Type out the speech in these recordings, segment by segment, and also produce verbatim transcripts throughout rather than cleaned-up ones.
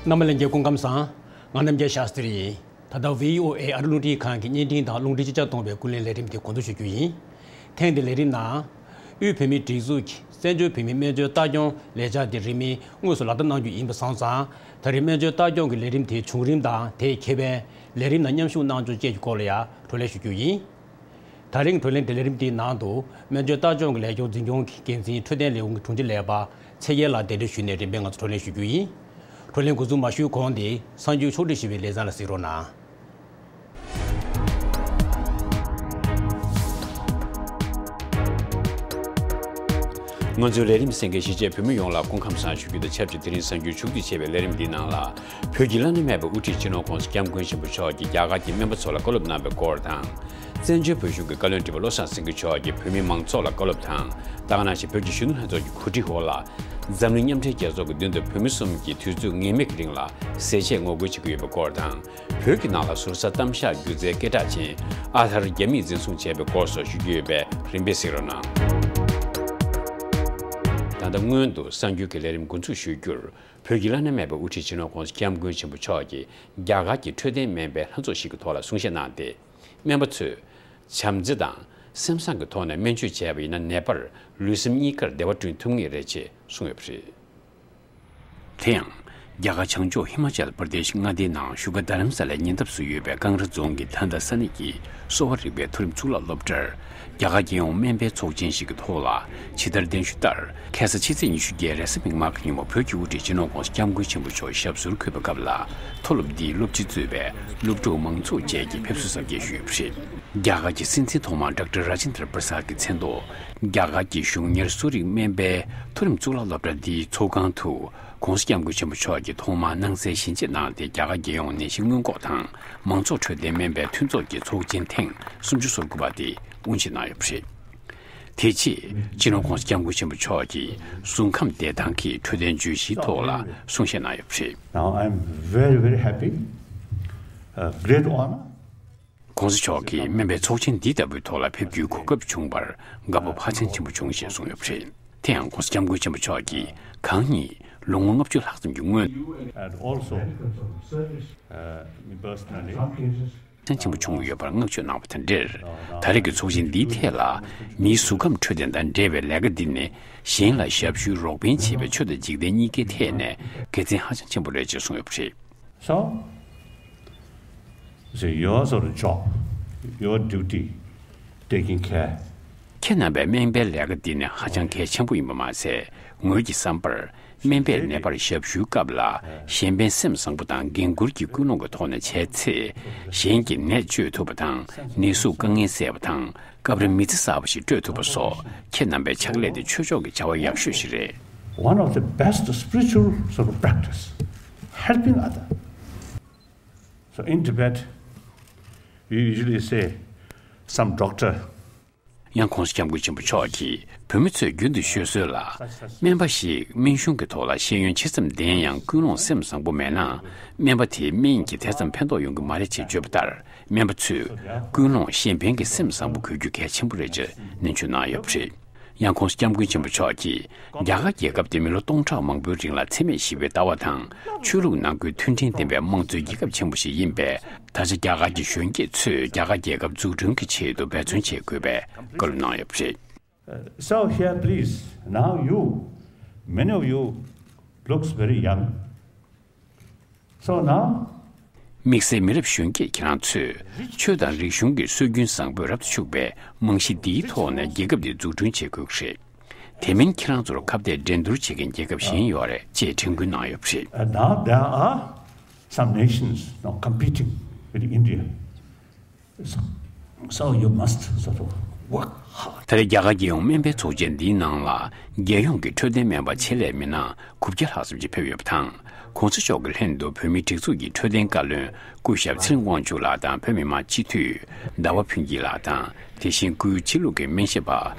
རྣམ་པ་ལྷན་རྒྱས་སྐུ་ཁམས་བཟང་། ང་རྣམ་རྒྱལ་ཤཱསྟྲི་ཡིན། ད་ལྟ་བྷི་ཨོ་ཨེ་ཨ་རི་རླུང་འཕྲིན་ཁང་གི་བརྙན་འཕྲིན་དང་རླུང་འཕྲིན་སྤྱི་ཁྱབ་གཏོང་བའི་ཀུན་གླེང་ལས་རིམ་དེ་འགོ་འཛུགས་ཞུ་རྒྱུ་ཡིན། ཐེངས་འདིའི་ལས་རིམ་ནང་། དབུས་བོད་མིའི་སྒྲིག་འཛུགས་ཀྱི་བཙན་བྱོལ་བོད་མིའི་སྨན་བཅོས་ལྟ་སྐྱོང་ལས་འཆར་དེ་རིང་མིན་དངོས་སུ་ལག་བསྟར་གནང་རྒྱུ་ཡིན་པ་སོང་ཙང་། ད་རེས་སྨན་བཅོས་ལྟ་སྐྱོང་གི་ལས་རིམ་དེའི་བྱུང་རིམ་དང་དེའི་ཁེ་ཕན། ལས་རིམ་ནང་མཉམ་ཞུགས་གནང་ཕྱོགས་བཅས་ཀྱི་སྐོར་ལ་ཡང་བགྲོ་གླེང་ཞུ་རྒྱུ་ཡིན། ད་རིང་བགྲོ་གླེང་དེ་ལས་རིམ་དེའི་ནང་དུ་སྨན་བཅོས་ལྟ་སྐྱོང་གི་ལས་སྐྱོང་འཛིན་སྐྱོང་གི་འགན་འཛིན་འཕྲོད་བསྟེན་ལས་ཁུངས་ཀྱི་དྲུང་ཆེ་ལས་པ་ཚེ་རྒྱལ་ལགས་གདན་འདྲེན་ཞུས་ནས་རིམ་པས་ང་ཚོ་བགྲོ་གླེང་ཞུ་རྒྱུ་ཡིན། བགྲོ་གླེང་འགོ་འཛུགས་མ་ཞུས་གོང་དེ་གསར་འགྱུར་ཕྱོགས་སྒྲིག་ཞུས་པའི་ལེ་ཚན་ལ་གཟིགས་རོགས་གནང་། ང་ཚོའི་ལས་རིམ་གསན་མཁན་གཞིས་བྱེས་བོད་མི་ཡོངས་ལ་སྐུ་ཁམས་བཟང་ཞུ་རྒྱུ་དང་ཆབས་ཅིག་དེ་རིང་གསར་འགྱུར་ཕྱོགས་སྒྲིག་བྱས་པའི་ལས་རིམ་འདིའི་ནང་ལ། བོད་ཀྱི་བླ་ན་མེད་པའི་དབུ་ཁྲིད་སྤྱི་ནོར་༸གོང་ས་༸སྐྱབས་མགོན་ཆེན་པོ་མཆོག་གིས་རྒྱ་གར་གྱི་སྨན་པ་ཚོ་ལ་བཀའ་སློབ་གནང་བའི་སྐོར་དང་། བཙན་བྱོལ་བོད་གཞུང་གི་བཀའ་བློན་ཁྲི་པ་བློ་བཟང་སེང་གེ་མཆོག་གིས་བོད་མི་མང་ཚོགས་ལ་བཀའ་སློབ་དང་། ད་ག་ནང་བཞིན་བོད་ཀྱི་གཞོན་ནུ་ལྷན་ཚོགས་ཀྱི་གོ་སྒྲིག་འོག་ལ། འཛམ་གླིང་མཉམ་འབྲེལ་རྒྱལ་ཚོགས་ཀྱི་མདུན་དུ་བོད་མི་གསུམ་གྱིས་དུས་ཚོད་ངེས་མེད་ཀྱི་རིང་ལ་ཟས་བཅད་ངོ་རྒོལ་བྱེད་ཀྱི་ཡོད་པའི་སྐོར་དང་། བོད་ཀྱི་ནང་ལ་ཟུར་ཟ་གཏམ་བཤད་སྒྱུ་རྩལ་སྐད་གྲགས་ཅན་ཨ་ཐར་རྒྱ་མིས་འཛིན་བཟུང་བྱས་པའི་སྐོར་སོགས་ཞུ་རྒྱུ་ཡོད་པས་རིམ་པས་གཟིགས་རོགས་གནང་། ད་ལྟ་སྔོན་དུ་གསར་འགྱུར་གྱི་ལས་རིམ་འགོ་འཛུགས་ཞུ་རྒྱུར། བོད་ཀྱི་བླ་ན་མེད་པའི་དབུ་ཁྲིད་སྤྱི་ནོར་༸གོང་ས་༸སྐྱབས་མགོན་ཆེན་པོ་མཆོག་གིས་རྒྱ་གར་གྱི་འཕྲོད་བསྟེན་སྨན་པའི་ལྷན་ཚོགས་ཤིག་གི་ཐོག་ལ་གསུང་བཤད་གནང་སྟེ། སྨན་པ་ཚོས་བྱམས་བརྩེ་དང་སེམས་བཟང་གི་ཐོག་ནས་སྨན་བཅོས་བྱས་པ་ཡིན་ན་ནད་པར་ལུས་སེམས་གཉིས་ཀར་བདེ་བ་བསྐྲུན་ཐུབ་ངེས་རེད་ཅེས་གསུངས་ཡོད་པ་རེད། དེ་ཡང་། རྒྱ་གར་བྱང་ཕྱོགས་ཧི་མ་ཅལ་པར་དེཤ་མངའ་སྡེའི་ནང་བཞུགས་སྒར་རྡ་རམ་ས་ལའི་ཉེ་འདབས་སུ་ཡོད་པའི་ཀང་ར་རྫོང་གི་ཐན་ད་ས་གནས་ཀྱི་གསོ་བ་རིག་པའི་མཐོ་རིམ་གཙུག་ལག་སློབ་གྲྭར། རྒྱ་གར་རྒྱལ་ཡོངས་སྨན་པའི་ཚོགས་ཆེན་ཞིག་གི་ཐོག་ལ་ཕྱི་ཟླར་གདན་ཞུ་ལྟར། ཁ་སང་ཕྱི་ཚེས་ཉི་ཤུ་བརྒྱད་རེས་གཟའ་མིག་དམར་གྱི་ཉིན་མོ་བོད་ཀྱི་དབུ་ཁྲིད་སྤྱི་ནོར་༸གོང་ས་༸སྐྱབས་མགོན་ཆེན་པོ་མཆོག་ཞབས་སོར་འཁོད་པའི་སྐབས་ལ། མཐོ་སློབ་འདིའི་སློབ་སྤྱི་གཙོས་པའི་སློབ་ཕྲུག་མང་ཚོགས་བཅས་ཀྱིས་ཕེབས་བསུ་གཟབ་རྒྱས་ཞུས་པ་རེད། རྒྱ་གར་གྱི་སྲིད་འཛིན་ཐོག་མ་ཌོག་ཊར་ར་ཇེན་དྲ་པྲ་སཱད་ཀྱི་མཚན་ཐོག་རྒྱ་གར་གྱི་གཞུང་གཉེར་གསོ་རིག་སྨན་པའི་མཐོ་རིམ་གཙུག་ལག་སློབ་གྲྭ་འདིའི་ཚོགས་ཁང་དུ། ༸གོང་ས་༸སྐྱབས་མགོན་ཆེན་པོ་མཆོག་གིས་ཐོག་མར་སྣང་གསལ་ཞལ་འབྱེད་གནང་སྟེ། རྒྱ་གར་རྒྱལ་ཡོངས་ནད་གཞི་སྔོན་འགོག་དང་མང་ཚོགས་འཕྲོད་བསྟེན་སྨན་པའི་མཐུན་ཚོགས་ཀྱི་ཚོགས་ཆེན་ཐེངས་སུམ་ཅུ་སོ་དགུ་པ་དེ་དབུ་འབྱེད་གནང་ཡོད་པ་རེད། དེ་རྗེས་སྤྱི་ནོར་༸གོང་ས་༸སྐྱབས་མགོན་ཆེན་པོ་མཆོག་གིས་གཟུགས་ཁམས་བདེ་ཐང་གི་འཕྲོད་བསྟེན་བརྗོད་གཞིའི་ཐོག་ལ་གསུང་བཤད་གནང་ཡོད་པ་རེད། Now I am very, very happy, a great honor. ༸གོང་ས་མཆོག་གིས་སྨན་པའི་ཚོགས་ཆེན་འདི་ལྟ་བུའི་ཐོག་ལ་ཕེབས་རྒྱུའི་གོ་སྐབས་བྱུང་བར་དགའ་སྤོབས་ཧ་ཅང་ཆེན་པོ་བྱུང་ཞེས་གསུངས་ཡོད་པ་རེད། དེ་ཡང་༸གོང་ས་༸སྐྱབས་མགོན་ཆེན་པོ་མཆོག་གིས་གང་ཉིད་ལོ་ངོ་ལྔ་བཅུ་ལྷག་ཙམ་གྱི་སྔོན། And also, uh, me personally. ཧ་ཅང་ཆེན་པོ་བྱུང་ཡོད་པར་བསྔགས་བརྗོད་གནང་བ་དང་འབྲེལ། ད་རེས་ཀྱི་ཚོགས་ཆེན་འདིའི་ཐད་ལ། མིའི་གཟུགས་ཁམས་འཕྲོད་བསྟེན་དང་འབྲེལ་བའི་ལས་ཀ་འདི་ནི། གཞན་ལ་ཞབས་ཞུའི་རོགས་ཕན་བྱེད་པའི་ཆོས་དང་འཇིག་རྟེན་གཉིས་ཀའི་ཐད་ནས་དགེ་མཚན་ཧ་ཅང་ཆེན་པོ་རེད་ཅེས་གསུངས་ཡོད་པ་རེད། So, it's your sort of job, your duty, taking care. ཁྱེད་རྣམ་པའི་སྨན་པའི་ལས་ཀ་འདི་ནི་ཧ་ཅང་གལ་ཆེན་པོ་ཡིན་པ་མ་ཟད། ངོས་ཀྱི་བསམ་པར། སྨན་པས་ནད་པར་ཞབས་ཞུའི་སྐབས་ལ། གཞན་ཕན་སེམས་བཟང་པོ་དང་འགན་འཁུར་གྱི་ཀུན་སློང་གི་ཐོག་ནས་བྱས་ཚེ། གཞན་གྱི་ནད་བཅོས་ཐུབ་པ་དང་། ནད་གཟུགས་དཀའ་ངལ་སེལ་བ་དང་། སྐབས་རེ་མི་ཚེ་གསར་པ་ཞིག་སྤྲོད་ཐུབ་པ་སོགས། ཁྱེད་རྣམ་པའི་ཕྱག་ལས་དེ་ཆོས་ཕྱོགས་ཀྱི་བྱ་བ་ཡག་ཤོས་ཤིག་རེད། One of the best spiritual sort of practice, helping other. So in Tibet, we usually say, some doctor. ཡང་༸གོང་ས་༸སྐྱབས་མགོན་ཆེན་པོ་མཆོག་གིས་བོད་མི་ཚོས་རྒྱུན་དུ་ཤོད་སྲོལ་ལ། སྨན་པ་ཞིག་སྨན་གཞུང་གི་ཐོག་ལ་ཤེས་ཡོན་ཆེ་ཙམ་ལྡན་ཡང་ཀུན་སློང་སེམས་བཟང་པོ་མེད་ན། སྨན་པ་དེའི་སྨན་གྱིས་དེ་ཙམ་ཕན་ཐོགས་ཡོང་གི་མ་རེད་ཅེས་བརྗོད་པ་ལྟར། སྨན་པ་ཚོས་ཀུན་སློང་གཞན་ཕན་གྱི་སེམས་བཟང་པོ་དགོས་རྒྱུ་གལ་ཆེན་པོ་རེད་ཅེས་ནན་བརྗོད་གནང་ཡོད་པ་རེད། ཡང་༸གོང་ས་༸སྐྱབས་མགོན་ཆེན་པོ་མཆོག་གིས། རྒྱ་གར་རྒྱལ་ཁབ་དེ་མི་ལོ་སྟོང་ཕྲག་མང་པོའི་རིང་ལ་འཚེ་མེད་ཞི་བའི་ལྟ་བ་དང་། ཆོས་ལུགས་ནང་ཁུལ་མཐུན་སྒྲིལ་ལྡན་པའི་དམངས་གཙོའི་རྒྱལ་ཁབ་ཆེན་པོ་ཞིག་ཡིན་པས། ད་ཆ་རྒྱ་གར་གྱི་གཞོན་སྐྱེས་ཚོས་རྒྱ་གར་རྒྱལ་ཁབ་འཛུགས་སྐྲུན་གྱི་ཆེད་དུ་འབད་བརྩོན་བྱེད་དགོས་པའི་བཀའ་སློབ་གནང་ཡོད་པ་རེད། Uh, so here, please, now you, many of you looks very young. So now, དམིགས་བསལ་མི་རབས་གཞོན་སྐྱེས་ཁྱེད་རང་ཚོས་ཆོས་དང་རིག་གཞུང་གི་སྲོལ་རྒྱུན་བཟང་པོས་རབ་ཏུ་ཕྱུག་པའི་རྨང་གཞི་འདིའི་ཐོག་ནས་རྒྱལ་ཁབ་འདི་འཛུགས་སྐྲུན་བྱེད་དགོས་ཀྱི་རེད། དེ་མིན་ཁྱེད་རང་ཚོར་ཁ་གཏད་འགྲན་བསྡུར་བྱེད་མཁན་རྒྱལ་ཁབ་གཞན་ཡོད་རེད་ཅེས་དྲན་སྐུལ་གནང་ཡོད་པ་རེད། And now there are some nations now competing with India. So, so you must sort of work hard. ད་རེས་རྒྱ་གར་རྒྱལ་ཡོངས་སྨན་པའི་ཚོགས་ཆེན་འདིའི་ནང་ལ། རྒྱལ་ཡོངས་ཀྱི་འཕྲོད་བསྟེན་སྨན་པ་ཆེད་ལས་མི་སྣ་དགུ་བརྒྱ་ལྷག་ཙམ་ཞིག་ཕེབས་ཡོད་པ་དང་། ༸གོང་ས་མཆོག་གི་ལྷན་དུ་བོད་མིའི་སྒྲིག་འཛུགས་ཀྱི་འཕྲོད་བསྟེན་བཀའ་བློན་སྐུ་ཞབས་ཚེ་རིང་དབང་ཕྱུག་ལགས་དང་། བོད་མི་མང་སྤྱི་འཐུས་ཟླ་བ་ཕུན་སྐྱིད་ལགས་དང་། དེ་བཞིན་སྐུའི་ཕྱི་ལུགས་ཀྱི་སྨན་ཞབས་པ་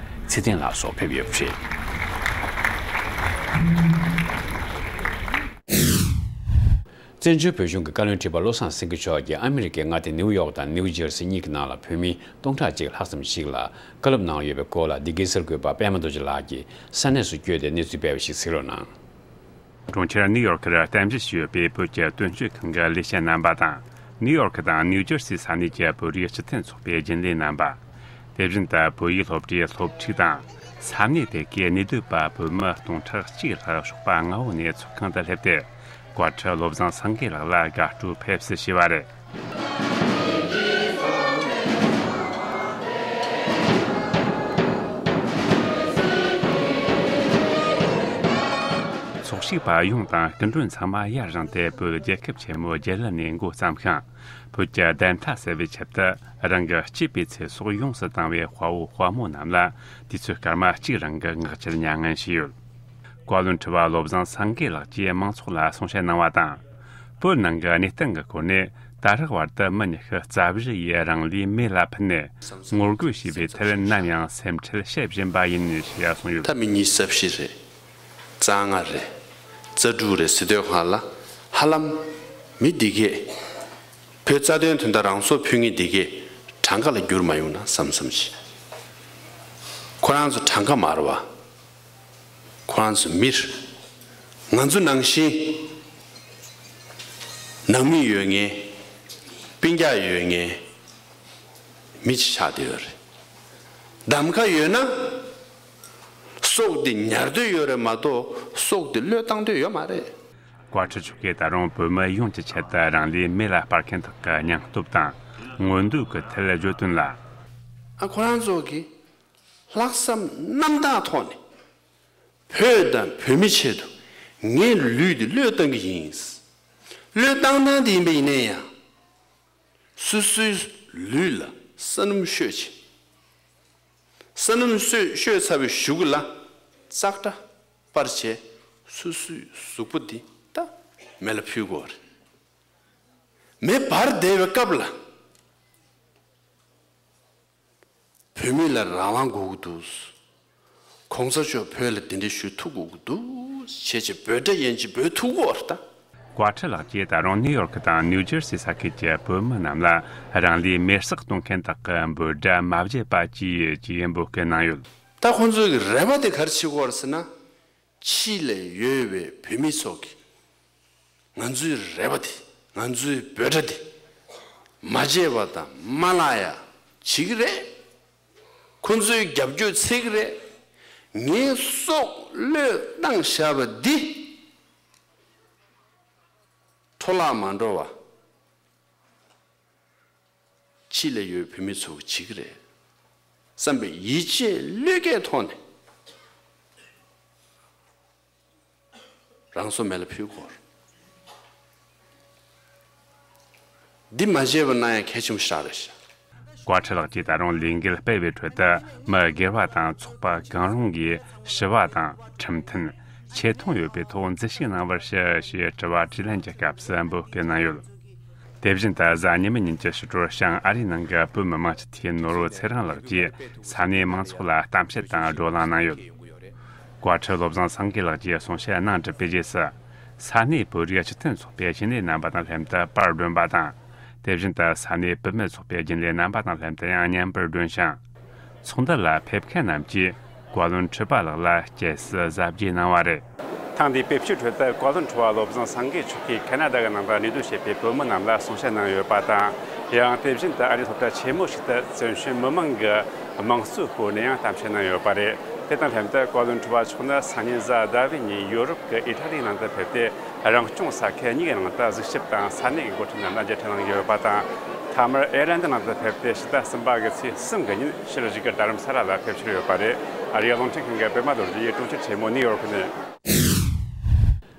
ཚེ་བརྟན་ལགས་སོགས་ཕེབས་ཡོད་པ་རེད། བཙན་བྱོལ་བོད་གཞུང་གི་བཀའ་བློན་ཁྲི་པ་བློ་བཟང་སེང་གེ་མཆོག་གིས་ཨ་མི་རི་ཀའི་མངའ་སྡེ་ནིའུ་ཡོག་དང་ནིའུ་ཇར་སི་གཉིས་ཀྱི་ནང་ལ་བོད་མི་སྟོང་ཕྲག་གཅིག་ལྷག་ཙམ་ཞིག་ལ་བཀའ་སློབ་གནང་ཡོད་པའི་སྐོར་ལ། འདི་གའི་གསར་འགོད་པ་པད་མ་རྡོ་རྗེ་ལགས་ཀྱིས་ས་གནས་སུ་བསྐྱོད་དེ་གནས་ཚུལ་སྤེལ་བ་ཞིག་གཟིགས་རོགས་གནང་། གྲོང་ཁྱེར་ནིའུ་ཡོར་ཁར་རྟེན་གཞི་བྱས་ཡོད་པའི་བོད་ཀྱི་དོན་གཅོད་ཁང་གི་ལས་བྱེད་རྣམ་པ་དང་། ནིའུ་ཡོར་ཁ་དང་ནིའུ་ཇར་སི་ས་གནས་ཀྱི་བོད་རིགས་སྤྱི་མཐུན་ཚོགས་པའི་རྒྱུན་ལས་རྣམ་པ། དེ་བཞིན་དུ་བོད་ཡིག་སློབ་གྲྭའི་སློབ་ཕྲུག་དང་། ས་གནས་དེ་གའི་གནས་སྡོད་པ་བོད་མི་སྟོང་ཕྲག་གཅིག་ལྷག་ཞོགས་པ་སྔ་བོ་ནས་ཚོགས་ཁང་དུ་སླེབས་ཏེ། བཀའ་ཁྲི་བློ་བཟང་སེང་གེ་ལགས་ལ་དགའ་སྤྲོ་ཕེབས་བསུ་ཞུས་པ་རེད། ཚོགས་ཞུགས་པ་ཡོངས་དང་སྐུ་མགྲོན་ཚང་མ་ཡར་བཞེངས་ཏེ། བོད་རྒྱལ་ཁབ་ཆེན་མོ་རྒྱལ་གླུ་ནས་འགོ་བརྩམས་ཤིང་། བོད་ཀྱི་བདེན་མཐའ་གསལ་བའི་ཆེད་དུ་རང་གི་གཅེས་པའི་ཚེ་སྲོག་ཡོངས་སུ་བཏང་བའི་དཔའ་བོ་དཔའ་མོ་རྣམས་ལ་དུས་ཚོད་སྐར་མ་གཅིག་རིང་གི་ངག་འཁྱལ་མྱ་ངན་ཞུས་ཡོད། བཀའ་བློན་ཁྲི་པ་བློ་བཟང་སེང་གེ་ལགས་ཀྱིས་མང་ཚོགས་ལ་གསུང་བཤད་གནང་བ་དང་། བོད་ནང་གི་གནས་སྟངས་ཀྱི་སྐོར་ནས། ད་རག་བར་དུ་མི་ཉི་ཤུ་རྩ་བཞི་ཡིས་རང་ལུས་མེ་ལ་ཕུལ་ནས་ངོ་རྒོལ་བྱས་པའི་ཐད་ནམ་ཡང་སེམས་ཁྲལ་བྱེད་བཞིན་པ་ཡིན་ཞེས་གསུངས་ཡོད། ད་མི་ཉི་ཤུ་རྩ་བཞི་རེད། རྩ་ལྔ་རེད། རྩ་དྲུག་རེད་ཟེར་དུས་སྒང་ལ། ཧ་ལམ་མི་འདི་གས། བོད་རྩ་དོན་དོན་དག་རང་སྲོག་ཕུལ་མཁན་འདི་གས་གྲངས་ཀ་ལ་འགྱུར་མ་ཡོང་ན་བསམ་བསམ་ཞིག་ཁོ་རང་ཚོ་གྲངས་ཀ་མ་རེད་བ། ཁོ་རང་ཚོ་མི་རེད། ང་ཚོ་ནང་བཞིན་ནང་མི་ཡོད་མཁན། སྤུན་ཀྱག་ཡོད་མཁན། མི་གཅིག་ཆགས་བསྡད་ཡོད་རེད། གདམ་ག་ཡོད་ན། སྲོག་འདི་ཉར་འདོད་ཡོད་རེད་མ་གཏོགས། སྲོག་འདི་བློས་བཏང་འདོད་ཡོད་མ་རེད། བཀའ་ཁྲི་མཆོག་གིས་ད་རུང་བོད་མི་ཡོངས་ཀྱི་ཆེད་དུ་རང་ལུས་མེ་ལ་སྤར་མཁན་དག་གི་སྙིང་སྟོབས་དང་མངོན་འདོད་ཀྱི་ཐད་བརྗོད་དོན་ལ། ཨ། ཁོ་རང་ཚོ་གིས་ལྷག་བསམ་རྣམ་དག་ཐོག་ནས། བོད་དང་བོད་མིའི་ཆེད་དུ་ངའི་ལུས་འདི་བློས་བཏང་གི་ཡིན། བློས་བཏང་སྟངས་དེ་ཡིན་པ་ཡིན་ན་ཡང་། སོ་སོའི་ལུས་ལ་ས་སྣུམ་བཤོས་བྱས། ས་སྣུམ་བཤོས་བཤོས་ཚར་བའི་གཞུག་ལ་ཙག་སྒྲ་སྤར་བྱས། སོ་སོའི་གཟུགས་པོ་འདི་ད་མེ་ལ་ཕུལ་དགོས་རེད། མེ་འབར་བསྡད་པའི་སྐབས་ལ། བོད་མི་ལ་རང་དབང་དགོས་ཀྱི་འདུག་གོང་ས་མཆོག་བོད་ལ་གདན་འདྲེན་ཞུ་ཐུབ་དགོས་ཀྱི་འདུག་བྱས་བྱས་འབོད་སྒྲ་ཡན་ཆད་འབོད་ཐུབ་ཀྱི་ཡོད་རེད་ད། བཀའ་ཁྲི་ལགས་ཀྱིས་ད་རུང་ནིའུ་ཡོར་ཁ་དང་ནིའུ་ཇར་སི་ས་ཁུལ་གྱི་བོད་མི་རྣམས་ལ་རང་ལུས་མེར་སྲེག་གཏོང་མཁན་དག་གི་འབོད་སྒྲ་མ་བརྗེད་པ་བཅས་ཀྱི་འབོད་སྐུལ་གནང་ཡོད། ད་ཁོང་ཚོའི་རེ་བ་དེ་ག་རེ་བྱེད་ཀྱི་ཡོད་རེད་ཟེར་ན། ཕྱི་ལ་ཡོད་པའི་བོད་མི་ཚོ་གིས་ང་ཚོའི་རེ་བ་དེ། ང་ཚོའི་འབོད་སྒྲ་དེ་མ་བརྗེད་པ་དང་མ་བརླག་ཡ་བྱེད་ཀྱི་རེད། ཁོང་ཚོའི་རྒྱབ་སྐྱོར་འཚོལ་གྱི་རེད། ངའི་སྲོག་བློས་བཏང་བཞག་པ་འདི་འཕྲོ་བརླག་མ་འགྲོ་བ། ཕྱི་ལ་ཡོད་བོད་མི་ཚོ་གིས་བྱེད་ཀྱི་རེད་བསམ་པའི་ཡིད་ཆེས་བློས་འགེལ་ཐོག་ནས་རང་སྲོག་མེ་ལ་ཕུལ་དགོས་རེད། འདི་མ་བརྗེད་པ་གནང་ཡ་གལ་ཆེན་པོ་ཞིག་རེད་ཤག་བཀའ་ཁྲི་ལགས་ཀྱིས་ད་རུང་ལས་འགུལ་སྤེལ་བའི་ཁྲོད་དུ་མི་སྒེར་བ་དང་ཚོགས་པ་གང་རུང་གིས་ཞི་བ་དང་ཁྲིམས་མཐུན། ཆེ་མཐོང་ཡོད་པའི་ཐོག་འཛུལ་ཞུགས་གནང་བར་ཞུ་ཞེས་དྲི་བ་དྲིས་ལན་གྱི་སྐབས་སུ་འབོད་སྐུལ་གནང་ཡོད། དེ་བཞིན་དུ་གཟའ་ཉི་མ་ཉིན་གྱི་ཕྱི་དྲོར་བྱང་ཨ་རིའི་ནང་གི་བོད་མི་མང་སྤྱི་འཐུས་ནོར་བུ་ཚེ་རིང་ལགས་ཀྱིས་ས་གནས་མང་ཚོགས་ལ་གཏམ་བཤད་དང་བགྲོ་གླེང་གནང་ཡོད། བཀའ་ཁྲི་བློ་བཟང་སེང་གེ་ལགས་ཀྱིས་གསུང་བཤད་གནང་གྲུབ་པའི་རྗེས་སུ། ས་གནས་བོད་རིགས་སྤྱི་མཐུན་ཚོགས་པའི་རྒྱུན་ལས་རྣམ་པ་དང་ལྷན་དུ་པར་བསྒྲོན་པ་དང་། དེ་བཞིན་དུ་ས་གནས་བུད་མེད་ཚོགས་པའི་རྒྱུན་ལས་རྣམ་པ་དང་ལྷན་དུ་ཡང་བརྙན་པར་བསྒྲོན་ཞིང་། ཚོགས་འདུ་ལ་ཕེབས་མཁན་རྣམས་ཀྱིས་བཀའ་བློན་ཁྲི་པ་ལགས་ལ་སྐྱེལ་སྲིད་གཟབ་རྒྱས་གནང་བ་རེད། ཐེངས་འདིའི་དཔེ་བཤུས་ཁྲོད་དུ་བཀའ་བློན་ཁྲི་པ་བློ་བཟང་སེང་གེ་མཆོག་གིས་ཁ་ན་ཌ་གི་ནང་དུ་གནས་སྡོད་བྱེད་པའི་བོད་མི་རྣམས་ལ་གསུང་བཤད་གནང་ཡོད་པ་དང་། ཡང་དེ་བཞིན་དུ་ཨ་རིའི་སློབ་གྲྭ་ཆེན་མོ་ཞིག་ཏུ་བཙན་བྱོལ་མི་མང་གི་དམངས་གཙོའི་སྐོར་ནས་ཡང་གཏམ་བཤད་གནང་ཡོད་པ་རེད། དེ་དང་ལྷན་དུ་བཀའ་བློན་ཁྲི་པ་མཆོག་ནི་སང་ཉིན་གཟའ་ཟླ་བའི་ཉིན་ཡོ་རོབ་ཀྱི་ཨི་ཊ་ལིའི་ནང་དུ་ཕེབས་ཏེ། རང་སྐྱོང་ས་ཁུལ་གཉིས་ཀྱི་ནང་དུ་གཟིགས་ཞིབ་དང་ས་གནས་ཀྱི་འགོ་ཁྲིད་རྣམས་ལ་མཇལ་འཕྲད་གནང་གི་ཡོད་པ་དང་། མཐའ་མར་ཨེར་ལན་ཌི་ནང་དུ་ཕེབས་ཏེ་ཕྱི་ཟླ་གསུམ་པ་གི་ཚེས་གསུམ་གྱི་ཉིན་ཕྱི་རུ་བཞུགས་སྒར་རྡ་རམ་ས་ལ་ལ་ཕེབས་འཆར་ཡོད་པ་རེད། ཨ་རིའི་རླུང་འཕྲིན་ཁང་གི་པད་མ་རྡོ་རྗེ་ཡིས་གྲོང་ཁྱེར་ཆེན་མོ་ནིའུ་ཡོག་ནས།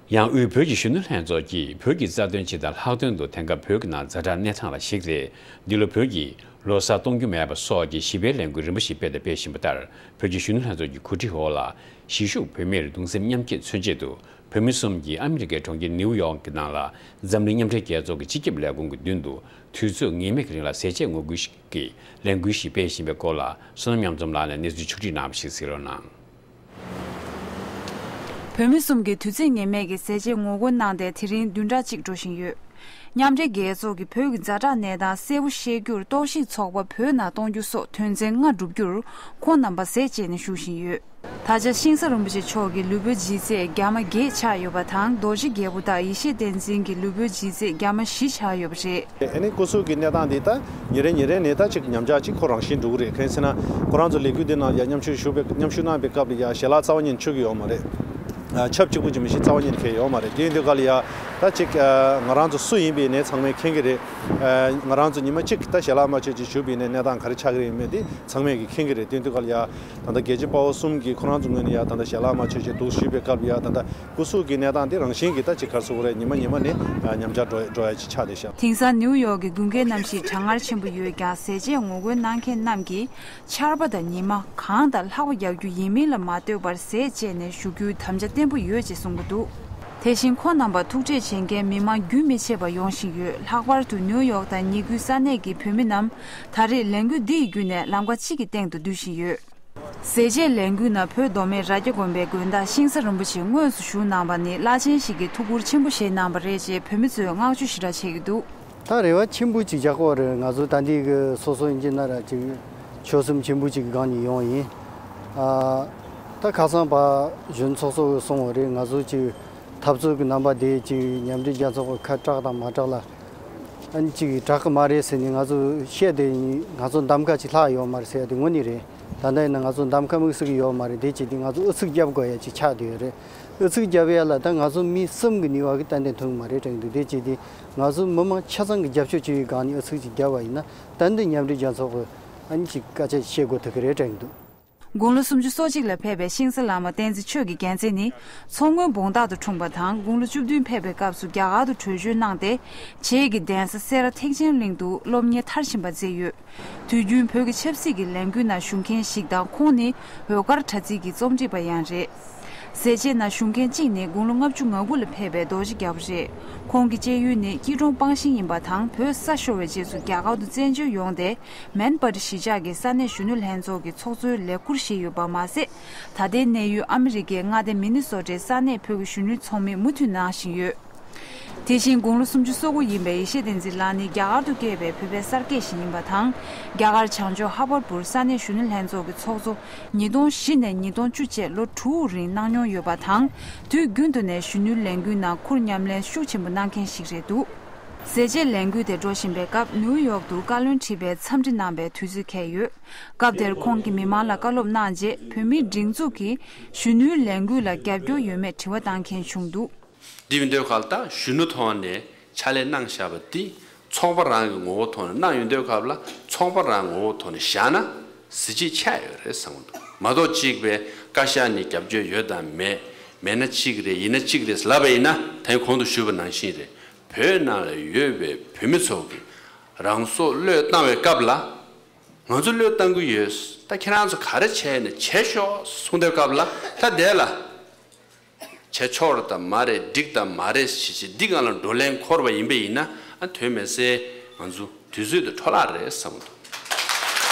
ཡང་དབུས་བོད་ཀྱི་གཞོན་ནུ་ལྷན་ཚོགས་ཀྱིས་བོད་ཀྱི་རྩ་དོན་སྤྱི་དང་ལྷག་དོན་དུ་དེང་སྐབས་བོད་ཀྱི་ནང་ཛ་དྲག་གནས་སྟངས་ལ་གཞིགས་ཏེ། འདི་ལོ་བོད་ཀྱིས་ལོ་གསར་གཏོང་རྒྱུ་མེད་པ་སོགས་ཀྱི་ཞི་བའི་ལས་འགུལ་རིམ་པ་ཞིག་སྤེལ་དང་སྤེལ་བཞིན་པ་ལྟར། བོད་ཀྱི་གཞོན་ནུ་ལྷན་ཚོགས་ཀྱི་གོ་སྒྲིག་འོག་ལ། གཞིས་བཞུགས་བོད་མིར་གདུང་སེམས་མཉམ་སྐྱེད་མཚོན་ཆེད་དུ། བོད་མི་གསུམ་གྱིས་ཨ་མི་རི་ཀའི་གྲོང་ཁྱེར་ནིའུ་ཡོག་གི་ནང་ལ། འཛམ་གླིང་མཉམ་འབྲེལ་རྒྱལ་ཚོགས་ཀྱི་སྤྱི་ཁྱབ་ལས་ཁུངས་ཀྱི་མདུན་དུ། དུས་ཚོད་ངེས་མེད་ཀྱི་རིང་ལ་ཟས་བཅད་ངོ་རྒོལ་ཞིག་གི་ལས་འགུལ་ཞིག་སྤེལ་བཞིན་པའི་སྐོར་ལ། བསོད་ནམས་མཉམ་འཛོམས་ལགས་ནས་གནས་ཚུལ་ཕྱོགས་བསྒྲིགས་གནང་བ་ཞིག་གཟིགས་རོགས་གནང་། བོད་མི་གསུམ་གྱིས་དུས་ཚོད་ངེས་མེད་ཀྱི་ཟས་བཅད་ངོ་རྒོལ་གནང་སྟེ་དེ་རིང་བདུན་ཕྲག་གཅིག་འགྲོ་བཞིན་ཡོད། མཉམ་འབྲེལ་རྒྱལ་ཚོགས་ཀྱིས་བོད་ཀྱི་ཛ་དྲག་གནས་སྟངས་གསལ་པོ་ཤེས་རྒྱུར་རྟོག་ཞིབ་ཚོགས་པ་བོད་ནང་གཏོང་རྒྱུ་སོགས་དོན་ཚན་ལྔ་བསྒྲུབ་རྒྱུར་ཁོང་རྣམ་པ་ཟས་བཅད་ནས་ཞུགས་བཞིན་ཡོད། ད་ཆ་ཤིང་བཟའ་རིན་པོ་ཆེ་མཆོག་གི་ལུས་པོའི་ལྗིད་ཚད་རྒྱ་མ་བརྒྱད་ཆགས་ཡོད་པ་དང་། རྡོ་རྗེ་རྒྱལ་པོ་དང་ཡེ་ཤེས་བསྟན་འཛིན་གྱི་ལུས་པོའི་ལྗིད་ཚད་རྒྱ་མ་བཞི་ཆགས་ཡོད་པ་རེད། ཨ་ནི་སྐུ་གཟུགས་ཀྱི་གནས་སྟངས་འདི་ད་ཉིན་རེ་ཉིན་རེ་ནས་ད་ཅིག་ཉམས་ཆག་ཅིག་ཁོ་རང་བཞིན་འགྲོ་གི་རེད། གང་ཡིན་ཟེར་ན་ཁོ་རང་ཚོ་ལས་འགུལ་འདི་ནང་ཡང་མཉམ་ཞུགས་ཞུགས་པའི་མཉམ་ཞུགས་གནང་པའི་སྐབས་ལ་ཡང་ཞལ་ལག་རྩ་བ་ཉིད་ནས་མཆོད་ཀྱི་ཡོད་མ་རེད། ཆབ་གཅིག་པུ་ཅིག་མི་ཤེས་རྩ་བ་ཉིད་ནས་ཁེལ་ཡོད་མ་རེད། དེ་ཡིན་དུས་ག་ལ་ཡ་ད་ཅིག་ང་རང་ཚོ་སུ་ཡིན་པའི་ནས་ཚང་མས་མཁྱེན་གྱི་རེད། ང་རང་ཚོ་ཉི་མ་གཅིག་ད་ཞལ་ལག་མ་མཆོད་ཅིག་བཞུགས་པའི་ནས་གནས་སྟངས་ག་རེ་ཆགས་ཀྱི་རེད་ཡིན་མེད་དེ་ཚང་མས་ཀྱི་མཁྱེན་གྱི་རེད། དེ་ཡིན་དུས་ག་ལ་ཡ་ད་ལྟ་རྒྱལ་གཅེས་དཔའ་བོ་གསུམ་གྱིས་ཁོ་རང་ཚོ་ངོས་ནས་ཡ་ད་ལྟ་ཞལ་ལག་མ་མཆོད་ཅིག་འདུག་ཞུས་པའི་སྐབས་ལ་ཡ་ད་ལྟ་སྐུ་གཟུགས་ཀྱི་གནས་སྟངས་དེ་རང་བཞིན་གྱིས་ད་ཅིག་ག་རེ་ཟེར་དགོས་རེད། ཉི་མ་ཉི་མ་ནས་ཉམས་ཆག་འགྲོ་འགྲོ་ཡ་ཅིག་ཆགས་བསྡད་ཤག་དེང་སང་ནིའུ་ཡོག་གི་དགུན་ཁའི་གནམ་གཤིས་གྲང་ངར་ཆེན་པོ་ཡོད་ཀྱང་ཟས་བཅད་ངོ་རྒོལ་གནང་མཁན་རྣམས་ཀྱིས་ཆར་པ་དང་ཉི་མ་གང་དང་ལྷགས་པ་རྒྱག་རྒྱུ་ཡིན་མིན་ལ་མ་ལྟོས་པར་ཟས་བཅད་ནས་བཞུགས་རྒྱུའི་དམ་བཅའ་བརྟན་པོ་ཡོད་ཅེས་གསུངས་ཀྱི་འདུག་དེ་བཞིན་ཁོང་རྣམ་པར་ཐུག་འཕྲད་བྱེད་མཁན་མི་མང་རྒྱུན་མི་ཆད་པར་ཡོང་བཞིན་ཡོད། ལྷག་པར་དུ་ནིའུ་ཡོག་དང་ཉེ་ཁུལ་ས་གནས་ཀྱི་བོད་མི་རྣམས་ད་རེས་ལས་འགུལ་འདི་ཡི་བརྒྱུད་ནས་ལམ་ཁ་གཅིག་གི་སྟེང་དུ་འདུས་བཞིན་ཡོད། ཟས་བཅད་ལས་འགུལ་ནང་བོད་མདོ་སྨད་རྭ་རྒྱ་དགོན་པའི་དགོན་བདག་ཤིང་བཟའ་རིན་པོ་ཆེ་དངོས་སུ་ཞུགས་གནང་བ་ནི་བླ་ཆེན་ཞིག་གིས་ཐུགས་ཁུར་ཆེན་པོ་བཞེས་གནང་བ་རེད་ཅེས་བོད་མི་ཚོས་བསྔགས་བརྗོད་ཞེ་དྲག་བྱེད་ཀྱི་འདུག་ད་རེ་བ་ཆེན་པོ་ཅིག་བཞག་གི་ཡོད་རེད། ང་ཚོ་ད་འདི་གི་སོ་སོ་ཡིན་གྱི་ན་ར་ཅིག་ཆོད་སེམས་ཆེན་པོ་ཅིག་གི་སྒང་ནས་ཡོང་ཡིན། ཨ། ད་ཁ་སང་ཕར་གཞོན་ཚོགས་གཙོ་གིས་གསུངས་པ་རེད། ང་ཚོ་ཅིག་འཐབ་རྩོད་ཀྱི་རྣམ་པ་དེ་ཅིག་མཉམ་འབྲེལ་རྒྱལ་ཚོགས་ཀྱི་ཁ་དྲག་དང་མ་དྲག་ལ་ཨ་ནི་ཅིག་དྲག་གི་མ་རེད་ཟེར་ནས་ང་ཚོ་བཤད་དེ་ཡིན། ང་ཚོ་གདམ་ག་ཅིག་ལྷག་ཡོད་མ་རེད་ཟེར་ཡ་དེ་དངོས་གནས་རེད། ད་ལྟ་ཡིན་ན་ང་ཚོ་གདམ་ག་དམིགས་བསལ་གྱི་ཡོད་མ་རེད། དེ་བྱས་ཏེ་ང་ཚོ་ཨུ་ཚུགས་རྒྱབ་དགོས་ཡ་ཅིག་ཆགས་བསྡད་ཡོད་རེད། ཨུ་ཚུགས་རྒྱབ་ཡ་ལ་ད་ང་ཚོ་མི་གསུམ་གྱི་ནུས་པ་གིས་ཏན་ཏན་ཐོན་གི་མ་རེད་དྲན་འདུག་དེ་བྱས་ཏེ་ང་ཚོ་མི་མང་ཆ་ཚང་གི་རྒྱབ་སྐྱོར་བྱེད་ཡུལ་སྒང་ནས་ཨུ་ཚུགས་ཅིག་རྒྱབ་པ་ཡིན་ན་ཏན་ཏན་མཉམ་འབྲེལ་རྒྱལ་ཚོགས་ཀྱི་ཨ་ནི་ཅིག་སྐད་ཆ་བཤད་དགོས་ཐུག་གི་རེད་དྲན་འདུག་དགུང་ལོ་སུམ་ཅུ་སོ་གཅིག་ལ་ཕེབས་པའི་ཤིང་བཟའ་བླ་མ་བསྟན་འཛིན་ཆོས་ཀྱི་རྒྱལ་མཚན་ནི་མཚོ་སྔོན་བོང་སྟག་ཏུ་འཁྲུངས་པ་དང་། དགུང་ལོ་བཅུ་བདུན་ཕེབས་པའི་སྐབས་སུ་རྒྱ་གར་དུ་བྲོས་བྱོལ་གནང་སྟེ། བྱེས་ཀྱི་གདན་ས་སེ་ར་ཐེག་ཆེན་གླིང་དུ་སློབ་གཉེར་མཐར་ཕྱིན་པ་མཛད་ཡོད། དུས་རྒྱུན་བོད་ཀྱི་ཆབ་སྲིད་ཀྱི་ལས་འགུལ་ནང་ཞུགས་མཁན་ཞིག་དང་། ཁོང་ནི་འོད་དཀར་དྲ་ཚིགས་ཀྱི་རྩོམ་སྒྲིག་པ་ཡང་རེད། ཟས་བཅད་ནང་ཞུགས་མཁན་གཅིག་ནི་དགུང་ལོ་ལྔ་བཅུ་ང་དགུ་ལ་ཕེབས་པའི་རྡོ་རྗེ་རྒྱལ་པོ་རེད། ཁོང་གི་སྐྱེས་ཡུལ་ནི་སྐྱིད་གྲོང་སྤང་ཤིང་ཡིན་པ་དང་། བོད་ས་ཤོར་བའི་རྗེས་སུ་རྒྱ་གར་དུ་བཙན་བྱོལ་ཡོང་སྟེ། མན་པ་ཏི་གཞིས་ཆགས་ཀྱི་ས་གནས་གཞོན་ནུ་ལྷན་ཚོགས་ཀྱི་ཚོགས་གཙོའི་ལས་ཁུར་བཞེས་ཡོད་པ་མ་ཟད། ད་ལྟའི་གནས་ཡུལ་ཨ་མི་རི་ཀའི་མངའ་སྡེ་མི་ནི་སོ་ཊའི་ས་གནས་བོད་ཀྱི་གཞོན་ནུའི་ཚོགས་མིར་མུ་མཐུད་གནང་བཞིན་ཡོད། དེ་བཞིན་དགུང་ལོ་སུམ་ཅུ་སོ་དགུ་ཡིན་པའི་ཡེ་ཤེས་བསྟན་འཛིན་ལགས་ནི་རྒྱ་གར་དུ་སྐྱེས་པའི་བོད་པའི་གསར་སྐྱེས་ཤིག་ཡིན་པ་དང་། རྒྱ་གར་བྱང་ཕྱོགས་ཧ་པར་པུར་ས་གནས་གཞོན་ནུ་ལྷན་ཚོགས་ཀྱི་ཚོགས་གཙོ་ཉིས་སྟོང་བཞི་ནས་ཉིས་སྟོང་བཅུ་བཅས་ལོ་དྲུག་རིང་གནང་མྱོང་ཡོད་པ་དང་། དུས་རྒྱུན་དུ་ནས་གཞོན་ནུའི་ལས་འགུལ་ནང་ཁུར་མཉམ་ལེན་ཤུགས་ཆེན་པོ་གནང་མཁན་ཞིག་རེད་འདུག་ཟས་བཅད་ལས་འགུལ་དེ་འགྲོ་བཞིན་པའི་སྐབས། ནིའུ་ཡོག་ཏུ་བཀའ་བློན་ཁྲི་པའི་འཚམས་འདྲི་གནང་བའི་དུས་ཚོད་འཁེལ་ཡོད། སྐབས་དེར་ཁོང་གིས་མི་མང་ལ་བཀའ་སློབ་གནང་རྗེས། བོད་མིའི་སྒྲིག་འཛུགས་ཀྱིས་གཞོན་ནུའི་ལས་འགུལ་ལ་རྒྱབ་སྐྱོར་ཡོད་མེད་དྲི་བ་བཏང་མཁན་བྱུང་འདུག་འདི་ཡིན་དུས་སྐབས་ལ་ད་གཞོན་ནུ་ཐོག་ནས་ཕྱག་ལས་གནང་བཞག་པ་འདི་ཚོགས་པ་རང་གི་ངོ་བོ་ཐོག་ནས་གནང་ཡོང་དུས་སྐབས་ལ། ཚོགས་པ་རང་ངོ་བོ་ཐོག་ནས་བཞག་ན་གཟི་བརྗིད་ཆགས་ཡོད་རེད་བསམ་གྱི་འདུག་མ་གཏོགས་གཅིག་པའི་བཀའ་ཤག་ནས་རྒྱབ་སྐྱོར་ཡོད་དམ་མེད། མེད་ན་གཅིག་རེད། ཡིན་ན་གཅིག་རེད་ལབ་པ་ཡིན་ན། ད་གོང་དུ་ཞུས་པ་ནང་བཞིན་རེད། བོད་ནང་ལ་ཡོད་པའི་བོད་མི་ཚོ་གིས་རང་སྲོག་བློས་བཏང་བའི་སྐབས་ལ། ང་ཚོ་བློས་བཏང་གི་ཡོད། ད་ཁྱེད་རང་ཚོ་ག་རེ་བྱས་ནས་བྱས་ཤོག་གསུངས་དུས་སྐབས་ལ། ད་དེ་ལ་བྱས་ཆོག་རེད་དམ་མ་རེད། འགྲིག་དམ་མ་རེད་ཞེས་བྱས་འདི་སྒང་ལ་བགྲོ་གླེང་འཁོར་བ་ཡིན་པ་ཡིན་ན། ཨ། དོན་མེད་སའི་ང་ཚོ་དུས་ཚོད་དེ་འཕྲོ་བརླག་རེད་བསམ་གྱི་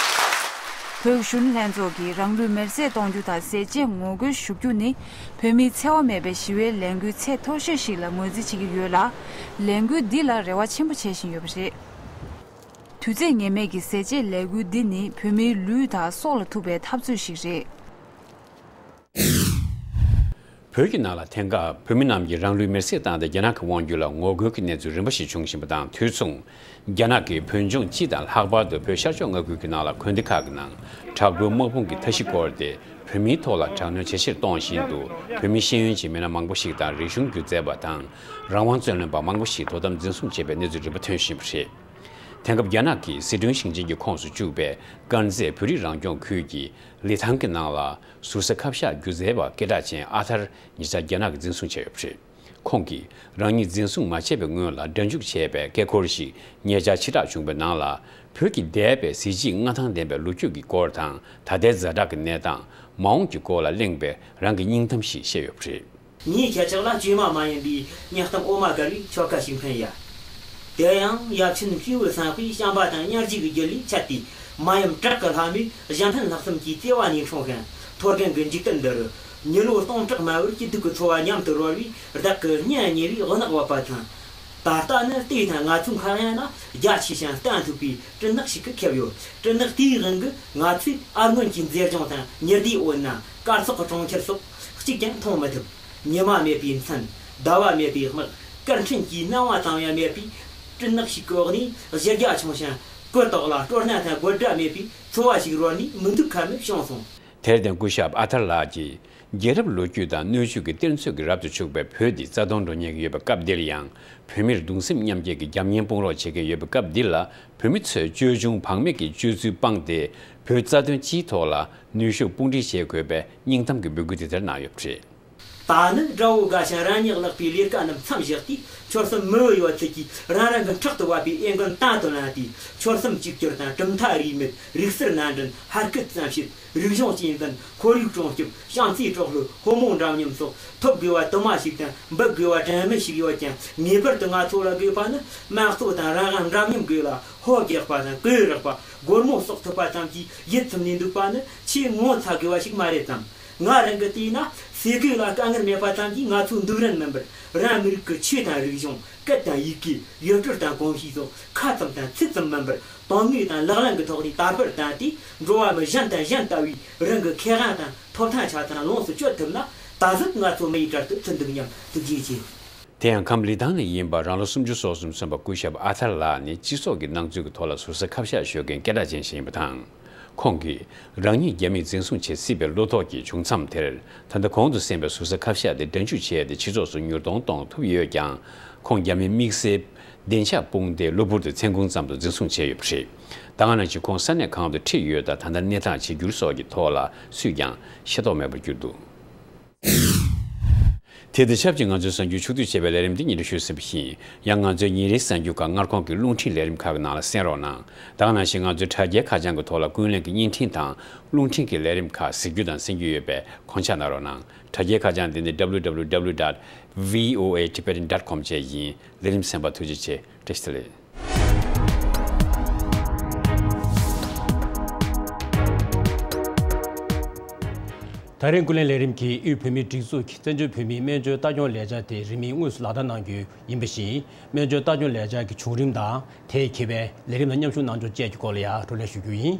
འདུག་བོད་གཞོན་ནུ་ལྷན་ཚོགས་ཀྱིས་རང་ལུས་མེར་སྲེག་གཏོང་རྒྱུ་དང་ཟས་བཅད་ངོ་རྒོལ་ཞུ་རྒྱུ་ནི། བོད་མིའི་འཚེ་བ་མེད་པའི་ཞི་བའི་ལས་འགུལ་ཚད་མཐོ་ཤོས་ཤིག་ལ་ངོས་འཛིན་བྱེད་ཀྱི་ཡོད་ལ། ལས་འགུལ་འདི་ལ་རེ་བ་ཆེན་པོ་བྱེད་བཞིན་ཡོད་པ་རེད། དུས་ཚོད་ངེས་མེད་ཀྱི་ཟས་བཅད་ལས་འགུལ་འདི་ནི་བོད་མིའི་ལུས་དང་སྲོག་ལ་ཐུག་པའི་འཐབ་རྩོད་ཞིག་རེད། བོད་ཀྱི་ནང་ལ་དེང་སྐབས་བོད་མི་རྣམས་ཀྱིས་རང་ལུས་མེར་སྲེག་བཏང་སྟེ་རྒྱ་ནག་གི་དབང་སྒྱུར་ལ་ངོ་རྒོལ་གྱི་གནས་ཚུལ་རིམ་པ་ཞིག་འབྱུང་བཞིན་པ་དང་། དུས་མཚུངས་རྒྱ་ནག་གིས་བོད་ལྗོངས་སྤྱི་དང་། ལྷག་པར་དུ་བོད་ཤར་ཕྱོགས་མངའ་ཁུལ་གྱི་ནང་ལ་དགོན་སྡེ་ཁག་གི་ནང་དྲག་པོའི་དམག་དཔུང་གིས་མཐའ་བཞི་བསྐོར་ཏེ། བོད་མིའི་ཐོག་ལ་དྲག་གནོན་ཇེ་ཆེར་གཏོང་བཞིན་འདུག་བོད་མིའི་ཤེས་ཡོན་ཅན་མི་སྣ་མང་པོ་ཞིག་དང་། རིག་གཞུང་སྒྱུ་རྩལ་བ་དང་། རང་དབང་རྩོད་ལེན་པ་མང་པོ་ཞིག་དོ་དམ་འཛིན་བཟུང་བྱས་པའི་གནས་ཚུལ་རིམ་པ་ཐོན་བཞིན་པ་རེད། དེང་སྐབས་རྒྱ་ནག་གི་སི་ཁྲོན་ཞིང་ཆེན་གྱི་ཁོངས་སུ་བཅུག་པའི་དཀར་མཛེས་བོད་རིགས་རང་སྐྱོང་ཁུལ་གྱི་ལི་ཐང་གི་ནང་ལ་ཟུར་ཟ་ཁ་བཤད་སྒྱུ་རྩལ་བ་སྐད་གྲགས་ཅན་ཨ་ཐར་ཉེ་ཆར་རྒྱ་ནག་གིས་འཛིན་བཟུང་བྱས་ཡོད་པ་རེད། ཁོང་གིས་རང་ཉིད་འཛིན་བཟུང་མ་བྱས་པའི་སྔོན་ལ་སྒྲ་འཇུག་བྱས་པའི་སྐད་འཁོར་ཞིག་ཉེ་ཆར་ཕྱིར་བསྒྲགས་བྱུང་བའི་ནང་ལ། བོད་ཀྱི་འདས་པའི་གཟི་བརྗིད་མངའ་ཐང་ལྡན་པའི་ལོ་རྒྱུས་ཀྱི་སྐོར་དང་། ད་ལྟའི་ཛ་དྲག་གི་གནས་སྟངས། མ་འོངས་ཀྱི་སྐོར་ལ་གླེང་བའི་རང་གི་སྙིང་གཏམ་ཞིག་བཤད་ཡོད་པ་རེད། ངའི་ཁྱེད་ཅག་ལ་བཅོས་མ་མ་ཡིན་པའི་དམྱལ་གཏམ་འོ་མ་དཀར་བའི་ཆོ་ག་ཞིག་འཕེན་ཡ། དེ་ཡང་ཡབ་ཆེན་སྐྱེས་བུ་སེམས་དཔའི་བྱམས་པ་དང་སྙིང་རྗེ་གི་རྒྱུ་ལས་འཆད་དེ། མ་ཡུམ་བྲག་གི་ལྷ་མོས་གཞན་ཕན་ལྷག་བསམ་གྱི་བརྩེ་བ་ནས་འཁྲུངས་ཤིང་། ཐོད་རྒལ་གྱི་འཇིག་རྟེན་འདི་རུ་ མྱི་ལོ་སྟོང་ཕྲག་མང་བོར་སྐྱིད་སྡུག་གི་འཚོ་བ་མཉམ་དུ་རོལ་བའི་བདག་གི་སྙིང་ཉེ་བའི་རྣག་འབབ་པ་དང་། ད་ལྟ་ནི་ལྟས་དང་ང་ཚོའི་ཁ་གཡང་ན་རྒྱ་ཆེ་ཞིང་བརྟན་ཐུབ་པའི་སྦྲུལ་ནག་ཞིག་གིས་ཁེབས་ཡོད། སྦྲུལ་ནག་དེའི་དབང་གིས་ང་ཚོས་ཨར་སྔོན་གྱི་མཛེས་ལྗོངས་དང་ཉི་ཟླའི་འོད་སྣང་དཀར་ཚོགས་ཀྱི་གྲོང་ཁྱེར་སོགས་གཅིག་ཀྱང་མཐོང་མི་ཐུབ། ཉི་མ་མེད་པའི་མཚན། ཟླ་བ་མེད་པའི་དམག། སྐར་འཕྲིན་གྱི་སྣང་བ་ཙམ་ཡང་མེད་པའི་སྦྲུལ་ནག་ཞིག་གི་འོག་ནས། གཞི་རྒྱ་ཆུང་ཞིང་གོས་ཏོག་ལ་སྤྲོ་སྣང་དང་དགོད་སྒྲ་མེད་པའི་འཚོ་བ་ཞིག་རོལ་ནས་མི་འདུག་ཁ་མེད་བྱུང་སོང་། དེར་བརྟེན་སྐུ་ཞབས་ཨ་ཐར་ལགས་ཀྱིས། རྒྱལ་རབས་ལོ་རྒྱུས་དང་སྣོད་བཅུད་ཀྱི་གཏེར་མཛོད་ཀྱི་རབ་ཏུ་བྱུང་བའི་བོད་འདི་རྩ་སྟོང་འགྲོ་ཉེན་གྱི་ཡོད་པའི་སྐབས་འདིར་ཡང་། བོད་མིར་གདུང་སེམས་མཉམ་སྐྱེད་ཀྱི་རྒྱབ་གཉེར་སྤོང་རོགས་བྱེད་མཁན་ཡོད་པའི་སྐབས་འདི་ལ། བོད་མི་ཚོས་ཅོལ་ཆུང་བག་མེད་ཀྱི་སྤྱོད་ཚུལ་སྤངས་ཏེ། བོད་རྩ་དོན་སྤྱིའི་ཐོག་ལ་ནུས་ཤུགས་དཔུང་སྒྲིག་བྱེད་དགོས་པའི་སྙིང་གཏམ་གྱི་འབོད་སྐུལ་དེ་ལྟར་གནང་ཡོད་པ་རེད། ད་ནི་དགྲ་བོ་དགའ་ཞིང་རང་ཉིད་བརླག་པའི་ལས་ཀ་རྣམས་མཚམས་བཞག་སྟེ། ཆོལ་གསུམ་མི་བུ་ཡོད་ཚད་ཀྱིས་རང་རང་གི་ཕྲག་ཏུ་བབས་པའི་འོས་འགན་དང་དུ་བླངས་ཏེ། ཆོལ་གསུམ་གཅིག་གྱུར་དང་གྲུབ་མཐའ་རིས་མེད། རིག་གསར་སྣ་འདྲེན། ཕ་སྐད་བཙན་ཤེད། རིག་གཞུང་གཅེས་འཛིན། ཁོར་ཡུག་སྲུང་སྐྱོབ། བྱམས་བརྩེའི་སྲོག་བླུ། ཕོ་མོ་འདྲ་མཉམ་སོགས། ཐོབ་དགོས་པ་དུ་མ་ཞིག་དང་འབུལ་དགོས་པ་གྲངས་མེད་ཞིག་ཡོད་ཀྱང་། ངེས་པར་དུ་ང་ཚོ་ལ་དགོས་པ་ནི། དམངས་གཙོ་དང་རང་དབང་འདྲ་མཉམ་དགོས་ལ། ཧོབ་རྒྱག་པ་དང་གོས་རག་པ། སྒོར་མོ་གསོག་ཐུབ་པ་ཙམ་གྱིས་ཡིད་ཚིམ་ནས་འདུག་པ་ནི་ཆེས་ངོ་ཚ་དགོས་པ་ཞིག་མ་རེད་དམ། ང་རང་གིས་བལྟས་ན། ཟས་གོས་ལ་དཀའ་ངལ་མེད་པ་ཙམ་གྱིས་ང་ཚོའི་འདུག་རན་མིན་པར། རང་མི་རིགས་ཀྱི་ཆོས་དང་རིག་གཞུང་། སྐད་དང་ཡི་གེ། ཡུལ་སྲོལ་དང་གོམས་གཤིས་སོགས་ཁ་ཙམ་དང་ཚིག་ཙམ་མིན་པར། དོན་དངོས་དང་ལག་ལེན་གྱི་ཐོག་ནས་དར་སྤེལ་བཏང་སྟེ། འགྲོ་བ་མི་གཞན་དང་གཞན་ལྟ་བུའི་རང་གི་ཁེ་དབང་དང་ཐོབ་ཐང་ཆ་ཚང་ལོངས་སུ་སྤྱོད་ཐུབ་ན། ད་གཟོད་ང་ཚོ་མི་ཡི་གྲལ་དུ་ཚུད་འདུག་སྙམ། ཐུགས་རྗེ་ཆེ། དེ་ཡང་ཁམས་ལི་ཐང་ནས་ཡིན་པ་རང་ལོ་སུམ་ཅུ་སོ་གསུམ་སོན་པ་སྐུ་ཞབས་ཨ་ཐར་ལགས་ནི་སྤྱི་ཚོགས་ཀྱི་སྣང་ཚུལ་གྱི་ཐོག་ལ་ཟུར་ཟ་ཁ་བཤད་ཤོད་མཁན་སྐད་གྲགས་ཅན་ཞིག་ཡིན་པ་དང་། ཁོང་གིས་རང་ཉིད་རྒྱ་མིས་འཛིན་བཟུང་བྱེད་སྲིད་པའི་བློ་དོགས་ཀྱི་བྱུང་མཚམས་དེར། ད་ལྟ་གོང་དུ་གསན་པའི་ཟུར་ཟ་ཁ་བཤད་དེ་སྒྲ་འཇུག་བྱས་ཏེ་སྤྱི་ཚོགས་སུ་མྱུར་གཏོང་གཏོང་ཐུབ་ཡོད་ཀྱང་། ཁོང་རྒྱ་མིའི་དམིགས་བསལ་བདེ་འཇགས་དཔུང་སྡེའི་གློ་བུར་དུ་མཚན་གུང་ཙམ་དུ་འཛིན་བཟུང་བྱས་ཡོད་པ་རེད། ད་ག་ནང་བཞིན་ཁོང་ས་གནས་གང་དུ་ཁྲིད་ཡོད་དང་། ད་ལྟ་གནས་སྟངས་ཇི་འགྱུར་སོགས་ཀྱི་ཐོག་ལ་སུས་ཀྱང་ཤེས་རྟོགས་མེད་པར་གྱུར་འདུག། དེ་དང་ཆབས་ཅིག་ང་ཚོའི་གསར་འགྱུར་ཕྱོགས་བསྡུས་བྱས་པའི་ལས་རིམ་འདི་ཉིད་དུ་ཞུས་ཟིན་པ་ཡིན། ཡང་ང་ཚོའི་ཉིན་རེའི་གསར་འགྱུར་ཁག་སྔར་གོང་གི་རླུང་འཕྲིན་ལས་རིམ་ཁག་གི་ནང་ལ་གསན་རོགས་གནང་། ད་ག་ནང་བཞིན་ང་ཚོའི་དྲ་རྒྱའི་ཁ་བྱང་གི་ཐོག་ལ་ཀུན་གླེང་གི་བརྙན་འཕྲིན་དང་རླུང་འཕྲིན་གྱི་ལས་རིམ་ཁག་གཟིགས་རྒྱུ་དང་གསན་རྒྱུ་ཡོད་པས་དགོངས་འཇགས་གནང་རོགས་གནང་། དྲ་རྒྱའི་ཁ་བྱང་འདི་ནི་W W W dot V O A Tibetan dot com བཅས་ཡིན། ལས་རིམ་གསན་པར་ཐུགས་རྗེ་ཆེ། བཀྲ་ཤིས་བདེ་ལེགས། ད་རིང་ཀུན་གླེང་ལས་རིམ་གྱིས་དབུས་བོད་མིའི་སྒྲིག་འཛུགས་ཀྱི་བཙན་བྱོལ་བོད་མིའི་སྨན་བཅོས་ལྟ་སྐྱོང་ལས་འཆར་དེ་རིང་མིན་དངོས་སུ་ལག་བསྟར་གནང་རྒྱུ་ཡིན་པ་བཞིན། སྨན་བཅོས་ལྟ་སྐྱོང་ལས་འཆར་གྱི་བྱུང་རིམ་དང་། དེས་འཁེལ་བའི་ལས་རིམ་ལ་མཉམ་ཞུགས་གནང་ཕྱོགས་བཅས་ཀྱི་སྐོར་ལ་ཡང་བགྲོ་གླེང་ཞུ་རྒྱུ་ཡིན།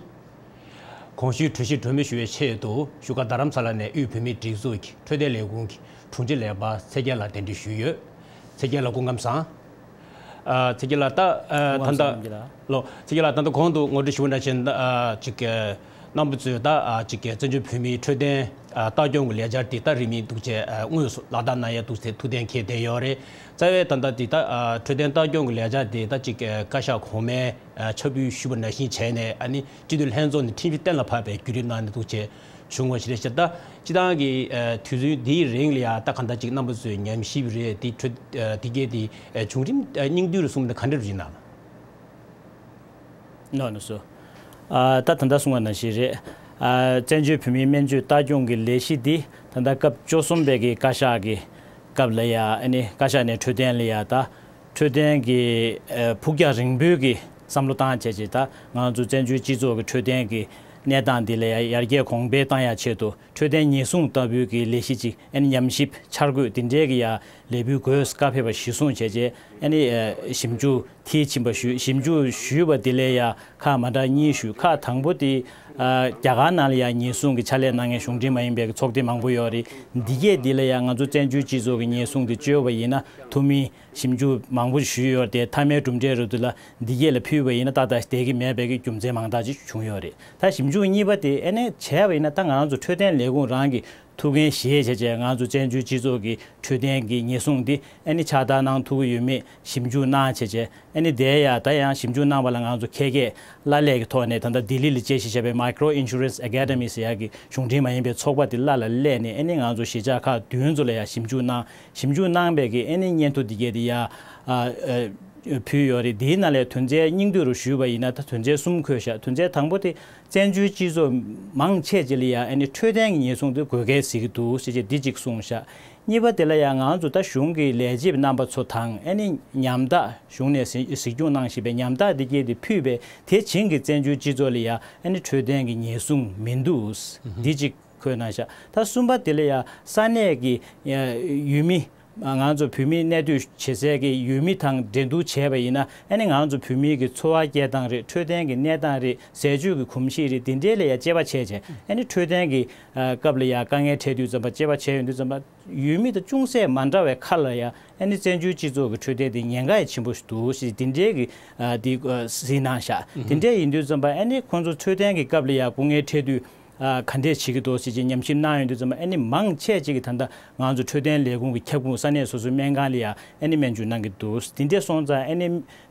གོང་ཞུས་གྲོས་གཞི་གྲོས་མོལ་ཞུ་བའི་ཆེད་དུ་བཞུགས་སྒར་རྡ་རམ་ས་ལ་ནས་དབུས་བོད་མིའི་སྒྲིག་འཛུགས་ཀྱི་འཕྲོད་བསྟེན་ལས་ཁུངས་ཀྱི་དྲུང་ཆེ་ལས་པ་ཚེ་རྒྱལ་ལགས་གདན་འདྲེན་ཞུས་ཡོད། ཚེ་རྒྱལ་ལགས་སྐུ་ཁམས་བཟང་། ཨ། ཚེ་རྒྱལ་ལགས་ད། ཨ། ད་ལྟ། ལགས་སོ། ཚེ་རྒྱལ་ལགས་ད་ལྟ་གོང་དུ་ངོ་སྤྲོད་ཞུ་བ་ནང་བཞིན། ཨ། ཅིག་རྣམ་པ་ཚོས་ད། ཨ། ཅིག་བཙན་བྱོལ་བོད་མིའི་འཕྲོད་བསྟེན། ཨ། ལྟ་སྐྱོང་གི་ལས་འཆར་དེ་ད་རིང་མིན་འདུག་བྱས། ཨ། དངོས་སུ་ལག་བསྟར་གནང་ཡ་འདུག་ཟེར་ཐུགས་གཏན་འཁེལ་བསྡད་ཡོད་རེད། རྩ་བའི་ད་ལྟ་དེ་ད། ཨ། འཕྲོད་བསྟེན་ལྟ་སྐྱོང་གི་ལས་འཆར་དེ་ད་ཅིག་བཀའ་ཤག་གོང་མའི། ཨ། ཕྱག་ཕུལ་ཞུས་པ་ནང་བཞིན་བྱས་ནས། ཨ་ནི་སྤྱི་འཐུས་ལྷན་ཚོགས་ནས་ཁྲིམས་གཞི་གཏན་ལ་ཕབ་པའི་བརྒྱུད་རིམ་ནང་ནས་འདུག་བྱས། བྱུང་བ་ཞིག་རེད་ཤག་ད་སྤྱི་བཏང་གི། ཨ། དུས་ཚོད་འདིའི་རིང་ལ་ཡ་ད་གང་ལྟར་ཅིག་རྣམ་པ་ཚོས་ཉམས་ཞིབ་རེད་དེ་འཕྲོད། ཨ། དེ་གས་དེ། ཨ། བྱུང་རིམ། ཨ། སྙིང་བསྡུས་རུ་གསུངས་ན་ག་འདྲ་རུ་ཡིན་ན། ལགས་སོ། ཨ། ད་ད་ལྟ་གསུངས་པ་ནང་བཞིན་རེད། ཨ། བཙན་བྱོལ་བོད་མིའི་སྨན་བཅོས་ལྟ་སྐྱོང་གི་ལས་གཞི་འདི་ད་ལྟ་སྐབས་བཅུ་གསུམ་པའི་གི་བཀའ་ཤག་གི་སྐབས་ལ་ཡ། ཨ་ནི་བཀའ་ཤག་ནས་འཕྲོད་བསྟེན་ལ་ཡ་ད། འཕྲོད་བསྟེན་གྱི། ཨ། ཕུགས་རྒྱང་རིང་པོའི་གི་བསམ་བློ་བཏང་བྱས་བྱས། ད་ང་ཚོ་བཙན་བྱོལ་སྤྱི་ཚོགས་ཀྱི་འཕྲོད་བསྟེན་གྱི་གནས་སྟངས་འདི་ལ་ཡ་ཡར་རྒྱས་གོང་འཕེལ་བཏང་ཡ་ཆེད་དུ། འཕྲོད་བསྟེན་ཉེན་སྲུང་ལྟ་བུའི་གི་ལས་གཞི་ཅིག་ཨ་ནི་ཉམས་ཞིབ་འཆར་འགོད་འདི་འདྲའི་གི་ཡ་ལས་འགུལ་དགོས་བཀའ་ཕེབས་པ་གཞིར་བཟུང་བྱས་བྱས། ཨ་ནི། ཨ། ཞིབ་འཇུག་མཐིལ་ཕྱིན་པ་ཞུས། ཞིབ་འཇུག་ཞུས་པ་འདི་ལ་ཡ་ཁག་མ་འདྲ་གཉིས་ཞུས། ཁག་དང་པོ་དེ། ཨ། རྒྱ་གར་ནང་ལ་ཡ་ཉེན་སྲུང་གི་ཕྱག་ལས་གནང་མཁན་གཞུང་འབྲེལ་མ་ཡིན་པའི་གི་ཚོགས་སྡེ་མང་པོ་ཡོད་རེད། འདི་གས་འདི་ལ་ཡ་ང་ཚོ་བཙན་བྱོལ་སྤྱི་ཚོགས་ཀྱི་ཉེན་སྲུང་དེ་བཅོལ་བ་ཡིན་ན། ཐུབ་མིན་ཞིབ་འཇུག་མང་པོ་ཞུས་ཡོད་རེད་དེ། མཐའ་མའི་གྲུབ་འབྲས་རུ་དེ་ལ་འདི་གས་ལ་ཕུལ་བ་ཡིན་ན་ཏག་ཏག་བསྡད་ཀྱི་མེད་པའི་གི་རྒྱུ་མཚན་མང་དག་ཅིག་བྱུང་ཡོད་རེད། ད་ཞིབ་འཇུག་གཉིས་པ་དེ་ཨ་ནི་བྱས་པ་ཡིན་ན། ད་ང་རང་ཚོ་འཕྲོད་བསྟེན་ལས་ཁུངས་རང་གི་ཐུགས་འགན་བཞེས་བྱས་བྱས། ང་ཚོ་བཙན་བྱོལ་སྤྱི་ཚོགས་ཀྱི་འཕྲོད་བསྟེན་གྱི་ཉེན་སྲུང་འདི་ཨ་ནི་ཕྱག་བསྟར་གནང་ཐུབ་ཀྱི་ཡོད་མེད་ཞིབ་འཇུག་གནང་བྱས་བྱས། ཨ་ནི་དེ་ཡ་ད་ཡང་ཞིབ་འཇུག་གནང་བ་ལ་ང་ཚོ་ཁྱད་ཁྱད་ལ་ལས་ཀྱི་ཐོག་ནས། ད་ལྟ་ལྡི་ལི་ལ་དཔྱད་ཞིབ་བྱས་པའི་Micro Insurance Academy ཟེར་ཡག་གི་གཞུང་འབྲེལ་མ་ཡིན་པའི་ཚོགས་པ་དེ་ལ་ལ་སླེབས་ནས། ཨ་ནི་ང་ཚོ་གཞིས་ཆགས་ཁག་བདུན་ཚོ་ལ་ཡ་ཞིབ་འཇུག་གནང་། ཞིབ་འཇུག་གནང་བའི་གི་ཨ་ནི་སྙན་ཐོ་འདི་གས་དེ་ཡ། ཨ། ཨ། ཕུལ་ཡོད་རེད། དེའི་ནང་ལས་དོན་ཚན་སྙིང་བསྡུས་རུ་ཞུས་པ་ཡིན་ན། ད་དོན་ཚན་གསུམ་འཁོད་ཤག་དོན་ཚན་དང་པོ་དེ། བཙན་བྱོལ་སྤྱི་ཚོགས་མང་ཆེ་ཅིག་ལ་ཡ་ཨ་ནི་འཕྲོད་བསྟེན་གྱི་ཉེན་སྲུང་དེ་དགོས་གལ་གཟིགས་ཀྱི་འདུག་ཟེར་བྱས་འདི་གཅིག་གསུངས་ཤག་གཉིས་པ་དེ་ལ་ཡ་ང་ཚོ་ད་གཞུང་གི་ལས་བྱེད་རྣམ་པ་ཚོ་དང་ཨ་ནི་ཉམ་ཐག་གཞུང་ནས་གཟིགས་གཟིགས་སྐྱོང་གནང་བཞིན་པའི་ཉམ་ཐག་དེ་གས་དེ་ཕུད་པའི། དེ་བྱིངས་ཀྱི་བཙན་བྱོལ་སྤྱི་ཚོགས་ལ་ཡ་ཨ་ནི་འཕྲོད་བསྟེན་གྱི་ཉེན་སྲུང་མི་འདུག་འདི་གཅིག་འཁོད་གནང་ཤག་ད་གསུམ་པ་དེ་ལ་ཡང་ས་གནས་ཀྱི་ཡུལ་མི། ང་ཚོ་བོད་མི་གནས་སྡོད་བྱེད་སའི་གི་ཡུལ་མི་དང་འགྲན་བསྡུར་བྱས་པ་ཡིན་ན། ཨ་ནི་ང་ཚོ་བོད་མིའི་གི་འཚོ་བ་སྐྱེལ་སྟངས་རེད། འཕྲོད་བསྟེན་གྱི་གནས་སྟངས་རེད། ཟས་བཅུད་ཀྱི་གོམས་གཤིས་རེད། དེ་འདྲའི་ལ་ཡང་དཔྱད་པ་བྱས་བྱས། ཨ་ནི་འཕྲོད་བསྟེན་གྱི་སྐབས་ལ་ཡང་དཀའ་ངལ་འཕྲད་དུས་ཙམ་པ། དཔྱད་པ་བྱས་ཡོང་དུས་ཙམ་པ། ཡུལ་མི་དང་ཅུང་ཟད་མ་འདྲ་བའི་ཁ་ལ་ཡང་། ཨ་ནི་བཙན་བྱོལ་སྤྱི་ཚོགས་ཀྱི་འཕྲོད་བསྟེན་དེ་ཉེན་ཁ་ཡང་ཆེན་པོ་ཞིག་འདུག་ཞེས་དེ་འདྲའི་གི་འདི་གཟིགས་གནང་ཤག་དེ་འདྲའི་ཡིན་དུས་ཙམ་པ། ཨ་ནི་ཁོང་ཚོ་འཕྲོད་བསྟེན་གྱི་སྐབས་ལ་ཡང་སྐུ་ངལ་འཕྲད་དུས། ཨ་ག་འདྲས་བྱེད་ཀྱི་འདུག་ཟེར་གྱི་ཉམས་ཞིབ་གནང་ཡོང་དུས་ཙམ་པ། ཨ་ནི་མང་ཆེ་ཅིག་གིས་ད་ལྟ་ང་ཚོ་འཕྲོད་བསྟེན་ལས་ཁུངས་ཀྱི་ཁྱབ་ཁོངས་ས་གནས་སོ་སོའི་སྨན་ཁང་ལ་ཡང་ཨ་ནི་སྨན་བཅོས་གནང་གི་འདུག་དེ་འདྲས་སོང་ཙང་། ཨ་ནི་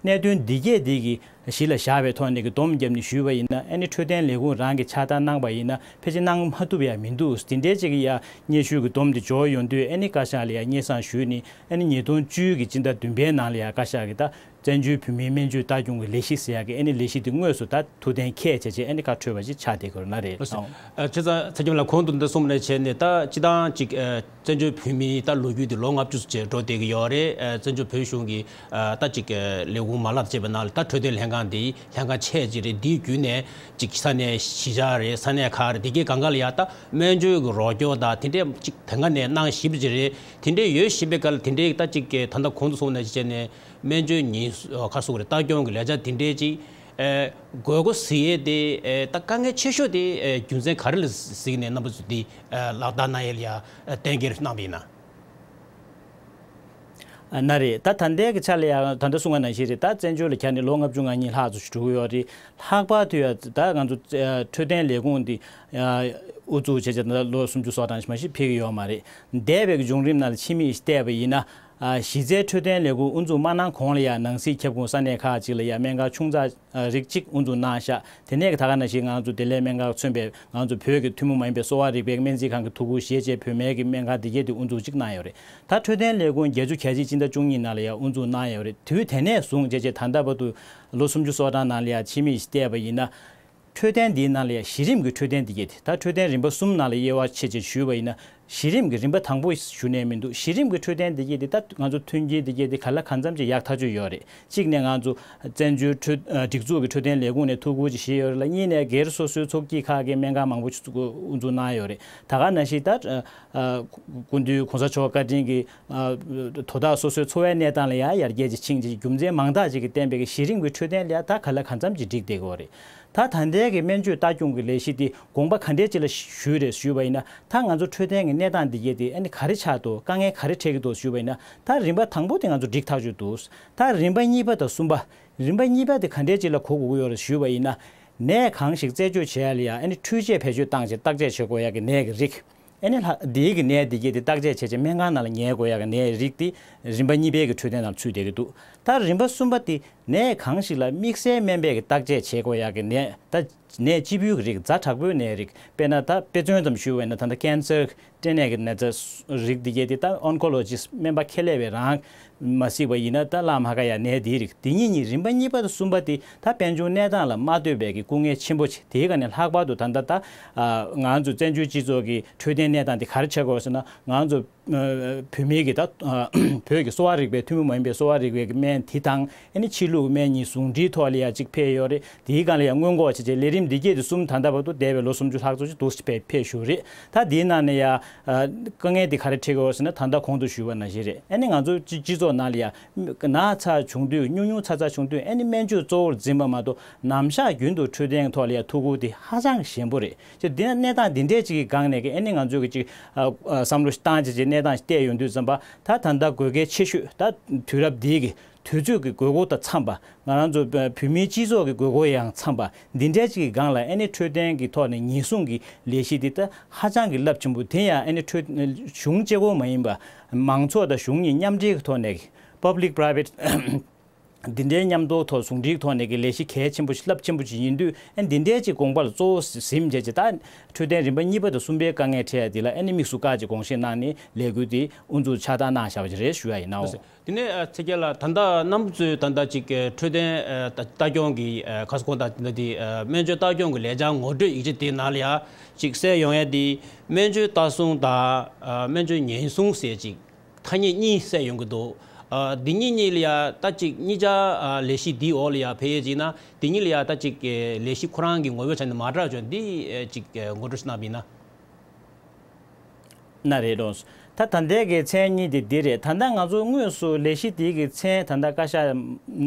གནད་དོན་འདི་གས་འདི་གི་གཞི་ལ་བཞག་པའི་ཐོག་ནས་ཀྱི་སྡོམ་བརྒྱབ་ནས་ཞུས་པ་ཡིན་ན། ཨ་ནི་འཕྲོད་བསྟེན་ལས་ཁུངས་རང་གིས་ཕྱག་བསྟར་གནང་པ་ཡིན་ན། ཕལ་ཆེར་གནང་མ་ཐུབ་ཡ་མི་འདུག་དེ་འདྲས་ཅིག་གི་ཡ་སྙན་ཞུ་གི་སྡོམ་དེ་འབྱོར་ཡོང་དུས། ཨ་ནི་བཀའ་ཤག་ལ་ཡ་སྙན་སེང་ཞུས་ནས། ཨ་ནི་ཉིས་སྟོང་བཅུ་གི་སྤྱི་ཟླ་བདུན་པའི་ནང་ལ་ཡ་བཀའ་ཤག་གིས་ད་བཙན་བྱོལ་བོད་མིའི་སྨན་བཅོས་ལྟ་སྐྱོང་གི་ལས་གཞི་ཟེར་ཡ་གི། ཨ་ནི་ལས་གཞི་དེ་དངོས་སུ་ད་ཐུགས་གཏན་འཁེལ་བྱས་བྱས། ཨ་ནི་བཀའ་འཁྲོལ་བ་ཞིག་ཆགས་བསྡད་ཀྱི་ཡོད་ན་རེད། ལགས་སོ། ཨ། ཨ། བྱས་ཙང་ཚེ་རྒྱམ་ལགས་གོང་དུ་འདི་གསུངས་པ་ནང་བཞིན་བྱས་ནས། ད་སྤྱིར་བཏང་ཅིག་ཨ་བཙན་བྱོལ་བོད་མིའི་ད་ལོ་རྒྱུས་དེ་ལོ་ལྔ་བཅུ་ཙམ་ཅིག་འགྲོ་བསྡད་ཀྱི་ཡོད་རེད། ཨ་བཙན་བྱོལ་བོད་གཞུང་གི་ཨ་ད་ཅིག་ཨ་ལས་ཁུངས་མ་ལག་བྱས་པའི་ནང་ལ། ད་འཕྲོད་བསྟེན་ལྷན་ཁང་འདི་ལྷན་ཁང་ཆེ་ཅིག་རེད། འདིའི་བརྒྱུད་ནས་ཅིག་ས་གནས་གཞིས་ཆགས་རེད། ས་གནས་ཁག་རེད། དེ་གའི་སྒང་ག་ལ་ཡ་ད་སྨན་བཅོས་ཀྱི་རོགས་སྐྱོར་དང་དེ་འདྲས་ཅིག་དེ་སྔ་ནས་གནང་བཞིན་པ་ཅིག་རེད། དེ་འདྲས་ཡོད་བཞིན་པའི་སྐབས་ལ། དེ་འདྲས་ད་ཅིག་ད་ལྟ་གོང་དུ་གསུངས་པ་ནང་བཞིན་བྱས་ནས་སྨན་བཅོས་ཉེན་ཨ་ག་རེ་ཟེར་དགོས་རེད། ལྟ་སྐྱོང་གི་ལས་འཆར་དེ་འདྲས་ཅིག་ཨེ་དགོས་མཁོ་གཟིགས་ཡས་དེ། ཨེ་ད་དཀའ་ངལ་ཆེ་ཤོས་དེ་ཨེ་རྒྱུ་མཚན་ག་རེ་ལ་གཟིགས་ནས་རྣམ་པ་ཚོས་དེ་ཨེ་ལག་བསྟར་གནང་ཡས་ལ་ཡ་ཨེ་གཏན་འཁེལ་གནང་བ་ཡིན་ན། ཨ་ན་རེད། ད་ད་ལྟའི་གི་ཆ་ལ་ཡ་ད་ལྟ་གསུངས་པ་ནང་བཞིན་རེད། ད་བཙན་བྱོལ་ལ་ཁྱབ་ནས་ལོ་ལྔ་བཅུ་ང་གཉིས་ལྷག་ཙམ་ཞིག་འགྲོ་གི་ཡོད་རེད། ལྷག་པར་དུ་ཡ་ད་ང་ཚོ་ཨེ་འཕྲོད་བསྟེན་ལས་ཁུངས་འདི་ཨེ་དབུ་འཛུགས་བྱས་བྱས་ད་ལོ་སུམ་ཅུ་སོ་གྲངས་ཤིག་མ་ཞིག་ཕེབས་ཀྱི་ཡོད་མ་རེད། འདས་པའི་གི་བྱུང་རིམ་ནང་ལ་ཕྱི་མིག་ཅིག་བལྟས་པ་ཡིན་ན། ཨ་གཞི་རྩའི་འཕྲོད་བསྟེན་ལས་ཁུངས་དབུ་འཛུགས་མ་གནང་གོང་ལ་ཡ་ནང་སྲིད་ཁྱབ་ཁོངས་ས་གནས་ཁག་ཅིག་ལ་ཡ་སྨན་ཁང་ཆུང་ཙག་ཨ་རིགས་གཅིག་དབུ་འཛུགས་གནང་ཤག་དེ་ནས་ད་ག་ནང་བཞིན་ང་ཚོ་བདེ་ལེགས་སྨན་ཁང་མཚོན་པའི་ང་ཚོ་བོད་ཀྱི་ཐུན་མོང་མ་ཡིན་པའི་གསོ་བ་རིག་པའི་སྨན་རྩིས་ཁང་གི་ཐུགས་ཁུར་བཞེས་བྱས། བོད་སྨན་གྱི་སྨན་ཁང་དེ་གས་དེ་དབུ་འཛུགས་གཅིག་གནང་ཡོད་རེད། ད་འཕྲོད་བསྟེན་ལས་ཁུངས་བརྒྱད་ཅུ་གྱ་གཅིག་སྤྱི་ཟླ་བཅུ་གཉིས་ནང་ལ་ཡང་དབུ་འཛུགས་གནང་ཡོད་རེད། དུས་དེ་ནས་བཟུང་བྱས་བྱས་ད་ལྟ་བར་དུ་ལོ་སུམ་ཅུ་སོ་གྲངས་ནང་ལ་ཡང་ཕྱི་མིག་ཅིག་བལྟས་པ་ཡིན་ན། འཕྲོད་བསྟེན་འདིའི་ནང་ལ་ཡང་གཞི་རིམ་གྱི་འཕྲོད་བསྟེན་འདི་གས་དེ། ད་འཕྲོད་བསྟེན་རིམ་པ་གསུམ་ནང་ལ་དབྱེ་བ་ཕྱེ་བྱས་ཞུས་པ་ཡིན་ན། གཞི་རིམ་གྱི་རིམ་པ་དང་པོ་ཞུ་ནས་མི་འདུག་གཞི་རིམ་གྱི་འཕྲོད་བསྟེན་འདི་གས་དེ་ད་ང་ཚོ་མཐུན་རྐྱེན་འདི་གས་དེ་ག་ལ་གང་འཚམ་ཅིག་ཡག་ཐག་ཆོད་ཡོད་རེད། གཅིག་ནས་ང་ཚོ་བཙན་བྱོལ་འཕྲོད་ཨ་སྒྲིག་འཛུགས་ཀྱི་འཕྲོད་བསྟེན་ལས་ཁུངས་ནས་ཐུགས་ཁུར་ཅིག་བཞེས་ཡོད་རེད་ལ། གཉིས་ནས་སྒེར་སོ་སོའི་ཚོགས་སྐྱིད་ཁག་གིས་སྨན་ཁང་མང་པོ་ཞིག་དབུ་འཛུགས་གནང་ཡོད་རེད། ད་ག་ནང་བཞིན་ད་ཨ་ཨ་སྐུ་མདུན་གོང་ས་མཆོག་བཀའ་དྲིན་གྱིས་ཨ་དོ་བདག་སོ་སོའི་འཚོ་བའི་གནས་སྟངས་ལ་ཡང་ཡར་རྒྱས་ཅིག་ཕྱིན་ཅིག་རྒྱུ་མཚན་མང་དག་ཅིག་གིས་བརྟེན་པའི་གཞི་རིམ་གྱི་འཕྲོད་བསྟེན་ལ་ཡང་ད་ག་ལ་གང་འཚམ་ཅིག་འགྲིག་བསྡད་ཀྱི་ཡོད་རེད། ད་ད་ལྟའི་གི་སྨན་བཅོས་ལྟ་སྐྱོང་གི་ལས་གཞི་དེ་དགོངས་པ་ག་འདྲས་ཅིག་ལ་ཞུས་རེད་ཞུས་པ་ཡིན་ན། ད་ང་ཚོ་འཕྲོད་བསྟེན་གྱི་གནས་སྟངས་འདི་གས་དེ་ཨ་ནི་ག་རེ་ཆགས་འདུག་དཀའ་ངལ་ག་རེ་འཕྲད་ཀྱི་འདུག་ཞུས་པ་ཡིན་ན། ད་རིམ་པ་དང་པོ་དེ་ང་ཚོ་འགྲིག་ཐག་ཆོད་འདུག་ད་རིམ་པ་གཉིས་པ་དང་གསུམ་པ། རིམ་པ་གཉིས་པ་དེ་ག་འདྲས་ཅིག་ལ་གོ་དགོས་ཀྱི་ཡོད་རེད་ཞུས་པ་ཡིན་ན། ནད་གང་ཞིག་རྩད་གཅོད་བྱེད་ཡ་ལ་ཡ་ཨ་ནི་འཕྲུལ་ཆས་བེད་སྤྱོད་བཏང་བྱས་བརྟག་དཔྱད་བྱེད་དགོས་ཡ་གི་ནད་ཀྱི་རིགས། ཨ་ནི་ལྷ་འདིའི་གི་ནད་འདི་གས་དེ་བརྟག་དཔྱད་བྱས་བྱས་སྨན་ཁང་ནང་ལ་ཉལ་དགོས་ཡ་གི་ནད་རིགས་དེ་རིམ་པ་གཉིས་པའི་གི་འཕྲོད་བསྟེན་ནང་ཚུད་བསྡད་ཀྱི་འདུག་ད་རིམ་པ་གསུམ་པ་དེ་ནད་གང་ཞིག་ལ་དམིགས་བསལ་སྨན་པས་གི་བརྟག་དཔྱད་བྱེད་དགོས་ཡ་གི་ནད། ད་ནད་ལྕི་པོའི་གི་རིགས། ཛ་དྲག་པོའི་ནད་རིགས། དཔེར་ན་ད་དཔེ་མཚོན་ཙམ་ཞུས་པ་ཡིན་ན། ད་ལྟ་ཀན་སར་སྐྲན་ནད་ཀྱི་ན་ཚ་རིགས་འདི་གས་དེ་ད་ཨོན་ཀོ་ལོ་ཇི་སི་སྨན་པ་ཁེ་ལས་པས་རང་མ་གཟིགས་པ་ཡིན་ན། ད་ལ་མ་ཁ་ཡ་ནད་འདིའི་རིགས་འདི་གཉིས་གཉིས། རིམ་པ་གཉིས་པ་དང་གསུམ་པ་དེ་ད་དཔལ་འབྱོར་གནས་སྟངས་ལ་མ་ལྟོས་པའི་གི་སྐུ་ངལ་ཆེན་པོ་ཆེ། དེའི་སྒང་ནས་ལྷག་པར་དུ་ད་ལྟ་ད་ཨ་ང་ཚོ་བཙན་བྱོལ་སྤྱི་ཚོགས་ཀྱི་འཕྲོད་བསྟེན་གནས་སྟངས་དེ་ག་རེ་ཆགས་ཀྱི་ཡོད་ཟེར་ན། ང་ཚོ་ཨ་བོད་མིའི་གི་ད་ཨ་བོད་ཀྱི་གསོ་བ་རིག་པའི་ཐུན་མོང་མ་ཡིན་པའི་གསོ་བ་རིག་པའི་གི་སྨན་དེ་དང་། ཨ་ནི་ཕྱི་ལུགས་སྨན་གཉིས་ཟུང་འབྲེལ་ཐོག་ལ་ཡ་གཅིག་ཕེབས་ཡོད་རེད། དེའི་སྒང་ལ་ཡ་སྔོན་འགོག་བྱས་བྱས་ལས་རིམ་འདི་གས་དེ་གསུམ་ད་ལྟ་བར་དུ་འདས་པའི་ལོ་སུམ་ཅུ་ལྷག་ཙམ་ཅིག་འདུག་ཕེབས་ཕེབས་བཞུགས་རེད། ད་དེའི་ནང་ནས་ཡ་ཨ་དཀའ་ངལ་དེ་ག་རེ་འཕྲད་ཀྱི་ཡོད་ཟེར་ན། ད་ལྟ་གོང་དུ་ཞུས་པ་ནང་བཞིན་རེད། ཨ་ནི་ང་ཚོ་སྤྱི་སྤྱི་ཚོགས་ནང་ལ་ཡ་ན་ཚ་བྱུང་དུས། ཉུང་ཉུང་ཚ་ཚ་བྱུང་དུས། ཨ་ནི་སྨན་བཅོས་གཙོ་བོར་འཛིན་པ་མ་གཏོགས། ནམ་ཞག་རྒྱུན་དུ་འཕྲོད་བསྟེན་ཐོག་ལ་ཡ་ཐུགས་ཁུར་དེ་ཧ་ཅང་ཞན་པོ་རེད། ཅེས་འདི་ན་གནས་སྟངས་འདི་འདྲས་ཅིག་གི་སྒང་ནས་ཀྱི་ཨ་ནི་ང་ཚོས་ཀྱི་ཅིག་ཨ་ཨ་བསམ་བློ་བཏང་བྱས་བྱས་གནས་སྟངས་ཤིག་བལྟས་ཡོང་དུས་ཙམ་པ། ད་ད་ལྟ་དགོས་གལ་ཆེ་ཤོས། ད་དུས་རབས་འདིའི་གི་དུས་ཚོད་ཀྱི་དགོས་མཁོ་དང་འཚམས་པ། ང་རང་ཚོ་བོད་མིའི་སྤྱི་ཚོགས་ཀྱི་དགོས་མཁོ་ཡང་འཚམས་པ། འདི་འདྲས་ཅིག་གི་སྒང་ལ་ཨ་ནི་འཕྲོད་བསྟེན་གྱི་ཐོག་ནས་ཉེན་སྲུང་གི་ལས་གཞི་འདི་ད་ཧ་ཅང་གི་རླབས་ཆེན་པོ། དེ་ཡང་ཨ་ནི་འཕྲོད་གཞུང་གཅིག་པོ་མ་ཡིན་པ། མང་ཚོགས་དང་གཞུང་གཉིས་མཉམ་འབྲེལ་གྱི་ཐོག་ནས། Public Private འདི་འདྲའི་མཉམ་དུ་ཐོག་ཟུང་འབྲེལ་ཐོག་ནས་ཀྱི་ལས་གཞི་གལ་ཆེན་པོ་ཞིག་རླབས་ཆེན་པོ་ཞིག་ཡིན་དུས། ཨ་འདི་འདྲའི་ཅིག་དགོངས་པ་ལ་གཙོ་བོ་ཟིན་བྱས་ཅིག་ད་འཕྲོད་བསྟེན་རིམ་པ་གཉིས་པ་དང་གསུམ་པའི་དཀའ་ངལ་འཕྲད་ཡ་འདི་ལ་ཨ་ནི་དམིགས་སུ་བཀར་ཅིག་དགོངས་བཞེས་གནང་ནས་ལས་འགུལ་འདི་དབུ་འཛུགས་ཕྱག་བསྟར་གནང་བཞག་པ་ཅིག་རེད་ཞུ་ཡ་ཡིན་ནོ། དེ་ནས་ཨ་ཚེ་རྒྱལ་ལགས། ད་ལྟ་རྣམ་པ་ཚོས་ད་ལྟ་ཅིག་ཨ་འཕྲོད་བསྟེན་ཨ་ལྟ་ལྟ་སྐྱོང་གི་ཨ་ཁ་སང་གོང་དང་ད་དེ་ཨ་སྨན་བཅོས་ལྟ་སྐྱོང་གི་ལས་འཆར་ངོ་སྤྲོད་ཡིག་ཆ་དེའི་ནང་ལ་ཡ་ཅིག་གསལ་ཡོང་ཡ་དེ། སྨན་བཅོས་ལྟ་སྲུང་དང་ཨ་སྨན་བཅོས་ཉེན་སྲུང་ཟེར་ཅིག་ཐ་སྙད་གཉིས་གསལ་ཡོང་གི་འདུག་ཨ་འདི་གཉིས་གཉིས་ལ་ཡ་ད་ཅིག་གཉིས་ཆ་ཨ་ལས་གཞི་འདིའི་འོག་ལ་ཡ་ཕེབས་ཡས་ཅིག་ན། འདི་གཉིས་ལ་ཡ་ད་ཅིག་ཨེ་ལས་གཞི་ཁོ་རང་གི་ངོ་བོའི་ཆ་ནས་མ་འདྲ་བ་ཅིག་འདི་ཨེ་ཅིག་ཨེ་ངོ་སྤྲོད་ཞིག་གནང་བ་ཡིན་ན། ན་རེད་འགྲོ། ད་ད་ལྟའི་གི་མཚན་གཉིས་དེ་འདི་རེད། ད་ལྟ་ང་ཚོ་དངོས་སུ་ལས་གཞི་དེའི་གི་མཚན་ད་ལྟ་བཀའ་ཤག་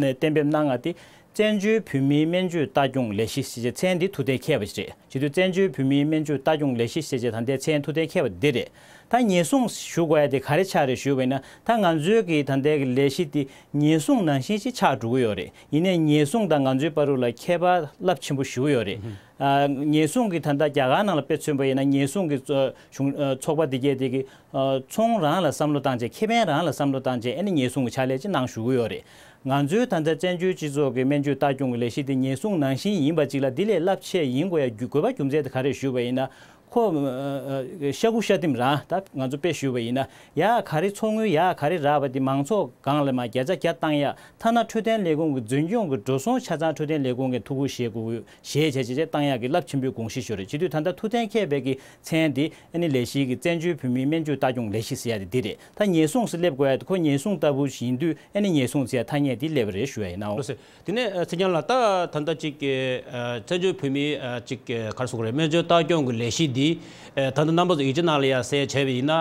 ནས་གཏན་འབེབས་གནང་ཡ་དེ། བཙན་བྱོལ་བོད་མིའི་སྨན་བཅོས་ལྟ་སྐྱོང་ལས་གཞི་ཞེས་བྱའི་མཚན་འདི་ཐུགས་གཏན་འཁེལ་བ་ཞིག་རེད། བྱེད་དུས་བཙན་བྱོལ་བོད་མིའི་སྨན་བཅོས་ལྟ་སྐྱོང་ལས་གཞི་ཞེས་བྱའི་ད་ལྟའི་མཚན་ཐུགས་གཏན་འཁེལ་བ་འདི་རེད། ད་ཉེན་སྲུང་ཞུ་དགོས་ཡ་དེ་ག་རེ་ཆགས་རེད་ཞུས་པ་ཡིན་ན། ད་ང་ཚོའི་གི་ད་ལྟའི་གི་ལས་གཞི་དེ་ཉེན་སྲུང་ནང་བཞིན་ཞིག་ཆགས་འགྲོ་གི་ཡོད་རེད། ཡིན་ནའི་ཉེན་སྲུང་དང་ང་ཚོའི་བར་དུ་ལ་ཁྱད་པར་རླབས་ཆེན་པོ་ཞེ་པོ་ཡོད་རེད། ཨ། ཉེན་སྲུང་གི་ད་ལྟ་རྒྱ་གར་ནང་ལ་དཔེ་མཚོན་པ་ཡིན་ན། ཉེན་སྲུང་གི་ཚོ་གཞུང་ཨ་ཚོགས་པ་དེ་གས་དེ་གི་ཨ་ཚོང་རང་ལ་བསམ་བློ་བཏང་བྱས། ཁེ་ཕན་རང་ལ་བསམ་བློ་བཏང་བྱས། ཨ་ནི་ཉེན་སྲུང་གི་ཕྱག་ལས་ཅིག་གནང་བཞུགས་ཀྱི་ཡོད་རེད། ང་ཚོའི་ད་ལྟ་བཙན་བྱོལ་སྤྱི་ཚོགས་ཀྱི་སྨན་བཅོས་ལྟ་སྐྱོང་གི་ལས་གཞི་དེ་ཉེན་སྲུང་ནང་བཞིན་ཡིན་པ་ཅིག་ལ་དེ་ལས་རླབས་ཆེ་ཡིན་དགོས་ཡ་རྒྱུ་དགོས་པ་རྒྱུ་མཚན་དེ་ག་རེ་ཞུས་པ་ཡིན་ན། ཁོ་ཨ་ཨ་ཤ་ཁུ་ཤ་ལྡེམ་རང་ད་ང་ཚོ་དཔེ་ཞུས་པ་ཡིན་ན། ཡ་ག་རེ་ཚོགས་དངུལ་ཡ་ག་རེ་རག་པ་དེ་མང་ཚོགས་སྒང་ལ་མར་བརྒྱ་ཆ་བརྒྱ་བཏང་ཡ། ཐ་ན་འཕྲོད་བསྟེན་ལས་ཁུངས་ཀྱི་འཛིན་སྐྱོང་གི་འགྲོ་སོང་ཆ་ཚང་འཕྲོད་བསྟེན་ལས་ཁུངས་ཀྱིས་ཐུགས་ཁུར་བཞེས་དགོས། བཞེས་བྱས་བྱས་བྱས་བཏང་ཡག་གི་རླབས་ཆེན་པོའི་དགོངས་གཞི་ཞིག་རེད། བྱེད་དུས་ད་ལྟ་ཐུགས་གཏན་འཁེལ་བའི་གི་མཚན་འདི་ཨ་ནི་ལས་གཞི་གི་བཙན་བྱོལ་བོད་མིའི་སྨན་བཅོས་ལྟ་སྐྱོང་ལས་གཞི་ཟེར་ཡ་དེ་འདི་རེད། ད་ཉེན་སྲུང་ཟེར་སླེབས་དགོས་ཡ་དེ་ཁོ་ཉེན་སྲུང་ལྟ་བུ་ཞིག་ཡིན་དུས་ཨ་ནི་ཉེན་སྲུང་ཟེར་ཡ་ཐ་སྙད་འདི་སླེབས་པ་རེད་ཞུ་ཡ་ཡིན་ནའོ། ལགས་སོ། དེ་ནས་ཚེ་རྒྱམ་ལགས། ད་ད་ལྟ་ཅིག་བཙན་བྱོལ་བོད་མིའི་ཅིག་ག་རེ་ཟེར་དགོས་རེད། སྨན་བཅོས་ལྟ་སྐྱོང་གི་ལས་གཞི་འདི་ད་ལྟ་རྣམ་པ་ཚོ་ཡིག་ཆ་ནང་ལ་ཡ་གསལ་བྱས་པ་ཡིན་ན།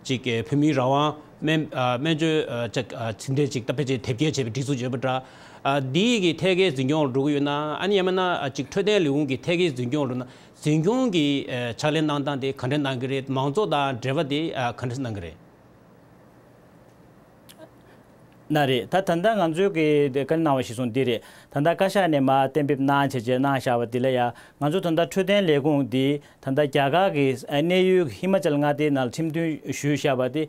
ཅིག་བོད་མིའི་རང་དབང་སྨན་སྨན་བཅོས་ཅིག་ཟིན་བྲིས་ཅིག་ད་ཕལ་ཆེར་དེབ་སྐྱེལ་བྱས་པའི་སྒྲིག་འཛུགས་ཅིག་ཡོད་པ་འདྲ། འདི་ཡི་གི་ཐད་ཀའི་འཛིན་སྐྱོང་འགྲོ་གི་ཡོད་ན། ཨ་ནི་ཡང་མིན་ན་ཅིག་འཕྲོད་བསྟེན་ལས་ཁུངས་ཀྱི་ཐད་ཀའི་འཛིན་སྐྱོང་འགྲོ་ན། འཛིན་སྐྱོང་གི་ཕྱག་ལས་གནང་སྟངས་དེ་ག་འདྲ་གནང་གི་རེད། མང་ཚོགས་དང་འབྲེལ་བ་དེ་ག་འདྲ་གནང་གི་རེད། ན་རེད། ད་ད་ལྟ་ང་ཚོའི་གི་བཀའ་གནང་བ་གཞིར་བཟུང་འདི་རེད། ད་ལྟ་བཀའ་ཤག་ནས་མར་གཏན་འབེབས་གནང་བྱས་བྱས་གནང་བཞག་པ་འདི་ལ་ཡ། ང་ཚོ་ད་ལྟ་འཕྲོད་བསྟེན་ལས་ཁུངས་འདི་ད་ལྟ་རྒྱ་གར་གི་གནས་ཡུལ་ཧི་མ་ཅལ་མངའ་སྡེའི་ནང་ལ་ཁྲིམས་མཐུན་ཞུས་བཞག་པ་འདི་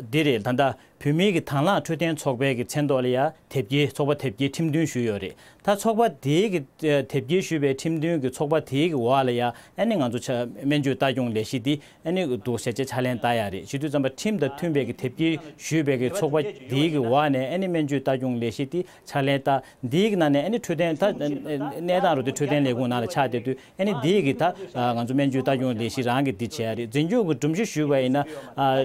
འདི་རེད། ད་ལྟ་བོད་མིའི་གི་དང་བླངས་འཕྲོད་བསྟེན་ཚོགས་པའི་གི་མཚན་ཐོག་ལ་ཡ་དེབ་སྐྱེལ། ཚོགས་པ་དེབ་སྐྱེལ་ཁྲིམས་མཐུན་ཞུས་ཡོད་རེད། ད་ཚོགས་པ་དེའི་གི་དེབ་སྐྱེལ་ཞུས་པའི་ཁྲིམས་མཐུན་གྱི་ཚོགས་པ་དེའི་གི་འོག་ལ་ཡ་ཨ་ནི་ང་ཚོ་ཆ་སྨན་བཅོས་ལྟ་སྐྱོང་ལས་གཞི་འདི་ཨ་ནི་འདུག་བྱས་བྱས་ཕྱག་ལེན་བསྟར་ཡ་རེད། བྱེད་དུས་ཙམ་པ་ཁྲིམས་དང་མཐུན་པའི་གི་དེབ་སྐྱེལ་ཞུས་པའི་གི་ཚོགས་པ་དེའི་གི་འོག་ནས་ཨ་ནི་སྨན་བཅོས་ལྟ་སྐྱོང་ལས་གཞི་འདི་ཕྱག་ལེན་བསྟར། འདིའི་གི་ནང་ནས་ཨ་ནི་འཕྲོད་བསྟེན་ད་གནས་སྟངས་རུ་དེ་འཕྲོད་བསྟེན་ལས་ཁུངས་ནང་ལ་ཆགས་བསྡད་དུས་ཨ་ནི་འདིའི་གི་ད་ང་ཚོ་སྨན་བཅོས་ལྟ་སྐྱོང་ལས་གཞི་རང་གི་འདི་བྱས་ཡ་རེད། འཛིན་སྐྱོང་གི་སྒྲོམ་གཞི་ཞུས་པ་ཡིན་ན།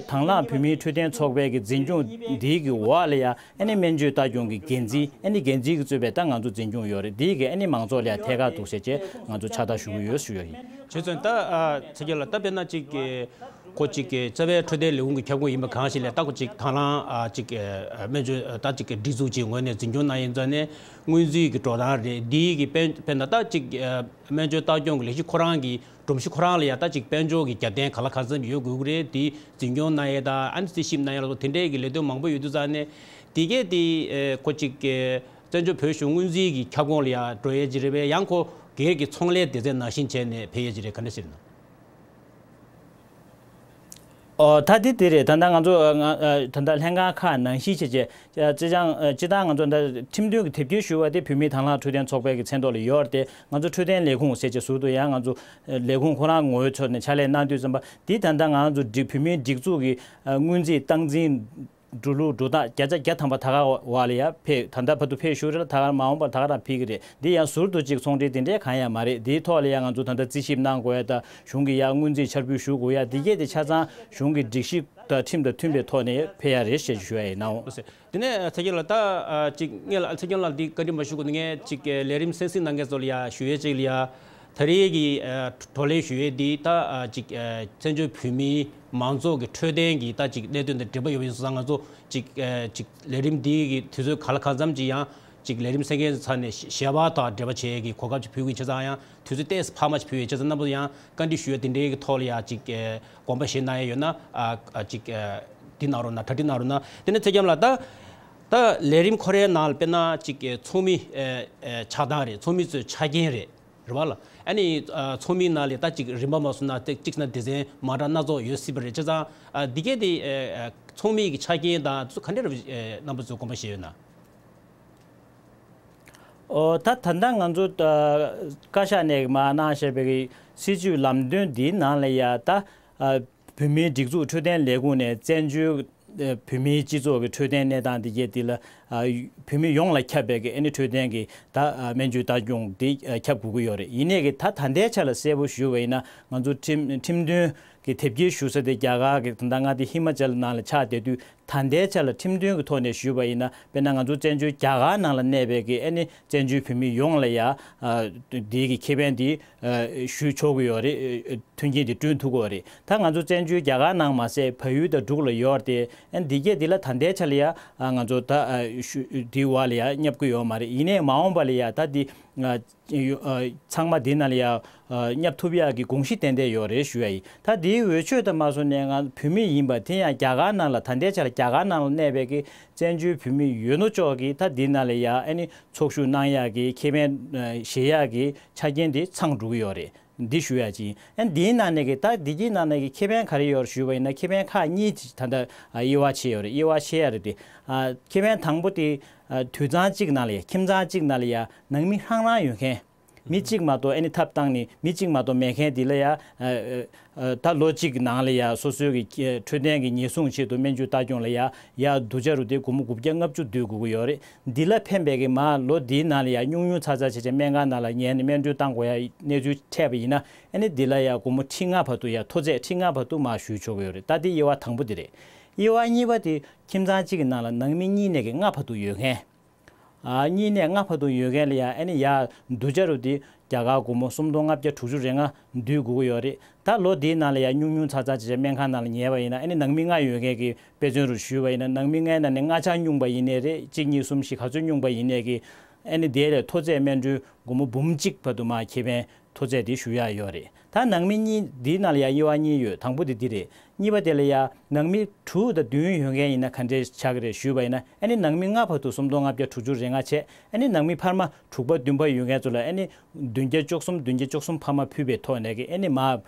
དང་བླངས་བོད་མིའི་འཕྲོད་བསྟེན་ཚོགས་པའི་གི་འཛིན་སྐྱོང་འདིའི་གི་འོག་ལ་ཡ། ཨ་ནི་སྨན་བཅོས་ལྟ་སྐྱོང་གི་འགན་འཛིན། ཨ་ནི་འགན་འཛིན་གྱིས་གཙོས་པའི་ད་ང་ཚོ་འཛིན་སྐྱོང་ཡོད་རེད། འདིའི་གི་ཨ་ནི་མང་ཚོགས་ལ་ཡང་ཐད་ཀར་འདུག་བྱས་བྱས་ང་ཚོ་ཕྱག་རྟགས་ཞུ་གི་ཡོད་ཞུ་ཡ་ཡིན། བྱས་ཙང་ད་ཨ་ཚེ་རྒྱལ་ལགས། ད་དཔེར་ན་ཅིག་གི་ཁོ་ཅིག་གི་རྩ་བའི་འཕྲོད་བསྟེན་ལས་ཁུངས་ཀྱི་ཁྱབ་ཁོངས་ཡིན་པ་གང་ཞིག་ལ་ད་ཁོ་ཅིག་དང་བླངས་ཨ་ཅིག་གི་སྨན་བཅོས་ད་ཅིག་གི་སྒྲིག་འཛུགས་ཅིག་ངོས་ནས་འཛིན་སྐྱོང་གནང་ཡིན་ཙང་ནས་སྔོན་རྩིས་ཀྱི་འགྲོ་སྟངས་རེད། འདིའི་གི་དཔེར་དཔེར་ན་ད་ཅིག་སྨན་བཅོས་ལྟ་སྐྱོང་གི་ལས་གཞི་ཁོ་རང་གི་སྒྲོམ་གཞི་ཁོ་རང་ལ་ཡང་ད་ཅིག་དཔལ་འབྱོར་གྱི་རྒྱབ་རྟེན་ག་ལ་གང་འཚམ་ཡོད་དགོས་ཀྱི་རེད། དེ་འཛིན་སྐྱོང་གནང་ཡས་དང་ཨ་ནི་རྩིས་ཞིབ་གནང་ཡས་ལ་སོགས་དེ་འདྲའི་གི་ལས་དོན་མང་པོ་ཡོད་དུས་ཙང་ནས། དེ་གས་དེ་ཨེ་ཁོ་ཅིག་གི་བཙན་བྱོལ་བོད་གཞུང་སྔོན་རྩིས་ཀྱི་ཁྱབ་ཁོངས་ལ་ཡང་འགྲོ་ཡས་ཅིག་རེད་པས། ཡང་ཁོ་སྒེར་གྱི་ཚོང་ལས་སྡེ་ཚན་ནང་བཞིན་བྱས་ནས་ཕེབས་ཡས་ཅིག་རེད། ག་འདྲ་ཞིག་རེད་ན། ཨོ། ད་དེ་དེ་རེད། ད་ལྟ་ང་ཚོ་ང་ཨ་ད་ལྟ་ལྷན་ཁང་ཁག་ནང་བཞིན་བྱས་བྱས། ཨ་སྤྱི་བཏང་ཨ་སྤྱི་བཏང་ང་ཚོ་ད་ཁྲིམས་མཐུན་གྱི་དེབ་སྐྱེལ་ཞུ་བ་དེ་བོད་མིའི་དང་བླངས་འཕྲོད་བསྟེན་ཚོགས་པའི་གི་མཚན་ཐོག་ལ་ཡོད་རེད་དེ། ང་ཚོ་འཕྲོད་བསྟེན་ལས་ཁུངས་ཟེར་བྱས་ཟུར་དུ་ཡང་ང་ཚོ་ཨ་ལས་ཁུངས་ཁོ་རང་ངོས་ཕྱོགས་ནས་ཕྱག་ལས་གནང་དུས་ཙམ་པ་འདི་ད་ལྟ་ང་ཚོ་སྒྲིག་བོད་མིའི་སྒྲིག་འཛུགས་ཀྱི་ཨ་སྔོན་རྩིས་སྟངས་འཛིན་འགྲོ་ལུགས་འགྲོ་སྟངས་བརྒྱ་ཆ་བརྒྱ་ཐམ་པ་ད་ག་བ་ལ་ཡ་ཕེབས། ད་ལྟ་བར་དུ་ཕེབས་བཞུགས་རེད་ལ། ད་ག་མ་འོངས་པར་ད་ག་རང་ཕེབས་ཀྱི་རེད། འདི་ཡང་ཟུར་དུ་ཅིག་ཚོང་འབྲེལ་དེ་འདྲའི་གང་ཡང་མ་རེད། འདིའི་ཐོག་ལ་ཡང་ང་ཚོ་ད་ལྟ་རྩིས་ཞིབ་གནང་དགོས་ཡ་དང་གཞུང་གི་ཡ་སྔོན་རྩིས་འཆར་འབུལ་ཞུ་དགོས་ཡ་འདི་གས་དེ་ཆ་ཚང་གཞུང་གི་སྒྲིག་གཞི་དང་ཁྲིམས་དང་མཐུན་པའི་ཐོག་ནས་ཕེབས་ཡ་རེད་ཞེས་ཞུ་ཡ་ཡིན་ནའོ། དེ་ནས་ཚེ་རྒྱལ་ལགས། ད་ཅིག་ངས་ལ་ཚེ་རྒྱལ་ལགས་འདི་བཀའ་འདྲི་མ་ཞུ་གོང་ནས་ངས་ཅིག་ལས་རིམ་གསན་གཟིགས་གནང་མཁན་ཚོ་ལ་ཡ་ཞུ་ཡས་ཅིག་ལ་ཡ། ད་རེས་ཀྱི་ཨ་བགྲོ་གླེང་ཞུ་ཡས་འདི་ད་ཨ་ཅིག་ཨ་བཙན་བྱོལ་བོད་མིའི་མང་ཚོགས་ཀྱི་འཕྲོད་བསྟེན་གྱི་ད་ཅིག་གནད་དོན་དང་འབྲེལ་བ་ཡོད་པ་ཡིན་སོང་ཙང་། ང་ཚོ་ཅིག་ཨ་ཅིག་ལས་རིམ་འདི་གི་དུས་ཚོད་གང་ལ་གང་འཚམ་ཅིག་ཡང་ཅིག་ལས་རིམ་གསན་མཁན་ཚོའི་ནས་ཞལ་པར་དང་འབྲེལ་བ་བྱེད་ཡས་ཀྱི་གོ་སྐབས་ཅིག་ཕུལ་གྱི་ཡིན། བྱས་ཙང་ཡང་དུས་ཚོད་ཏོག་ཙམ་འཕར་མ་ཅིག་ཕུལ་ཡས། བྱས་ཙང་རྣམ་པ་ཚོ་ཡང་བཀའ་འདྲི་ཞུ་ཡས་དེ་འདྲའི་གི་ཐོག་ལ་ཡ་ཅིག་ཨ་དགོངས་པ་བཞེས་གནང་ཡས་ཡོད་ན་ཨ་ཨ་ཅིག་ཨ་འདི་གནང་རོགས་གནང་། གྲ་སྒྲིག་གནང་རོགས་གནང་། དེ་ནས་ཚེ་རྒྱལ་ལགས། ད་ད་ལས་རིམ་ཁོ་རའི་ནང་ལ་དཔེར་ན་ཅིག་ཨ་ཚོགས་མི་ཨ་ཨ་ཆགས་སྟངས་རེད། ཚོགས་མི་ཚོའི་ཆ་རྐྱེན་རེད། རེད་བ་ལ། ཨ་ནི་ཨ་ཚོགས་མིའི་ནང་ལ་ད་ཅིག་རིམ་པ་མ་སོང་ན་ཏེ་གཅིག་ན་སྡེ་ཚན་མ་འདྲ་སྣ་ཚོགས་ཡོད་སྲིད་པ་རེད། བྱས་ཙང་ཨ་འདི་གས་དེ་ཨ་ཨ་ཚོགས་མིའི་གི་ཆ་རྐྱེན་དང་དེ་ཚོ་ག་འདྲ་རེད། ཨ་རྣམ་པ་ཚོས་དགོངས་པ་བཞེས་ཡོད་ན། ཨོ། ད་ད་ལྟ་ང་ཚོ་ཨ་བཀའ་ཤག་ནས་མར་གནང་བཞག་པའི་གི་སྲིད་བྱུས་ལམ་སྟོན་འདིའི་ནང་ལ་ཡ་ད་ཨ་བོད་མིའི་སྒྲིག་འཛུགས་འཕྲོད་བསྟེན་ལས་ཁུངས་ནས་བཙན་བྱོལ་བོད་མིའི་སྤྱི་ཚོགས་ཀྱི་འཕྲོད་བསྟེན་གནས་སྟངས་འདི་གས་འདི་ལ་ཨ་བོད་མི་ཡོངས་ལ་ཁྱབ་པའི་གི་ཨ་ནི་འཕྲོད་བསྟེན་གྱི་ད་ཨ་སྨན་བཅོས་ལྟ་སྐྱོང་འདི་ཨ་ཁྱབ་དགོས་ཀྱི་ཡོད་རེད། ཡིན་ནའི་གི་ད་ད་ལྟའི་ཆ་ལ་གསལ་པོ་ཞུ་བ་ཡིན་ན། ང་ཚོ་ཁྲིམས་ཁྲིམས་མཐུན་ གི་དེབ་སྐྱེལ་ཞུ་ས་དེ་རྒྱ་གར་གྱི་ད་ལྟ་མངའ་སྡེ་ཧི་མ་ཅལ་ནང་ལ་ཆགས་བསྡད་དུས། ད་ལྟའི་ཆ་ལ་ཁྲིམས་མཐུན་གྱི་ཐོག་ནས་ཞུས་པ་ཡིན་ན། དཔེར་ན་ང་ཚོ་བཙན་བྱོལ་རྒྱ་གར་ནང་ལ་གནས་པའི་གི་ཨ་ནི་བཙན་བྱོལ་བོད་མི་ཡོངས་ལ་ཡ་ཨ་འདི་གི་ཁེ་ཕན་འདི་ཨ་ཞུ་ཆོག་གི་ཡོད་རེད། ཨ་མཐུན་རྐྱེན་འདི་བསྐྲུན་ཐུབ་ཀྱི་ཡོད་རེད། ད་ང་ཚོ་བཙན་བྱོལ་རྒྱ་གར་ནང་མ་ཟད་བལ་ཡུལ་དང་འབྲུག་ལ་ཡོད་རེད་དེ། ཨ་ནི་འདི་གས་འདི་ལ་ད་ལྟའི་ཆ་ལ་ཡ་ཨ་ང་ཚོ་ད་ཨ་ཞུ་འདི་བ་ལ་ཡ་བསྙབ་ཀྱི་ཡོད་མ་རེད། ཡིན་ནའི་མ་འོངས་པ་ལ་ཡ་ད་འདི་ཨ་ཡོ་ཨ་ཚང་མ་འདི་ནང་ལ་ཡ་ཨ་བསྙབ་ཐུབ་ཡག་གི་དགོངས་གཞི་ཏན་ཏན་ཡོད་རེད་ཞུ་ཡ་ཡིན། ད་འདིའི་འོས་ཆོས་དང་མ་སོང་ནས་ང་བོད་མི་ཡིན་པ་དེ་ཡང་རྒྱ་གར་ནང་ལ་ད་ལྟའི་ཆ་ལ་རྒྱ་གར་ནང་ལ་གནས་པའི་གི་བཙན་བྱོལ་བོད་མི་ཡོད་ནོ་ཅོག་གིས་ད་འདི་ནང་ལ་ཡ་ཨ་ནི་ཚོགས་ཞུགས་གནང་ཡག་གི་ཁེ་ཕན་ཨ་བཞེས་ཡག་གི་ཆ་རྐྱེན་དེ་ཚང་འགྲོ་གི་ཡོད་རེད། འདི་ཞུ་ཡག་ཅིག་ཨ་ནི་འདིའི་ནང་ནས་གི་ད་འདི་གི་ནང་ནས་གི་ཁེ་ཕན་ག་རེ་ཡོད་རེད་ཞུས་པ་ཡིན་ན། ཁེ་ཕན་ཁག་གཉིས་ཅིག་ད་ལྟ་ཨ་དབྱེ་བ་ཕྱེ་ཡོད་རེད། དབྱེ་བ་ཕྱེ་ཡག་རེད་དེ། ཨ་ཁེ་ཕན་དང་པོ་དེ་ཨ་དུད་ཚང་གཅིག་ནང་ལ་ཡ་ཁྱིམ་ཚང་གཅིག་ནང་ལ་ཡ་ནང་མི་རང་རང་ཡོད་མཁན། མི་གཅིག་མ་གཏོགས་ཨ་ནི་ཐབ་བཏང་ནས་མི་གཅིག་མ་གཏོགས་མེད་མཁན་དེ་ལ་ཡ་ཨ་ཨ་ད་ལོ་གཅིག་གི་ནང་ལ་ཡ་སོ་སོའི་གི་འཕྲོད་བསྟེན་གྱི་ཉེན་སྲུང་ཆེད་དུ་སྨན་བཅོས་ལྟ་སྐྱོང་ལ་ཡ་ཡ་སྡུག་ཅག་རུ་དེ་སྒོར་མོ་དགུ་བརྒྱ་ལྔ་བཅུ་སྡོད་དགོས་ཀྱི་ཡོད་རེད། འདི་ལ་ཕན་པའི་གི་མ་ལོ་འདིའི་ནང་ལ་ཡ་སྨྱུང་སྨྱུང་ཚ་ཚ་བྱས་བྱས་སྨན་ཁང་ནང་ལ་ཉལ་ནས་སྨན་བཅོས་བཏང་དགོས་ཡ་གནས་ཚུལ་འཕྲད་པ་ཡིན་ན། ཨ་ནི་འདི་ལ་ཡ་སྒོར་མོ་ཁྲི་ལྔ་བར་དུ་ཡ་མཐོ་ཚད་ཁྲི་ལྔ་བར་དུ་མ་ཞུ་ཆོག་གི་ཡོད་རེད། ད་དེ་དབྱེ་བ་དང་པོ་དེ་རེད། དབྱེ་བ་གཉིས་པ་དེ་ཁྱིམ་ཚང་གཅིག་གི་ནང་ལ་ནང་མི་གཉིས་ནས་གི་ལྔ་བར་དུ་ཡོད་མཁན། ཨ་གཉིས་ནས་ལྔ་བར་དུ་ཡོད་མཁན་ལ་ཡ་ཨ་ནི་ཡ་སྡུག་ཅག་རུ་དེ་རྒྱ་གར་སྒོར་མོ་སུམ་སྟོང་ལྔ་བརྒྱ་དྲུག་ཅུ་རེ་ལྔ་སྡོད་དགོས་ཀྱི་ཡོད་རེད། ད་ལོ་འདིའི་ནང་ལ་ཡ་སྨྱུང་སྨྱུང་ཚ་ཚ་བྱས་བྱས་སྨན་ཁང་ནང་ལ་ཉལ་བ་ཡིན་ན། ཨ་ནི་ནང་མི་ལྔ་ཡོད་མཁན་གྱི་དཔེ་མཚོན་རུ་ཞུས་པ་ཡིན་ན། ནང་མི་ལྔའི་ནང་ནས་ལྔ་ཆ་སྨྱུང་པ་ཡིན་ནའི་རེད། གཅིག་གཉིས་གསུམ་བཞི་ག་ཚོད་སྨྱུང་པ་ཡིན་ནའི་གི་ཨ་ནི་དེ་ལས་མཐོ་ཚད་སྨན་གྲོན་སྒོར་མོ་འབུམ་གཅིག་བར་དུ་མ་ཁེ་ཕན་མཐོ་ཚད་དེ་ཞུ་ཡག་ཡོད་རེད། ད་ནང་མི་གཉིས་འདིའི་ནང་ལ་ཡ་དབྱེ་བ་གཉིས་ཡོད། དང་པོ་དེ་འདི་རེད། གཉིས་པ་དེ་ལ་ཡ་ནང་མི་དྲུག་དང་བདུན་ཡོད་མཁན་ཡིན་ན་ག་འདྲས་ཆགས་ཀྱི་རེད་ཞུས་པ་ཡིན་ན། ཨ་ནི་ནང་མི་ལྔ་བར་དུ་སུམ་སྟོང་ལྔ་བརྒྱ་དྲུག་ཅུ་རེ་ལྔ་བྱས། ཨ་ནི་ནང་མི་འཕར་མ་དྲུག་པ་བདུན་པ་ཡོད་མཁན་ཚོ་ལ་ཨ་ནི་བདུན་བརྒྱ་བཅུ་གསུམ་བདུན་བརྒྱ་བཅུ་གསུམ་འཕར་མ་ཕུད་པའི་ཐོག་ནས་ཀྱི་ཨ་ནི་མ་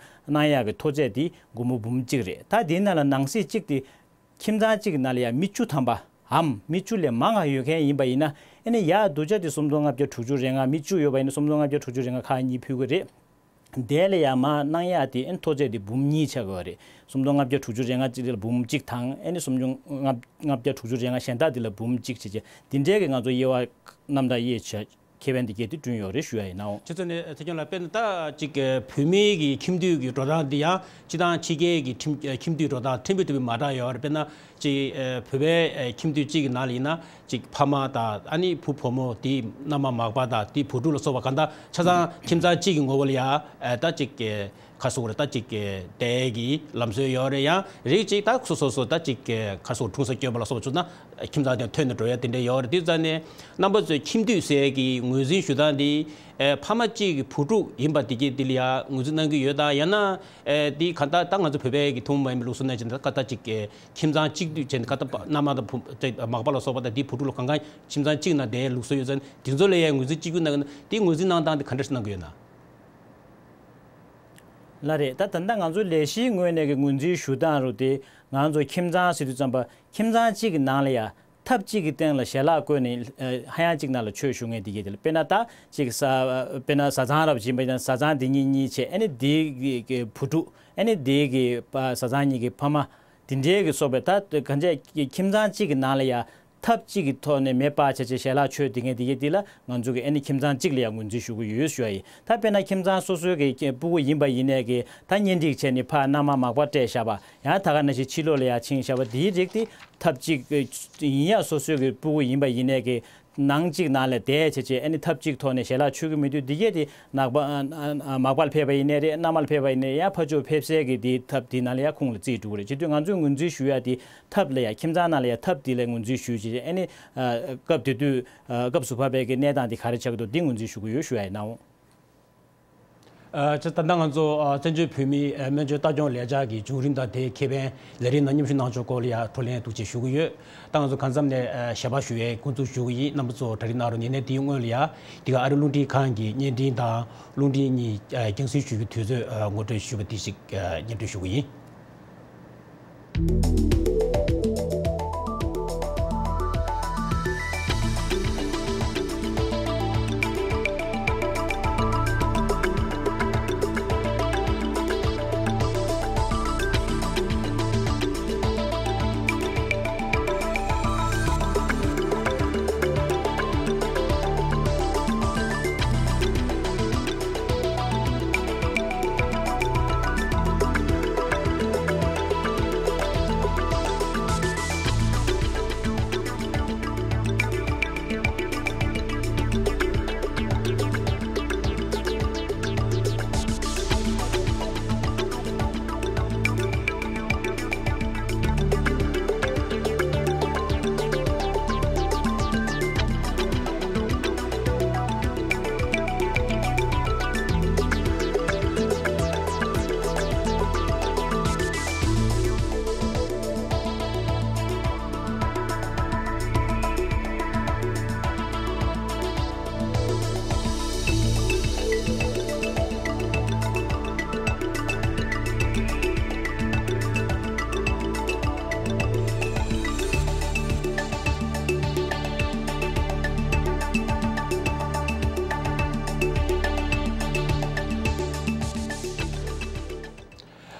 གནང་ཡག་གི་མཐོ་ཚད་དེ་སྒོར་མོ་འབུམ་གཅིག་རེད། ད་དེའི་ནང་ལ་ནང་གསེས་གཅིག་དེ་ཁྱིམ་ཚང་གཅིག་གི་ནང་ལ་ཡ་མི་བཅུ་ཐམ་པའམ་མི་བཅུ་ལས་མང་བ་ཡོད་མཁན་ཡིན་པ་ཡིན་ན། ཨ་ནི་ཡ་སྡུག་ཅག་དེ་སུམ་སྟོང་ལྔ་བརྒྱ་དྲུག་ཅུ་རེ་ལྔ། མི་བཅུ་ཡོད་པ་ཡིན་ན་སུམ་སྟོང་ལྔ་བརྒྱ་དྲུག་ཅུ་རེ་ལྔ་ཁག་གཉིས་ཕུལ་གྱི་རེད། དེ་ལ་ཡ་མ་གནང་ཡག་དེ་ཨ་ནི་མཐོ་ཚད་དེ་འབུམ་གཉིས་ཆགས་ཀྱི་ཡོད་རེད། སུམ་སྟོང་ལྔ་བརྒྱ་དྲུག་ཅུ་རེ་ལྔ་གཅིག་ལ་འབུམ་གཅིག་དང་། ཨ་ནི་སུམ་སྟོང་ལྔ་ལྔ་བརྒྱ་དྲུག་ཅུ་རེ་ལྔ་གཞན་དག་དེ་ལ་འབུམ་གཅིག་བྱས་བྱས། དེ་འདྲའི་གི་ང་ཚོ་དབྱེ་བ་རྣམ་དག་དབྱེ་བྱས། ཁེ་ཕན་དེ་གས་དེ་བསྐྲུན་ཡོད་རེད་ཞུ་ཡ་ཡིན་ནའོ། ཁྱེད་ཚོ་ནས་ཐེ་ཆུང་ལ་དཔེར་ན་ད་ཅིག་བོད་མིའི་གི་ཁྱིམ་དུད་ཀྱི་འགྲོ་སྟངས་འདི་ཡང་སྤྱི་དང་ཕྱི་རྒྱལ་གྱི་ཁྲིམས་ཁྱིམ་དུད་འགྲོ་སྟངས་ཕྲན་བུ་ཕྲན་བུ་མ་འདྲ་ཡོད་རེད། དཔེར་ན་ཅིག་བོད་པའི་ཁྱིམ་དུད་གཅིག་གི་ནང་ལ་ཡིན་ན་ཅིག་ཕ་མ་དང་ཨ་ནི་བུ་བུ་མོ་དེ་མནའ་མ་མག་པ་དང་དེ་བུ་ཕྲུག་ལ་སོགས་པ་གང་ལྟར་ཆ་ཚང་ཁྱིམ་ཚང་གཅིག་གི་ངོ་བོ་ལ་ཡང་ད་ཅིག་ག་སོགས་རེད། ད་ཅིག་གི་དེ་གི་ལམ་སྲོལ་ཡོད་རེད། ཡང་རིགས་ཅིག་ད་སོ་སོ་སོ་ད་ཅིག་ག་སོགས་འཁྲུངས་ས་སྐྱོན་པ་ལ་སོགས་པ་བྱུང་ན་ཁྱིམ་ཚང་དེ་ཐོན་ནས་འགྲོ་ཡ་དེ་འདྲ་ཡོད་རེད། དེ་ཙང་ནས་རྣམ་པ་ཚོས་ཁྱིམ་དུད་ཟེར་གི་ངོས་འཛིན་ཞུ་སྟངས་འདི་ཨེ་ཕ་མ་གཅིག་གི་བུ་ཕྲུག་ཡིན་པ་དེ་གས་དེ་ལ་ཡང་ངོས་འཛིན་གནང་གི་ཡོད་དམ། ཡང་ན་ཨེ་དེ་གང་ལྟར་ད་ང་ཚོ་བོད་པའི་གི་ཐུན་མོང་མ་ཡིན་པའི་ལུགས་སྲོལ་ནང་བཞིན་ད་ཀ་ད་ཅིག་གི་ཁྱིམ་ཚང་གཅིག་སྡུད་བྱས་ནས་ཀ་ད་མནའ་མ་དང་བུ་དེ་མག་པ་ལ་སོགས་པ་དང་དེའི་བུ་ཕྲུག་ལ་གང་གང་ཁྱིམ་ཚང་གཅིག་ནང་བསྡད་ཡ་ལུགས་སྲོལ་ཡོད་ཙང་དེ་ཚོ་ལ་ཡང་ངོས་འཛིན་གཅིག་གྱུར་གནང་གི་ན་དེ་ངོས་འཛིན་གནང་སྟངས་དེ་ག་འདྲ་ཞིག་གནང་གི་ཡོད་ན། ལགས་རེད། ད་ད་ལྟ་ང་ཚོ་ལས་གཞིའི་ངོས་ནས་ཀྱི་ངོས་འཛིན་ཞུ་སྟངས་རུ་དེ་ང་ཚོ་ཁྱིམ་ཚང་ཟེར་དུས་ཙམ་པ་ཁྱིམ་ཚང་གཅིག་གི་ནང་ལ་ཡང་ཐབ་གཅིག་གི་སྟེང་ལ་ཞལ་ལག་བཀོད་ནས་ཨ་ཧ་ཡང་གཅིག་ནང་ལ་ཆོས་ཞུ་མཁན་དེ་གས་དེ་ལ་དཔེར་ན་ད་ཅིག་ས་དཔེར་ན་བཟའ་ཚང་རབ་ཡིན་པ་ཡིན་ན་བཟའ་ཚང་དེ་གཉིས་གཉིས་བྱས། ཨ་ནི་དེ་གི་གི་བུ་ཕྲུག་ཨ་ནི་དེ་གི་པ་བཟའ་ཚང་གཉིས་ཀྱི་ཕ་མ་དེ་འདྲའི་གི་སོགས་པའི་ད་གང་ཅི་ཁྱིམ་ཚང་གཅིག་གི་ནང་ལ་ཡང་ཐབ་གཅིག་གི་ཐོག་ནས་མེ་སྤར་བྱས་བྱས་ཞལ་ལག་མཆོད་དེ་མཁན་དེ་གས་དེ་ལ་ང་ཚོ་གི་ཨ་ནི་ཁྱིམ་ཚང་གཅིག་ལ་ཡང་ངོས་འཛིན་ཞུ་གི་ཡོད་ཞུ་བ་ཡིན། ད་དཔེར་ན་ཁྱིམ་ཚང་སོ་སོའི་གི་སྤུ་གུ་ཡིན་པ་ཡིན་ནའི་གི་ད་གཉེན་སྒྲིག་བྱས་ནས་ཕར་མནའ་མ་མག་པ་སྤྲད་བཞག་པ། ཡང་ད་ག་ནང་བཞིན་ཕྱི་ལོགས་ལ་ཡང་ཕྱིན་བཞག་པ། དེའི་རིགས་དེ་ཐབ་གཅིག་ཡིན་ཡང་སོ་སོའི་གི་སྤུ་གུ་ཡིན་པ་ཡིན་ནའི་གི་ནང་གཅིག་ནང་ལ་བསྡད་བྱས་བྱས་ཨ་ནི་ཐབ་གཅིག་ཐོག་ནས་ཞལ་ལག་མཆོད་ཀྱི་མི་འདུག་དེ་གས་དེ་ནག་པ་ཨ་ཨ་ཨ་མག་པ་ལ་ཕེབས་པ་ཡིན་ནའི་རེད། མནའ་མ་ལ་ཕེབས་པ་ཡིན་ནའི་ཡང་ཕར་ཕྱོགས་ཕེབས་སའི་གི་དེའི་ཐབ་དེའི་ནང་ལ་ཡང་ཁུངས་ལ་བརྩིས་འགྲོ་གི་རེད། བྱེད་དུས་ང་ཚོས་ངོས་འཛིན་ཞུ་ཡ་དེ་ཐབ་ལ་ཡང་ཁྱིམ་ཚང་ནང་ལ་ཡང་ཐབ་དེ་ལ་ངོས་འཛིན་ཞུས་བྱས་ཨ་ནི་ཨ་སྐབས་དེ་དུས་ཨ་སྐབས་སུ་བབས་པའི་གི་གནས་སྟངས་དེ་ག་རེ་ཆགས་ཀྱི་འདུག་འདི་ངོས་འཛིན་ཞུ་གི་ཡོད་ཞུ་ཡ་ཡིན་ནའོ། ཨ་ཅེ་ད་ལྟ་ང་ཚོ་ཨ་བཙན་བྱོལ་བོད་མིའི་ཨ་སྨན་བཅོས་ལྟ་སྐྱོང་ལས་འཆར་གྱི་བྱུང་རིམ་དང་དེའི་ཁེ་ཕན་ལས་རིམ་ནང་མཉམ་ཞུགས་གནང་ཕྱོགས་སྐོར་ལ་ཡང་བགྲོ་གླེང་ཐུགས་རྗེ་ཞུ་གི་ཡོད། ད་ང་ཚོ་གང་འཚམ་ནས་ཨ་ཞལ་པར་ཞུ་ཡའི་འགོ་འཛུགས་ཞུ་གི་ཡིན། རྣམ་པ་ཚོ་གྲ་སྒྲིག་གནང་རོགས། ཉེ་གནས་དེའི་སྔོན་ལ་ཡང་འདི་ག་ཨ་རི་རླུང་འཕྲིན་ཁང་གི་བརྙན་འཕྲིན་དང་རླུང་འཕྲིན་གཉིས་ཨ་རྒྱང་སྲིང་ཞུ་རྒྱུའི་དུས་ཚོད་ཨ་ངོ་སྤྲོད་ཞུས་པ་དེ་ཞིག་ཨ་སྙན་སྒྲོན་ཞུ་གི་ཡིན།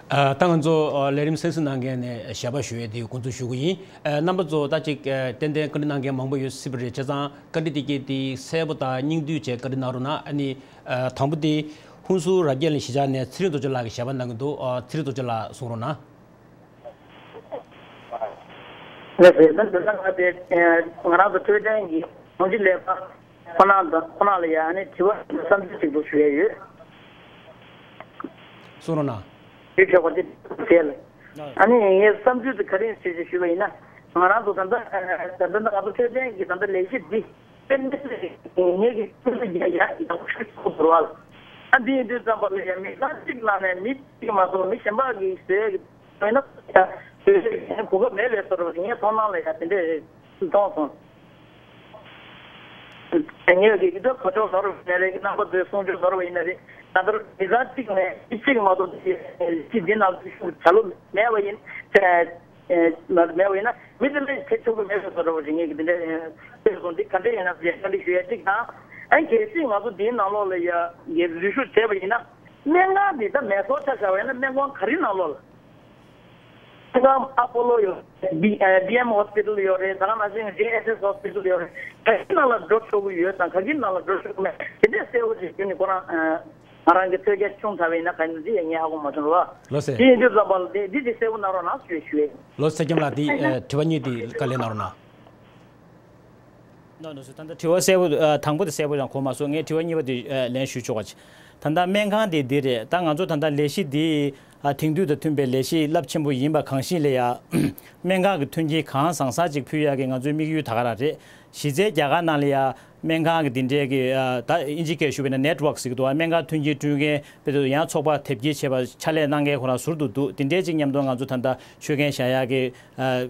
ཨ། ད་ང་ཚོ་ཨ་ལས་རིམ་གསན་གཟིགས་གནང་མཁན་ནས་ཞལ་པར་ཞུ་ཡས་དེ་འགོ་འཛུགས་ཞུ་གི་ཡིན། ཨ། རྣམ་པ་ཚོ་ད་ཅིག་ཨ་ཏན་ཏན་བཀའ་འདྲི་གནང་མཁན་མང་པོ་ཡོད་སྲིད་པ་རེད། བྱས་ཙང་བཀའ་འདྲི་དེ་གས་དེ་གསལ་པོ་དང་སྙིང་བསྡུས་བྱས་བཀའ་འདྲི་གནང་རོགས་གནང་། ཨ་ནི་ཨ་དང་པོ་དེ་ཧུན་སུར་རབ་རྒྱས་གླིང་གཞིས་ཆགས་ནས་ཚེ་རིང་རྡོ་རྗེ་ལགས་ཀྱིས་ཞལ་པར་གནང་གི་འདུག་ཨ། ཚེ་རིང་རྡོ་རྗེ་ལགས་གསུང་རོགས་གནང་། ལགས་སོ། ད་འདི་ལ་ང་དེ་ང་རང་ཚོ་འཕྲོད་བསྟེན་གྱི་དྲུང་ཆེ་ལས་ཁང་ཁོ་ན་དང་ཁོ་ན་ལ་ཡང་ཨ་ནི་དྲི་བ་བསམ་ཚུལ་གཅིག་པོ་ཞུ་ཡས་ཡོད། གསུང་རོགས་གནང་། དེ་ཆོག་པ་དེ་དེ་ལ། ཨ་ནི་ངའི་བསམ་ཚུལ་དེ་ག་རེ་ཞུ་ཞུ་ཞུས་པ་ཡིན་ན། ང་རང་ཚོ་ད་ལྟ་ད་ལྟ་ང་ཚོ་འཕྲོད་བསྟེན་གྱི་ད་ལྟ་ལས་གཞི་འདི་དཔེ་མི་སྲིད་ངེད་ཀྱི་ཕྱི་ལ་རྒྱ་ཡག་ཡག་པོ་ཞིག་ཐུག་འདུག་བ། ཨ་འདི་ཡིན་དུས་ཙམ་པ་ལ་ཡང་མི་ལྷ་གཅིག་ལ་ནས་མི་གཅིག་མ་གཏོགས་མི་གཞན་པ་གིས་ཟས་ཀྱི་མེད་ན་ཡང་གོ་སྐབས་མེད་པའི་བཟོ་འདྲ་ཞིག་ངའི་མཐོང་སྣང་ལ་ཡང་དེ་འདྲས་མཐོང་སོང་། ངས་ཀྱི་ཡིད་དབང་གོ་ཆོག་ཟོར་བ་ཡིན་ན་རེད། རྣམ་པ་ཚོའི་གསུང་ཆོས་ཟོར་བ་ཡིན་ན་རེད། ད་ལྟར་མི་ཚང་གཅིག་ནས་མི་གཅིག་མ་གཏོགས་ཅི་འདི་ནང་དུ་ཤུགས་བྱ་ལོ་མེད་པ་ཡིན། མེད་པ་ཡིན་ན་མི་དེ་ལས་ཁྱད་ཆོག་གི་མེད་པའི་བཟོ་འདྲ་བ་ཞིག་ངས་ཀྱི་འདི་འདྲ་ཤེས་སོང་། འདི་ག་འདྲ་ཡིན་ན་ཟེར་བཀའ་འདྲི་ཞུ་ཡ་གཅིག་དང་། ཨ་གལ་སྲིད་ང་ཚོ་འདིའི་ནང་ལོགས་ལ་ཡ་ངས་འཛུལ་ཞུགས་བྱས་པ་ཡིན་ན་སྨན་ཁང་འདི་ད་མེ་སོར་ཆ་བཞག་པ་ཡིན་ན་སྨན་ཁང་ག་རེ་ནང་ལོགས་ལ། སྨན་ཁང་ཨ་པོ་ལོ་ཡོད། བི་ཨ་བི་ཨེམ་ཧོ་སི་པི་ཊལ་ཡོད་རེད། ད་ག་ནང་བཞིན་ཇེ་ཨེས་ཨེས་ཧོ་སི་པི་ཊལ་ཡོད་རེད། ག་གི་ནང་ལ་འགྲོ་ཆོག་གི་ཡོད་དང་ག་གི་ནང་ལ་འགྲོ་ཆོག་གི་མེད་དེ་འདྲས་གསལ་པོ་ཅིག་ཞུས་ནས་ཁོ་རང་ཨ་ང་རང་གི་ཐོས་རྒྱ་ཆུང་དྲགས་པ་ཡིན་ན་ག་ཡིན་ཅི་ཡང་ངས་ཧ་གོ་མ་བྱུང་རོགས། ལགས་སོ། དེ་ཡིན་དུས་ཙམ་པ་ལ་དེ་འདི་དེ་གསལ་པོ་གནང་རོགས་གནང་ཞུ་ཞུ་ཡས། ལགས་སོ། ཚེ་སྐྱབས་ལགས། དེ་ཨ་དྲི་བ་གཉིས་དེ་བཀའ་ལན་གནང་རོགས་གནང་། ནོ་ནོ་སུ། ད་ལྟ་དྲི་བ་གསལ་པོ་ཨ་དང་པོ་དེ་གསལ་པོ་ཡང་གོ་མ་སོང་། ངས་དྲི་བ་གཉིས་པ་དེ་ཨ་ལན་ཞུ་ཆོག་ག་ཅིག་ད་ལྟ་སྨན་ཁང་དེ་འདི་རེད། ད་ང་ཚོ་ད་ལྟ་ལས་གཞི་འདི་ཨ་དེང་དུས་དང་མཐུན་པའི་ལས་གཞི་རླབས་ཆེན་པོ་ཡིན་པ་གང་ཞིག་ལ་ཡ་སྨན་ཁང་གི་མཐུན་རྐྱེན་གང་བཟང་ས་ཅིག་ཕུལ་ཡག་གི་ང་ཚོའི་དམིགས་ཡུལ་ད་ག་རང་རེད། གཞི་རྩའི་རྒྱ་གར་ནང་ལ་ཡ་སྨན་ཁང་གི་འདི་འདྲའི་གི་ཨ་ད་ཨིན་ཇི་སྐད་ཞུ་བས་ན་ནེཊ་ཝརྐ་ཟེར་གི་འདུག་ཨ་སྨན་ཁང་མཐུན་རྐྱེན་བསྐྲུན་མཁན་དཔེ་དེ་ཡང་ཚོགས་པ་དེབ་སྐྱེལ་བྱས་པ་ཕྱག་ལས་གནང་མཁན་ཁོ་རང་ཟུར་དུ་འདུག་དེ་འདྲའི་ཅིག་མཉམ་དུ་ང་ཚོ་ད་ལྟ་ཆོད་གན་བཞག་ཡག་གི་ཨ་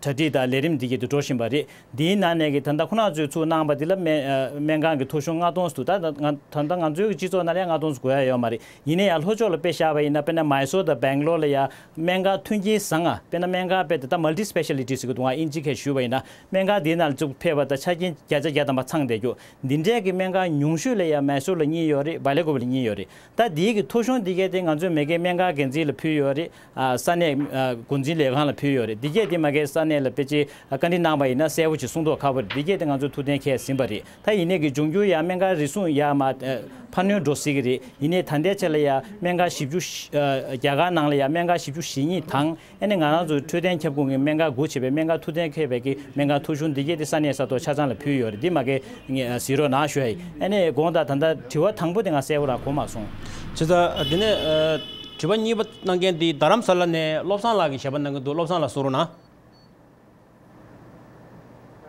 གྲ་སྒྲིག་དང་ལས་རིམ་འདི་གས་དུ་འགྲོ་བཞིན་པ་རེད། འདིའི་ནང་ནས་ཀྱི་ད་ལྟ་ཁོ་རང་ཚོས་ཚུར་གནང་པ་འདི་ལ་སྨན་ཨ་སྨན་ཁང་གི་ཐོ་གཞུང་ལྔ་སྟོང་ཙམ་འདུག་ད་ད་ད་ལྟ་ང་ཚོའི་གི་སྤྱི་ཚོགས་ནང་ལ་ཡང་ལྔ་སྟོང་ཙམ་དགོས་ཡ་ཡོད་མ་རེད། ཡིན་ན་ཡང་ལྷོ་ཕྱོགས་ལ་དཔེ་བཞག་པ་ཡིན་ན། དཔེར་ན་མའི་སོར་དང་སྦེང་ལོར་ལ་ཡང་སྨན་ཁང་མཐུན་རྐྱེན་བཟང་ང་། དཔེར་ན་སྨན་ཁང་དཔེ་དེ་ད་མལ་ཊི་སི་པེ་ཤལ་ཊི་ཟེར་གི་འདུག་ཨ་ཨིན་ཇི་སྐད་ཞུས་པ་ཡིན་ན། སྨན་ཁང་འདིའི་ནང་ལ་ཚུར་ཕེབས་པ་དང་ཆ་རྐྱེན་བརྒྱ་ཆ་བརྒྱ་ཐམ་པ་ཚང་བསྡད་རྒྱུ། འདི་འདྲའི་གི་སྨན་ཁང་ཉུང་ཤོས་ལ་ཡང་མའི་སོར་ལ་གཉིས་ཡོད་རེད། སྦེལ་ཀོབ་ལ་གཉིས་ཡོད་རེད། ད་འདིའི་གི་ཐོ་གཞུང་འདི་གས་དེ་ང་ཚོས་མ་གི་སྨན་ཁང་འགན་འཛིན་ལ་ཕུལ་ཡོད་རེད། ཨ་ས་གནས་ཨ་འགོ་འཛིན་ལས་ཁང་ལ་ཕུལ་ཡོད་རེད། འདི་གས་དེ་མ་གི་ས་གནས་ལ་དཔེ་ཅིག་ཨ་བཀའ་འདྲི་གནང་པ་ཡིན་ན་གསལ་པོ་ཅིག་གསུང་མདོག་ཁ་པོ་རེད། འདི་གས་དེ་ང་ཚོས་ཐུགས་གཏན་འཁེལ་ཟིན་པ་རེད། ད་ཡིན་ནའི་གི་འབྱུང་འགྱུར་ཡ་སྨན་ཁང་རེ་ཟུང་ཡ་མ་ཨ་འཕར་སྣོན་འགྲོ་སྲིད་གི་རེད། ཡིན་ནའི་ད་ལྟའི་ཆ་ལ་ཡ་སྨན་ཁང་བཞི་བཅུ་ཞེ་ཨ་རྒྱ་གར་ནང་ལ་ཡ་སྨན་ཁང་བཞི་བཅུ་ཞེ་གཉིས་དང་། ཨ་ནི་ང་རང་ཚོའི་འཕྲོད་བསྟེན་ཁྱབ་ཁོངས་ཀྱི་སྨན་ཁང་དགུ་བྱས་པའི་སྨན་ཁང་ཐུགས་གཏན་འཁེལ་བའི་གི་སྨན་ཁང་ཐོ་གཞུང་འདི་གས་དེ་ས་གནས་ས་ཐོག་ཆ་ཚང་ལ་ཕུལ་ཡོད་རེད། འདི་མ་གི་ངས་གཟིགས་རོགས་གནང་ཞུ་ཡ་ཡིན། ཨ་ནི་དགོངས་དག་ད་ལྟ་དྲི་བ་དང་པོ་དེ་ང་གསལ་པོ་རང་གོ་མ་སོང་། བྱས་ཙང་དེ་ནས་ཨ་དྲི་བ་གཉིས་པ་གནང་མཁན་དེ་རྡ་རམ་ས་ལ་ནས་བློ་བཟང་ལགས་ཀྱིས་ཞལ་པར་གནང་གི་འདུག་བློ་བཟང་ལགས་གསུང་རོགས་གནང་།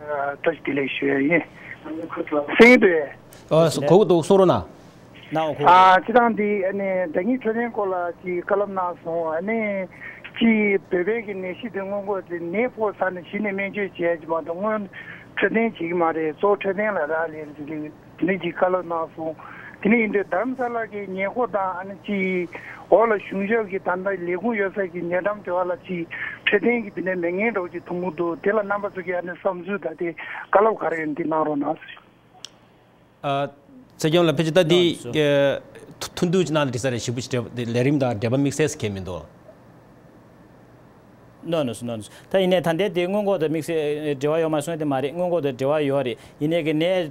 ཨ་བཀྲ་ཤིས་བདེ་ལེགས་ཞུ་ཡ་ཡིན། གསན་གྱི་འདུག་གས། ཨ་གོ་གི་འདུག་གསུང་རོགས་གནང་། ནའོ་གོ་གི་འདུག་ཨ་སྤྱིར་བཏང་འདི་ཨ་ནི་ཟླ་ཉིན་འཕྲོད་བསྟེན་སྐོར་ལ་ཅིག་བཀའ་སློབ་གནང་སོང་། ཨ་ནི་ཅིག་བོད་པའི་གི་ནད་གཞི་དེ་སྔོན་འགོག་དེ་ནད་ཕོག་ཚར་ནས་གཞི་ནས་སྨན་བཅོས་བྱས་ཀྱི་མ་གཏོགས་སྔོན་འཕྲོད་བསྟེན་བྱེད་ཀྱི་མ་རེད། གཙོ་བོ་འཕྲོད་བསྟེན་ལ་རག་ལས་རེད། དེ་འདྲའི་ཅིག་བཀའ་སློབ་གནང་སོང་། དེ་ནས་ཡིན་དུས་རྡ་རམ་ས་ལ་གི་ཉེ་འཁོར་དང་ཨ་ནི་ཅིག་འོག་ལ་གཞུང་ཞབས་ཀྱི་ད་ལྟ་ལས་ཁུངས་ཡོད་ས་ཀྱི་ཉེ་འགྲམ་དེ་བ་ལ་ཅིག་འཕྲོད་བསྟེན་གྱི་དེ་འདྲའི་མེད་མཁན་འདྲ་བོ་ཅིག་མཐོང་གི་འདུག་དེ་ལ་རྣམ་པ་ཚོ་གི་ཨ་ནི་བསམ་ཚུལ་དང་དེ་བཀའ་སློབ་ག་རེ་ཡོད་འདི་གནང་རོགས་གནང་ཟེར། ཨ་ཚེ་སྐྱབས་ལགས་ཕལ་ཆེར་ད་འདི་ནོ་ནོ་སོ། ཨ་ཐུ་ཐུང་ཐུང་ཅིག་གནང་ན་འགྲིག་ས་རེད། ཞིབ་པོ་ཞིག་འབྲེལ་ལས་རིམ་དང་འབྲེལ་བ་དམིགས་བསལ་ཟེར་མཁན་མི་འདུག་ནོ་ནོ་སོ་ནོ་ནོ་སོ། ད་ཡིན་ནའི་ད་ལྟའི་དེ་སྔོན་འགོག་དང་དམིགས་བསལ་འབྲེལ་བ་ཡོད་མ་སོང་དེ་མ་རེད། སྔོན་འགོག་དང་འབྲེལ་བ་ཡོད་རེད། ཡིན་ནའི་གི་ནས་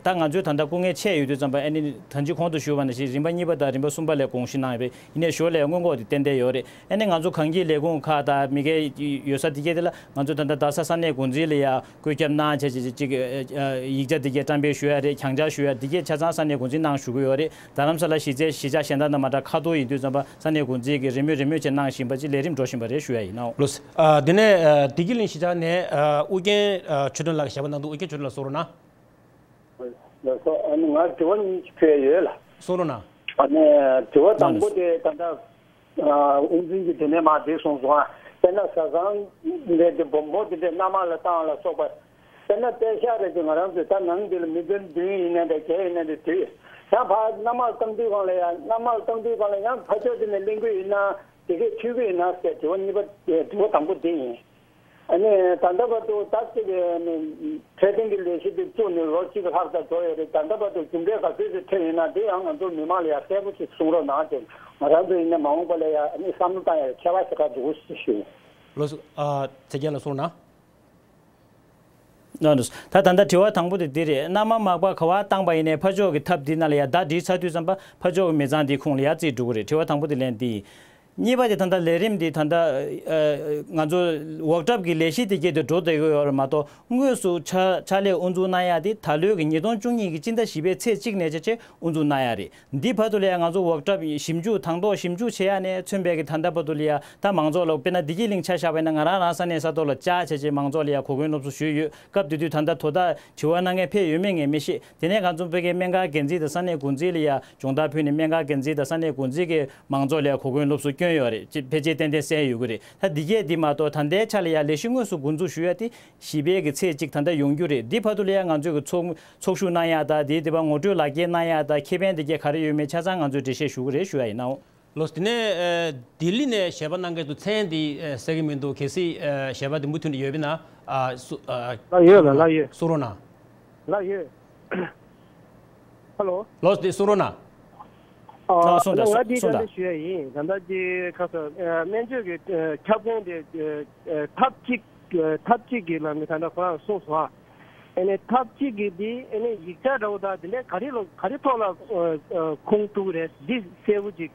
ད་ང་ཚོའི་ད་ལྟ་སྐུ་ངལ་ཆེ་ཡོད་དུས་ཙམ་པ་ཨ་ནི་ད་ཅི་གོང་དུ་ཞུས་པ་ནང་བཞིན་རིམ་པ་གཉིས་པ་དང་རིམ་པ་གསུམ་པ་ལ་དགོངས་ཞུ་གནང་ཡོད་པས། ཡིན་ནའི་ཞོར་ལ་སྔོན་འགོག་དེ་ཏན་ཏན་ཡོད་རེད། ཨ་ནི་ང་ཚོ་གངས་སྐྱིད་ལས་ཁུངས་ཁག་དང་མ་གི་ཡོད་ས་དེ་གས་དེ་ལ་ང་ཚོ་ད་ལྟ་རྡ་ས་ས་གནས་འགོ་འཛིན་ལ་ཡ་བཀོད་ཁྱབ་གནང་བྱས་བྱས་ཅིག་ཡིག་ཆ་དེ་གས་བཀྲམ་སྤེལ་ཞུ་ཡ་རེད། གྱང་འཇག་ཞུ་ཡ་དེ་གས་ཆ་ཚང་ས་གནས་འགོ་འཛིན་གནང་ཞུ་གི་ཡོད་རེད། རྡ་རམ་ས་ལ་གཞི་རྩའི་གཞིས་ཆགས་གཞན་དག་དང་མ་འདྲ་ཁ་ཐོར་ཡིན་དུས་ཙམ་པ་ས་གནས་འགོ་འཛིན་གྱིས་རེས་མོས་རེས་མོས་བྱས་གནང་བཞིན་པ་ཅིག་ལས་རིམ་འགྲོ་བཞིན་པ་རེད་ཞུ་ཡ་ཡིན་ནོ། ལགས་སོ། ཨ་དེ་ནས་ཨ་བདེ་སྐྱིད་གླིང་གཞིས་ཆགས་ནས་ཨ་ཨུ་རྒྱན་ཨ་ཆོས་སྒྲོན་ལགས་ཀྱིས་ཞལ་པར་གནང་འདུག་ཨུ་རྒྱན་ཆོས་སྒྲོན་ལགས་གསུང་རོགས་གནང་། ལགས་སོ། ཨ་ནི་ང་དྲི་བ་གཉིས་ཅིག་ཕུལ་ཡ་ཡོད་ལགས། གསུང་རོགས་གནང་། ཨ་ནི་དྲི་བ་དང་པོ་དེ་ད་ལྟ་ཨ་དབུ་འཛིན་གྱིས་དེ་ནས་མར་འདི་གསུངས་སོང་། ཨ་དཔེར་ན་བཟའ་ཚང་རེད་དེ་སྦོམ་པོ་དེ་འདྲས་མནའ་མ་ལ་བཏང་ལ་སོགས་པ། དཔེར་ན་པེ་ཤག་རེད་དེ་ང་རང་ཚོས་ད་ནང་འདི་ལ་མི་དོན་བདུན་ཡིན་ནའི་འདྲ་བརྒྱད་ཡིན་ནའི་འདྲ་དུས་ཡང་ཕར་མནའ་མར་བཏང་དུས་སྒང་ལ་ཡང་མནའ་མར་བཏང་དུས་སྒང་ལ་ཡང་ཕར་ཕྱོགས་དེ་ནས་ལེན་གི་ཡིན་ན་དེ་གས་འཁྱེར་གི་ཡིན་ན་ཟེར་དྲི་བ་གཉིས་པ་དྲི་བ་དང་པོ་དེ་ཡིན། ཨ་ནི་ད་ལྟ་བར་དུ་ད་ཅིག་ཨ་ནི་ ཚད་ལྡན་གྱི་ལས་གཞི་འདི་བཙུགས་ནས་ལོ་གཅིག་ལྷག་ཙམ་འགྲོ་ཡོད་རེད། ད་ལྟ་བར་དུ་གྲུབ་འབྲས་ག་ཚོད་ཅིག་ཐོན་ཡོད་ན་དེ་ཡང་ང་ཚོ་མི་མང་ལ་ཡང་གསལ་པོ་ཞིག་གསུང་རོགས་གནང་། དེ་ང་རང་ཚོ་ཡིན་ན་མ་འོངས་པ་ལ་ཡང་ཨ་ནི་བསམ་བློ་བཏང་ཡ་ཁྱད་པར་ཞིག་ཁ་འདུག་ཞུ། ལོ་སུ་ཨ་ཚེ་རྒྱལ་ལ་གསུང་ན། ད་ད་ལྟ་དྲི་བ་དང་པོ་དེ་འདི་རེད། གནའ་མ་མག་པ་ག་བ་བཏང་པ་ཡིན་ནའི་ཕར་ཕྱོགས་ཀྱི་ཐབ་འདི་ནང་ལ་ཡ་ད་འདི་ཚར་དུས་ཙམ་པ་ཕར་ཕྱོགས་ཀྱི་མི་ཚང་འདི་ཁོངས་ལ་ཡ་རྩིས་འགྲོ་གི་རེད། དྲི་བ་དང་པོ་དེ་ལན་འདི་ཡིན། གཉིས་པ་དེ་ད་ལྟ་ལས་རིམ་འདི་ད་ལྟ་ཨ་ང་ཚོ་འོག་གྲབས་ཀྱི་ལས་གཞི་དེ་སྐྱེད་དུ་འགྲོ་བསྡད་ཀྱི་ཡོད་རེད་མ་གཏོགས། དངོས་སུ་ཕྱག་ཕྱག་ལས་དབུ་འཛུགས་གནང་ཡ་དེ་ད་ལོའི་གི་ཉིས་སྟོང་བཅུ་གཉིས་ཀྱི་སྤྱི་ཟླ་བཞི་པའི་ཚེས་གཅིག་ནས་བྱས་བྱས་དབུ་འཛུགས་གནང་ཡ་རེད། འདི་བར་དུ་ལ་ཡ་ང་ཚོ་འོག་གྲབས་ཞིབ་འཇུག་དང་ཐོག་ཞིབ་འཇུག་བྱེད་ཡ་ནས་མཚོན་པའི་གི་ད་ལྟ་བར་དུ་ལ་ཡ་ད་མང་ཚོགས་ལ་དཔེར་ན་བདེ་སྐྱིད་གླིང་ཆ་བཞག་པ་ཡིན་ན་ང་རང་རང་ས་གནས་ས་ཐོག་ལ་བཅར་བྱས་བྱས་མང་ཚོགས་ལ་ཡ་གོ་སྐོན་སློབ་གསོ་ཞུས་ཡོད། སྐབས་དེ་དུས་ད་ལྟ་དོ་བདག་དྲི་བ་གནང་མཁན་ཕེབས་ཡོད་མེད་ངས་མི་ཤེས། དེ་ནས་ང་ཚོ་བོད་ཀྱི་སྨན་ཁང་འགན་འཛིན་དང་ས་གནས་འགོ་འཛིན་ལ་ཡ་སྦྱོང་བརྡར་ཕུལ་ནས་སྨན་ཁང་འགན་འཛིན་དང་ས་གནས་འགོ་འཛིན་གྱིས་མང་ཚོགས་ལ་ཡ་གོ་སྐོན་སློབ་གསོ་བསྐྱོན་ཡོད་རེད། ཅེས་ཕལ་ཆེར་ཏན་ཏན་གསལ་ཡོད་ཀྱི་རེད། ད་འདི་གས་འདི་མ་གཏོགས་ད་ལྟའི་ཆ་ལ་ཡ་ལས་གཞི་དངོས་སུ་འགོ་འཛུགས་ཞུ་ཡ་དེ་བཞི་པའི་གི་ཚེས་གཅིག་ད་ལྟ་ཡོང་རྒྱུ་རེད། འདི་བར་དུ་ལ་ཡ་ང་ཚོས་གི་ཚོགས་ཚོགས་ཞུགས་གནང་ཡ་དང་དེའི་དེ་བ་ངོ་སྤྲོད་ལག་འཁྱེར་གནང་ཡ་དང་ཁེ་ཕན་དེ་གས་ག་རེ་ཡོད་མེད་ཆ་ཚང་ང་ཚོས་འགྲེལ་བཤད་ཞུ་གི་རེད་ཞུ་ཡ་ཡིན་ནའོ། ལོ། དེ་ནས་ཨ་ལྡི་ལི་ནས་ཞལ་པར་གནང་མཁན་ཚོ་མཚན་འདི་ཨ་གསལ་གྱི་མི་འདུག་གལ་སྲིད་ཨ་ཞལ་པར་འདི་མུ་མཐུད་ནས་ཡོད་པ་ཡིན་ན་ཨ་སུ་ཨ་ལགས་ཡོད་ལགས་ལགས་ཡོད། གསུང་རོགས་གནང་། ལགས་ཡོད། ཧ་ལོ། ལོ། དེ་གསུང་རོགས་གནང་། ཨ་ལགས་སོང་ད་ང་སོང་འདི་སོང་ད། བཀའ་འདྲི་ཞུ་ཡ་ཡིན། ད་ལྟ་གི་ཁ་སང་ཨ་སྨན་བཅོས་ཀྱི་ཨ་ཁྱབ་ཁོངས་དེ་ཨ་ཨ་ཐབས་གཅིག་ཨ་ཐབས་གཅིག་གི་ལམ་ནས་ད་ལྟ་ཁོ་རང་གསུངས་སོང་ཨ། ཨ་ནི་ཐབས་གཅིག་གི་འདི་ཨ་ནི་ཡིག་ཆ་འདྲ་བོ་དང་དེ་འདྲའི་ག་རེ་ལ་ག་རེ་ཐོག་ལ་ཨ་ཨ་ཁུངས་གཏུགས་རེད། འདི་གསལ་པོ་ཅིག་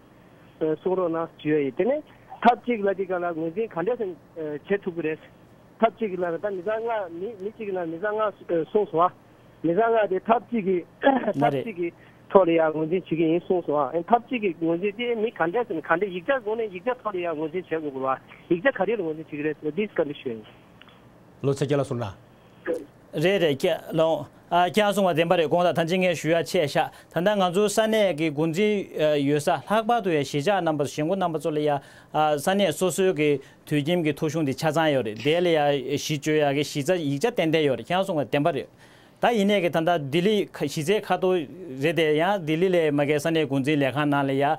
ཨ་གསུང་རོགས་གནང་ཞུ་ཡ་ཡིན། དེ་ནས་ཐབས་གཅིག་ལ་དེ་ག་ལ་ངོས་འཛིན་ག་འདྲས་སེ་ཨ་བྱེད་ཐུབ་ཀྱི་རེད། ཐབས་གཅིག་གི་ལ་ད་མི་ཚང་ལྔ་མི་མི་གཅིག་གི་ལ་མི་ཚང་ལྔ་ཨ་གསུངས་སོང་ཨ། མི་ཚང་ལྔ་དེ་ཐབས་གཅིག་གི་ན་ཐབས་རེད། གཅིག་གི་ཐོག་ལ་ཡང་ངོས་འཛིན་བྱེད་ཀྱི་ཡིན་གསུངས་སོང་ཨ། ཨ་ནི་ཐབས་གཅིག་གི་ངོས་འཛིན་དེ་མི་ག་འདྲས་སེ་ག་འདྲས་ཡིག་ཆ་དགོས་ནས་ཡིག་ཆ་ཐོག་ལ་ཡང་ངོས་འཛིན་བྱེད་དགོས་པ། ཡིག་ཆ་ག་རེ་ལ་ངོས་འཛིན་བྱེད་ཀྱི་རེད་ཟེར་ན་འདི་བཀའ་འདྲི་ཞུ་ཡ་ཡིན། ལོ། ཚེ་རྒྱལ་ལགས་གསུང་དང་། རེད་རེད་ཁྱེད་ལོ། ཨ་ཁྱེད་རང་གསུང་བ་བདེན་པ་རེད། དགོངས་དག་ཐང་ཅིག་ངས་ཞུ་ཡ་ཆེ་ཤག་ད་ལྟ་ང་ཚོའི་ས་གནས་ཀྱི་འགོ་འཛིན་ཨ་ཡོད་ས་ལྷག་པར་དུ་ཡ་གཞིས་ཆགས་རྣམ་པ་གཞིས་འགོ་རྣམ་པ་ཚོ་ལ་ཡ་ཨ་ས་གནས་སོ་སོའི་གི་དུད་ཁྱིམ་གྱི་ཐོ་གཞུང་དེ་ཆ་ཚང་ཡོད་རེད། དེ་ལ་ཡ་གཞི་བཅོལ་ཡ་གི་གཞི་རྩ་ཡིག་ཆ་ཏན་ཏན་ཡོད་རེད། ཁྱེད་རང་གསུང་བ་བདེན་པ་རེད། ད་ཡིན་ནའི་གི་ད་ལྟ་ལྡི་ལི་ཁ་གཞི་རྩའི་ཁ་ཐོག་རེད་དེ་ཡང་ལྡི་ལི་ལས་མ་གའི་ས་གནས་འགོ་འཛིན་ལས་ཁང་ནང་ལ་ཡ་ཨ་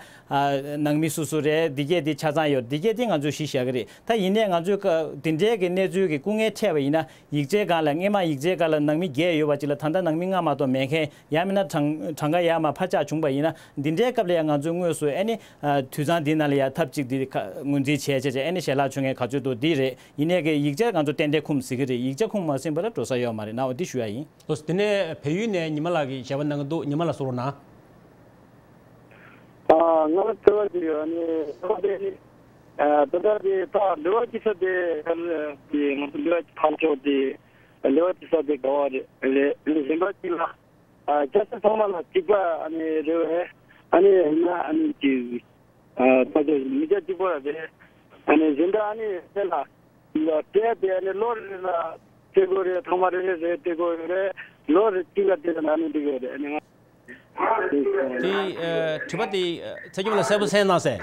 ནང་མི་སུ་སུ་རེད། འདི་གས་འདི་ཆ་ཚང་ཡོད། འདི་གས་འདི་ང་ཚོས་གཞི་བཞག་གི་རེད། ད་ཡིན་ནའི་ང་ཚོས་ཀ་འདི་འདྲའི་གི་གནས་ཚུལ་གི་སྐུ་ངལ་འཕྲད་པ་ཡིན་ན་ཡིག་ཆའི་སྒང་ལ་སྔས་མ་ཡིག་ཆའི་སྒང་ལ་ནང་མི་བརྒྱད་ཡོད་པ་ཅིག་ལ་ད་ལྟ་ནང་མི་ལྔ་མ་གཏོགས་མེད་མཁན། ཡང་མིན་ན་གྲངས་གྲངས་ཀ་ཡར་མར་འཕར་ཆག་བྱུང་པ་ཡིན་ན་འདི་འདྲའི་སྐབས་ལ་ཡང་ང་ཚོས་དངོས་སུ་ཨ་ནི་ཨ་དུད་ཚང་འདི་ནང་ལ་ཡང་ཐབས་གཅིག་འདི་ཁ་ངོས་འཛིན་བྱས་བྱས་བྱས་ཨ་ནི་ཞལ་ལག་མཆོད་མཁན་ག་ཚོད་འདུག་འདི་རེད། ཡིན་ནའི་གི་ཡིག་ཆ་ང་ཚོ་ཏན་ཏན་ཁུངས་ཟིན་གི་རེད། ཡིག་ཆ་ཁུངས་མ་ཟིན་པ་ལ་འགྲོ་ས་ཡོད་མ་རེད། ནའོ་འདི་ཞུ་ཡ་ཡིན། ལོ། དེ་ནས་བལ་ཡུལ་ནས་ཉི་མ་ལགས་ཀྱིས་ཞལ་པར་གནང་གི་འདུག་ཉི་མ་ལགས་གསུང་རོགས་གནང་། ཨ་ང་ལ་དྲི་བ་ཞིག་ཡོད། ཨ་ནི་དྲི་བ་དེ་ནི་ཨ་ད་ལྟ་དེ་ད་ལེ་བ་སྐྱེ་ས་དེ་ག་ལ་དེ་ང་ཚོ་ལེ་བ་སྐྱེ་ཐག་ཆོད་དེ་ལེ་བ་སྐྱེ་ས་དེ་ག་བ་རེད། ལེ་ལེ་གཞན་པ་གཅིག་ལ་ཨ་སྐྱ་སེར་ཚང་མ་ལ་གཅིག་པ་ཨ་ནི་རེད་པས། ཨ་ནི་ཡིན་ན་ཨ་ནི་ཅིག་ཨ་ད་ཆ་མི་སྐྱ་གཅིག་པ་རེད། ཨ་ནི་གཞན་དག་ཨ་ནི་དེ་ལ་ལོ་སྤྲད་དེ་ཨ་ནི་ལོ་རེ་རེ་ལ་སྤྲད་དགོས་རེད། ཐོག་མ་རེ་རེ་རེ་སྤྲད་དགོས་རེད། ལོ་རེ་གཅིག་ལ་སྤྲད་ན་ཨ་ནི་འགྲིག་གི་རེད། ཨ་ནི་ང་དེ་ཨ་དྲི་བ་དེ་ཨ་ཚེ་སྐྱོང་ལ་གསལ་པོ་གསན་གནང་ཟེར།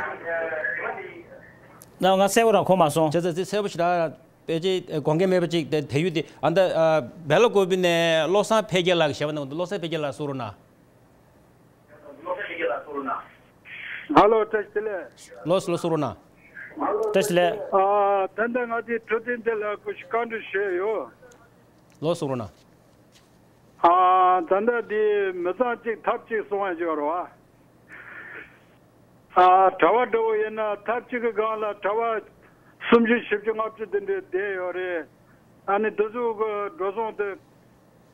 ན་ང་གསལ་པོ་རང་གོ་མ་སོང་། བྱས་ཙང་དེ་གསལ་པོ་ཞིག་རག་པས་ཅིག་དགོངས་འགལ་མེད་པ་ཅིག་དེ་དེ་ཡུལ་དེ་ཨ་ད་ཨ་སྦེལ་ཀོབ་ནས་བློ་བཟང་འཕེལ་རྒྱས་ལགས་ཀྱིས་ཞལ་པར་གནང་གི་འདུག་བློ་བཟང་འཕེལ་རྒྱས་ལགས་གསུང་རོགས་གནང་། ཧ་ལོ། བཀྲ་ཤིས་བདེ་ལེགས། ལོ་ལོ་གསུང་རོགས་གནང་། བཀྲ་ཤིས་བདེ་ལེགས། ཨ་ད་ལྟ་ང་ཚོའི་འཕྲོད་བསྟེན་ཐད་ལ་སྐུ་ཞིག་བཀའ་འདྲི་ཞུས་ཡོད། ལོ་གསུང་རོགས་གནང་། ཨ་ད་ལྟ་འདི་མི་ཚང་གཅིག་ཐབས་གཅིག་གསུང་བ་ཡོད་རེད་བ། ཨ་གྲྭ་པ་འདྲ་བོ་ཡིན་ན་ཐབས་གཅིག་གི་སྒང་ལ་གྲྭ་པ་སུམ་ཅུ་བཞི་བཅུ་ལྔ་བཅུ་དེ་འདྲའི་བསྡད་ཡོད་རེད། ཨ་ནི་འདི་ཚོ་གི་འགྲོ་སོང་དེ་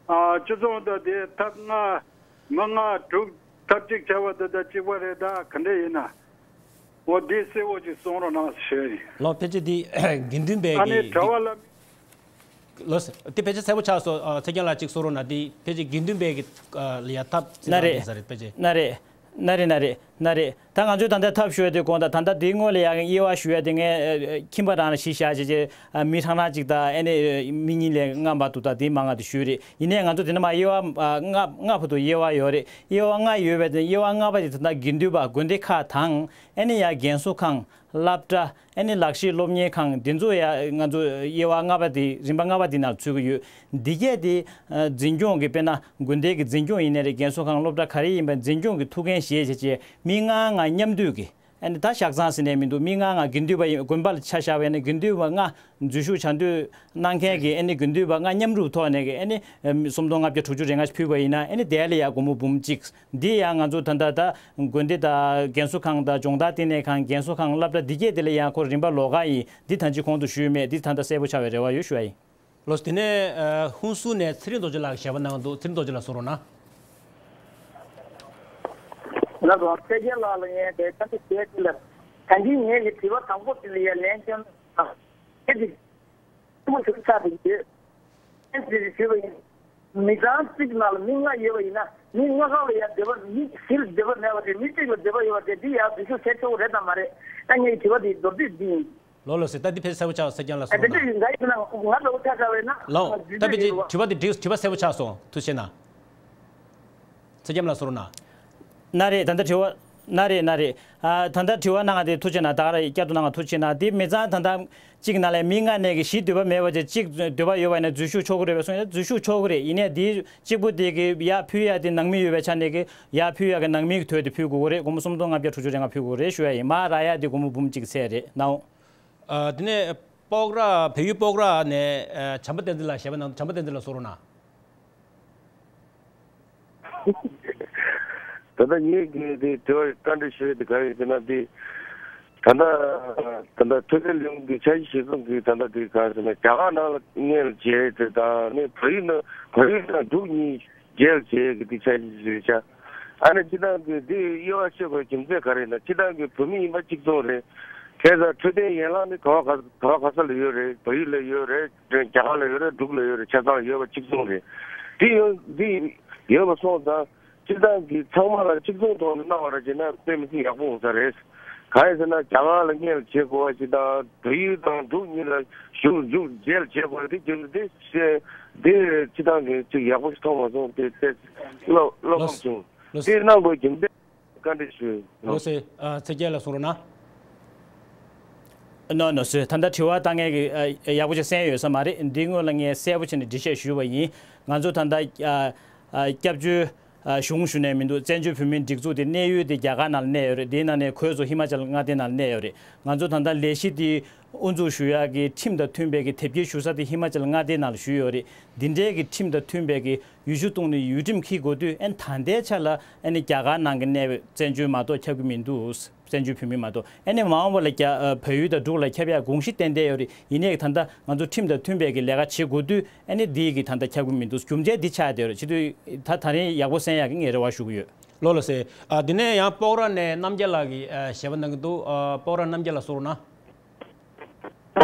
ཨ་སྤྱི་ཚོགས་འདི་དེ་ཐབས་ལྔ་མི་ལྔ་དྲུག་ཐབས་གཅིག་བྱས་པ་འདི་དང་གཅིག་པ་རེད། ད་ག་འདྲ་ཡིན་ན་འོ་འདི་གསལ་བོ་ཅིག་གསུང་རོགས་གནང་ཞུ་ཡིན། ལོ་ཕལ་ཆེར་འདི་དགེ་འདུན་པའི་ཨ་ནི་གི་གྲྭ་པ་ལ། ལོ་ས་དེ་ཕལ་ཆེར་གསལ་པོ་ཆགས་སོང་། ཨ་ཚེ་རྒྱལ་ལགས་གཅིག་གསུང་རོགས་གནང་། དེ་ཕལ་ཆེར་དགེ་འདུན་པའི་གི་ཨ་ལ་ཡ་ཐབས་ན་རེད། ས་རེད་ཕལ་ཆེར། ན་རེད། ན་རེད་ན་རེད་ན་རེད། ད་ང་ཚོས་ད་ལྟ་ཐབས་ཞུ་ཡ་དེ་དགོངས་དག་ད་ལྟ་དེའི་སྔོན་ལ་ཡ་དབྱེ་བ་ཞུ་ཡ་དེ་ངས་ཨ་ཁྱིམ་པ་རང་ལ་གཞི་བཞག་བྱས་བྱས་ཨ་མི་ཧྲང་ཧྲང་གཅིག་དང་ཨ་ནི་མི་གཉིས་ལས་ལྔ་མ་འདུག་ད་དེའི་མང་ང་དེ་ཞུས་རེད། ཡིན་ནའི་ང་ཚོ་དེ་ནས་མ་དབྱེ་བ་ཨ་ལྔ་ལྔ་བར་དུ་དབྱེ་བ་ཡོད་རེད། དབྱེ་བ་ལྔ་ཡོད་པའི་དེ་དབྱེ་བ་ལྔ་པ་དེ་ད་ལྟ་དགེ་འདུན་པ་དགོན་སྡེ་ཁག་དང་ཨ་ནི་ཡ་རྒན་གསོ་ཁང་། སློབ་གྲྭ། ཨ་ནི་ལག་ཤེས་སློབ་གཉེར་ཁང་འདི་ཚོ་ཡ་ང་ཚོ་དབྱེ་བ་ལྔ་པ་དེ་རིམ་པ་ལྔ་པ་འདི་ནང་ཚུད་ཀྱི་ཡོད། འདི་གས་དེ་ཨ་འཛིན་སྐྱོང་གི་དཔེར་ན་དགོན་སྡེ་གི་འཛིན་སྐྱོང་ཡིན་ནའི་རེད། རྒན་གསོ་ཁང་སློབ་གྲྭ་ག་རེ་ཡིན་པ་འཛིན་སྐྱོང་གི་ཐུགས་འགན་བཞེས་བྱས་བྱས་མི་ལྔ་ལྔ་མཉམ་འདུས་ཀྱི་ ཨ་ནི་ད་ཤག་ཚང་ཟེར་ནས་མི་འདུག་མི་ལྔ་ང་དགེ་འདུན་པ་ཡིན། དགོན་པ་ལ་ཆ་བཞག་པ་ཡིན་ན་དགེ་འདུན་པ་ལྔ་འཛུལ་ཞུགས་བྱ་འདོད་གནང་མཁན་གྱི་ཨ་ནི་དགེ་འདུན་པ་ལྔ་མཉམ་རུབ་ཐོག་ནས་ཀྱི་ཨ་ནི་སུམ་སྟོང་ལྔ་བརྒྱ་དྲུག་ཅུ་རེ་ལྔ་ཞིག་ཕུལ་བ་ཡིན་ན། ཨ་ནི་དེ་ལ་ཡང་སྒོར་མོ་འབུམ་གཅིག་འདི་ཡང་ང་ཚོ་ད་ལྟ་ད་དགོན་སྡེ་དང་རྒན་གསོ་ཁང་དང་སྦྱོང་བརྡར་ལྟེ་གནས་ཁང་། རྒན་གསོ་ཁང་སློབ་གྲྭ་འདི་གས་དེ་ལ་ཡང་ཁོ་རིམ་པ་ལོགས་ཀ་ཡིན། འདི་ད་ཅི་གོང་དུ་ཞུས་མེད། འདི་ད་ལྟ་གསལ་པོ་ཆགས་པའི་རེ་བ་ཡོད་ཞུ་ཡ་ཡིན། ལགས་སོ། དེ་ནས་ཨ་ཧུན་སུར་ནས་ཚེ་རིང་རྡོ་རྗེ་ལགས་ཞལ་པར་གནང་འདུག་ཚེ་རིང་རྡོ་རྗེ་ལགས་གསུང་རོགས་གནང་། ང་ཚོ་ཚེ་རྒྱལ་ལགས་ལ་ངས་དེ་བཀའ་འདྲི་ཞུ་ཡས་དེ་ལ། ད་གིན་ངེད་ཀྱི་དྲི་བ་དང་པོ་དེ་ལ་ཡ་ལན་སྐྱོན་དང་། དེ་དེ་ཐུགས་ཞུ་ཆགས་དེ་ཡོད། ལན་དེ་ཞུས་པ་ཡིན། མི་ཚང་གཅིག་ནང་ལ་མི་ལྔ་ཡོད་པ་ཡིན་ན། མི་ལྔ་ག་ལ་ཡ་འདོད་པ། མི་བཞི་ལ་འདོད་པ་མེད་པ་དེ། མི་གཅིག་ལ་འདོད་པ་ཡོད་པ་དེ། འདི་ཡ་འཛུལ་ཞུགས་བྱེད་ཆོག་གི་རེད་དམ་མ་རེད། ད་ངེད་ཀྱི་དྲི་བ་དེ་མདོར་བསྡུས་འདི་ཡིན། ལགས་ལགས་སེ། ད་འདི་ཕལ་གསལ་པོ་ཆགས། ཚེ་རྒྱལ་ལགས་གསུང་རོགས་གནང་། དེ་འདྲ་ཡིན། ང་ཡིན་ན་ང་འདྲ་བོ་ཆགས་ཆགས་པས་ན། ལགས། ད་ཕལ་ཆེར་དྲི་བ་དེ་འགྲིག་དྲི་བ་གསལ་པོ་ཆགས་སོང་། ཐུགས་རྗེ་གནང་། ཚེ་རྒྱལ་ལགས་གསུང་རོགས་གནང་། ན་རེད། ད་ལྟ་དྲི་བ། ན་རེད། ན་རེད། ཨ། ད་ལྟ་དྲི་བ་གནང་བ་དེ་ཐུགས་རྗེ་གནང་། ད་ག་རང་བསྐྱར་དུ་གནང་བ་ཐུགས་རྗེ་གནང་། དེ་མི་ཚང་ད་ལྟ་གཅིག་ནང་ལ་མི་ལྔ་ནས་ཀྱི་བཞི་འདོད་པ་མེད་པ་བྱས། གཅིག་འདོད་པ་ཡོད་པ་ཡིན་ན་འཛུལ་ཞུགས་ཆོག་གི་རེད་པས་གསུངས་ཡ། འཛུལ་ཞུགས་ཆོག་གི་རེད། ཡིན་ནའི་དེ་གཅིག་པུ་དེ་གི་ཡར་ཕུལ་ཡ་དེ་ནང་མི་ཡོད་པའི་ཆ་ནས་ཀྱི་ཡར་ཕུལ་ཡ་གི་ནང་མི་གི་དོད་དེ་ཕུལ་དགོས་ཀྱི་རེད། སྒོར་མོ་སུམ་སྟོང་ལྔ་བརྒྱ་དྲུག་ཅུ་རེ་ལྔ་ཕུལ་དགོས་ཀྱི་རེད་ཞུ་ཡ་ཡིན། མར་རག་ཡ་དེ་སྒོར་མོ་འབུམ་གཅིག་ཚད་རེད་གནང་། ཨ། དེ་ནས་སྤོག་ར། བལ་ཡུལ་སྤོག་ར་ནས་ཨ་བྱམས་པ་བསྟན་འཛིན་ལགས་ཞལ་པར་གནང་། བྱམས་པ་བསྟན་འཛིན་ལགས་གསུང་རོགས་གནང་། ད་ལྟ་ངེད་ཀྱིས་དེ་དྲི་བ་བཀའ་འདྲི་ཞུ་ཡས་དེ་ག་རེ་ཡིན་ཟེར་ན། དེ་ད་ལྟ་ད་ལྟ་འཕྲོད་བསྟེན་ལས་ཁུངས་ཀྱི་འཆར་གཞི་གཞིར་བཟུང་གིས་ད་ལྟ་དེ་ག་རེ་ཟེར་ན། རྒྱ་གར་ནང་ལ་མངལ་བྱས་དེ་དང་། ནི་བལ་ཡུལ་ནང་། བལ་ཡུལ་དང་འབྲུག་གཉིས་རྗེས་ལ་བྱེད་ཀྱི་དེ་འཆར་གཞི་བཟོས་བྱ། ཨ་ནི་སྤྱིར་བཏང་གི་འདི་དབྱེ་བ་ཕྱེ་དགོས་རྒྱུ་མཚན་ག་རེ་ཡིན་ན། སྤྱིར་བཏང་གི་བོད་མི་ཡིན་པ་གཅིག་མཚུངས་རེད། བྱས་ཙང་འཕྲོད་བསྟེན་ཡན་ལག་ནི་ག་བ་ག་ག་བ་ག་ས་ལ་ཡོད་རེད། བལ་ཡུལ་ལ་ཡོད་རེད། རྒྱ་གར་ལ་ཡོད་རེད། འབྲུག་ལ་ཡོད་རེད། ཆ་ཚང་ཡོད་པ་གཅིག་མཚུངས་རེད། འདི་ཡོད། འདི་ཡོད་པ་སོང་ཙང་སྤྱིར་བཏང་གི་ཚང་མ་ལ་གཅིག་མཚུངས་ཐོག་ནས་གནང་བ་ར་བྱས་ན་དཔེ་མི་སྲིད་ཡག་པོ་འོང་ས་རེད། གང་ཡིན་ཟེར་ན། རྒྱ་གར་ལ་མངལ་བྱེད་དགོས་པ་ཞིག་དང་། བལ་ཡུལ་དང་འབྲུག་གཉིས་ལ་ཞུགས་ཞུགས་རྗེས་ལ་བྱེད་དགོས་པ་དེ་རྒྱུ་མཚན་དེ་དེ་སྤྱིར་བཏང་གི་ཅིག་ཡག་པོ་ཞིག་མཐོང་མ་སོང་། དེ་དེ་བློ་བློ་ཕམ་བྱུང་། ལགས་སོ། དེ་གནང་དགོས་རྒྱུ་མཚན་བཀའ་འདྲི་ཞུ། ལགས་སོ། ཨ། ཚེ་རྒྱལ་ལགས་གསུང་རོགས་གནང་། ནོ་ནོ་སོ། ད་ལྟ་དྲི་བ་བཏང་མཁན་གྱི་ཨ་ཡག་པོ་ཅིག་གསན་ཡོད་ས་མ་རེད། འདི་སྔོན་ལ་ངས་གསལ་པོ་བྱས་ནས་འགྲེལ་བཤད་ཞུས་པ་ཡིན། ང་ཚོ་ད་ལྟ་ཨ་ཨ་སྐྱབས་བཅོལ་ཨ་གཞུང་ཞུ་ནས་མི་འདུག་བཙན་བྱོལ་བོད་མིའི་སྒྲིག་འཛུགས་དེ་གནས་ཡུལ་དེ་རྒྱ་གར་ནང་ལ་གནས་ཡོད་རེད། དེའི་ནང་ནས་ཁོའི་ཚོ་ཧི་མ་ཅལ་མངའ་སྡེ་ནང་ལ་གནས་ཡོད་རེད། ང་ཚོ་ད་ལྟ་ལས་གཞི་དེ་དབུ་འཛུགས་ཞུ་ཡག་གི་ཁྲིམས་དང་མཐུན་པའི་གི་དེབ་སྐྱེལ་ཞུ་ས་དེ་ཧི་མ་ཅལ་མངའ་སྡེ་ནང་ལ་ཞུས་ཡོད་རེད། འདི་འདྲའི་གི་ཁྲིམས་དང་མཐུན་པའི་གི་ཡུལ་ཤུལ་བཏང་ནས་ཡུལ་ཁྲིམས་འཁྱེར་དགོས་དུས། ཨ་ནི་ད་ལྟའི་ཆ་ལ་ཨ་ནི་རྒྱ་གར་ནང་གི་གནས་པའི་བཙན་བྱོལ་མ་གཏོགས་ཁྱབ་ཀྱི་མི་འདུག་བཙན་བྱོལ་བོད་མི་མ་གཏོགས། ཨ་ནི་མ་འོངས་པ་ལ་རྒྱ་ཨ་བལ་ཡུལ་དང་འབྲུག་ལ་ཁྱབ་ཡག་དགོངས་གཞི་ཏན་ཏན་ཡོད་རེད། ཡིན་ནའི་ད་ལྟ་ང་ཚོ་ཁྲིམས་དང་མཐུན་པའི་གི་ལས་ཀ་བྱེད་དགོས་དུས། ཨ་ནི་འདི་གི་ད་ལྟ་ཁྱབ་ཀྱི་མི་འདུག་རྒྱུ་མཚན་འདི་ཆགས་བསྡད་ཡོད་རེད། བྱེད་དུས་ད་ད་རིང་ཡག་པོ་གསན་ཡག་གི་ངས་རེ་བ་ཞུ་གི་ཡོད། ལགས་ལགས་སེ། ཨ། དེ་ནས་ཡང་སྤོག་ར་ནས་རྣམ་རྒྱལ་ལགས་ཀྱིས་ཨ་ཞལ་པར་གནང་གི་འདུག་ཨ། སྤོག་ར་རྣམ་རྒྱལ་ལགས་གསུང་རོགས་གནང་།